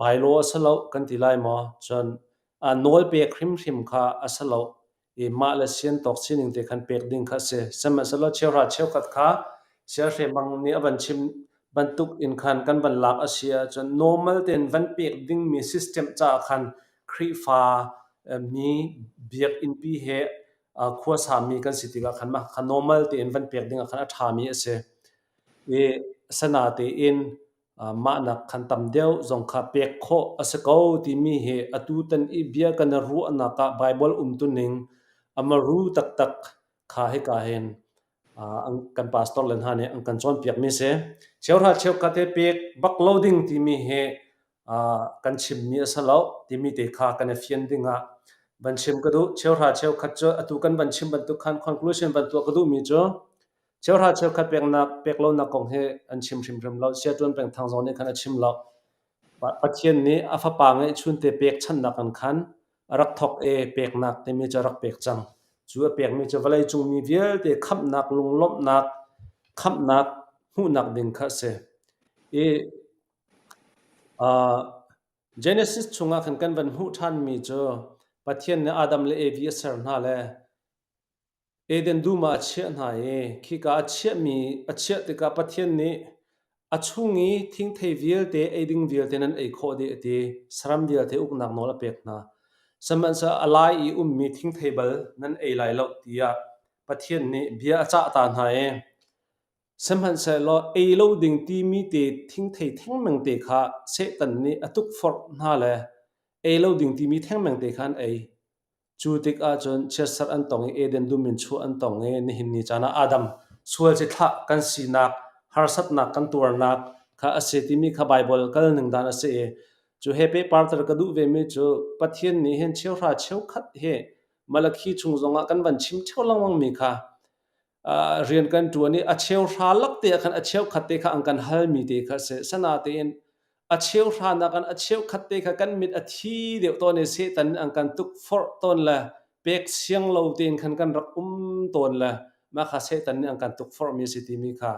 bylaw a si lo kan ti lai maw? Cun nawl pek hrimhrim kha a si lo. I mah le sian tawk sining te khan pek ding kha a si. Sihmanhsehlaw cheuhra cheukhat kha sialhre bang nih a van chim bantuk in khan kan van lak a si ahcun normal tein van pek dingmi system caah khan Khrihfa mi biakinnpi he khuasami kan si tikah khan mah kha normal tein van pek ding ah khan a ṭhami a si. I sana tein mahnak khan tam deuh zong kha pek khawh a si ko timi hi atutan i bia kan i ruahnak ah Baibal umtuning a maru taktak kha hika hin kan pastor le hna nih an kan cawnpiakmi si. Cheuhra cheukhat he pek bak lo ding timi hi kan chimmi a si lo timi te kha kan i fian ding ah van chim ka duh. Cheuhra cheukhat cu atu kan van chim bantuk khan conclusion van tuah ka duhmi cu Cheuhra cheukhat peknak pek lonak kong hi an chim hrimhrim lo. Siaṭuan peng thang zong nih khan a chim lo. Pathian nih a fapa ngeihchunte pekchanhnak in khan a rak thawk i peknak timi cu a rak pek cang. Cu a pekmi cu vawleicung mi vialte khamhnak, lunglawmhnak, khamhnak hmuhnak ding kha a si. I Genesis chungah khan kan van hmuh ṭhanmi cu Pathian nih Adam le Evi a ser hna le Eden dum ah a chiah hna i khika a chiahmi a chiah tikah Pathian nih a chung i thingthei vialte ei ding vialte nan ei khawh dih a ti. Saram vialte uknak nawl a pek hna. Sihmanhsehlaw a lai i ummi thingthei bal nan ei lai lo tiah Pathian nih bia a cah ta hna i sihmanhsehlaw ei lo ding timi te thingthei thengmang te kha Satan nih a tukforh hna le ei lo ding timi thengmang te kha an ei. Cu tikah cun chiatserh an tong i Eden dum in chuah an tong i nihin ni caan ah Adam sual ci thlah kan sinak, harsatnak kan tuarnak kha a si timi kha Baibal kal ning dan a si i cu he pehparter ka duh vemi cu Pathian nih hin cheuhra cheukhat hi Malakhi chung zongah kan van chim ṭheo lengmangmi kha rian kan ṭuan i a cheuhra lak te ah khan a cheukhat te kha an kan halmi te kha a si. Sanatein a cheuhra nakin a cheukhat te kha kan mit a thi deuh tawn i Satan nih an kan tukforh tawn le pek siang lo tein khan kan rak um tawn le mah kha Satan nih an kan tukforhmi a si timi kha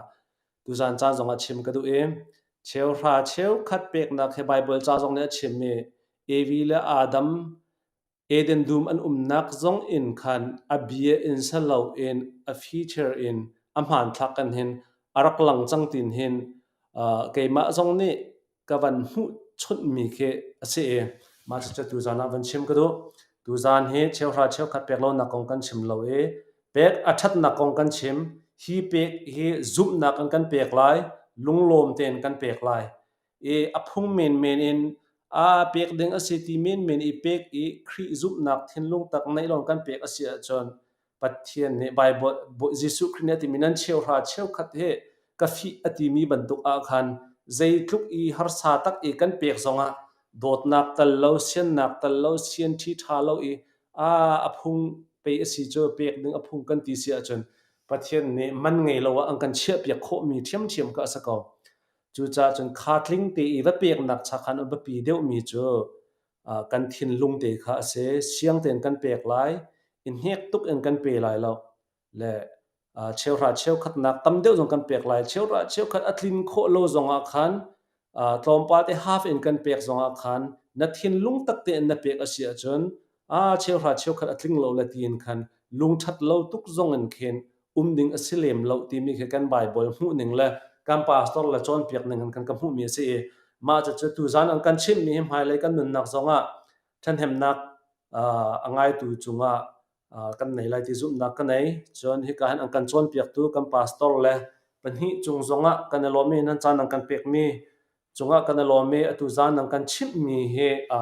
tuzan caan zongah chim ka duh i cheuhra cheukhat peknak hi Baibal ca zong nih a chimmi Evi le Adam Eden dum an umnak zong in khan a bia in si loin a feature in a hmanthlak kan hin a rak lang cang tin hin keimah zong nih ka van hmuh chunhmi khi a si i mah cucu tuzan ah van chim ka duh. Tuzan hi cheuhra cheukhat pek lonak kong kan chim lo i pek a ṭhatnak kong kan chim. Hi pek hi zumhnak in kan pek lai, lunglawm tein kan pek lai. I a phung menmen in aa pek ding a si ti menmen i pek i Khrih zumhnak thinlung tak neih lawng kan pek a si ahcun Pathian nih Baibal Jesuh Khrih nih a timi nan cheuhra cheukhat hi ka fih a timi bantuk ah khan zeitluk i harsa tak i kan pek zongah dawtnak tal lo siannak tal lo sian ṭhi ṭha lo i a a phung pei a si cu pek ding a phung kan ti si ahcun Pathian nih man ngei lo ah an kan chiahpiak khawhmi ṭhiamṭhiam kha a si ko. Cucaah cun kha tling te i va peknak cha khan a biapi deuhmi cu kan thinlung te kha a si. Siang tein kan pek lai, i hnek tuk in kan pe lai lo. Le cheuhra cheukhatnak tam deuh zong kan pek lai. Cheuhra cheukhat a tlin khawh lo zongah khan tlawmpal te half in kan pek zongah khan na thinlung tak tein na pek a si ahcun a cheuhra cheukhat a tling lo le tiin khan lungṭhat lo tuk zong in khin um ding a si lem lo timi khi kan Bible hmuh ning le kan pastor le cawnpiak ning in kan ka hmuhmi a si i mah cucu tuzan an kan chimhmi hi hmailei kan nunnak zongah ṭhahnemnak a ngaitu cungah kan nei lai ti zumhnak ka nei. Cun hika hin an kan cawnpiaktu kan pastor le pahnih cung zongah kan i lawm i nan caan nan kan pekmi cungah kan i lawm i atu zan nan kan chimhmi hi a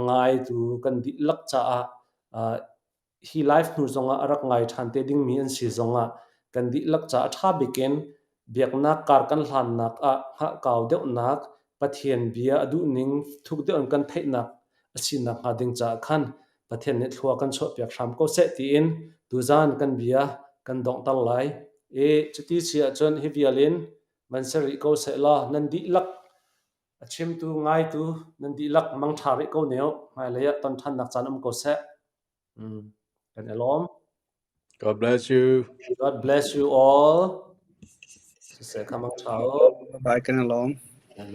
ngaitu kan dihlak caah hi live hnu zongah a rak ngai ṭhan te dingmi an si zongah kan dihlak caah a ṭha bik in biaknak kar kan hlannak ah hngalhkau deuhnak Pathian bia a duhning thuk deuh in kan theihnak a si nakhnga ding caah khan Pathian nih thlua kan chuahpiak hram ko seh tiin tuzan kan bia kan donghter lai. I cuti si ahcun hi vial in van si rih ko seh law nan dihlak a chimtu ngaitu nan dihlak mangṭha rih ko ne u. Hmailei ah ton ṭhannak caan um ko seh. Kan i lawm. God bless you. God bless you all. Siseh kha mangṭha u. Bye kan i lawm.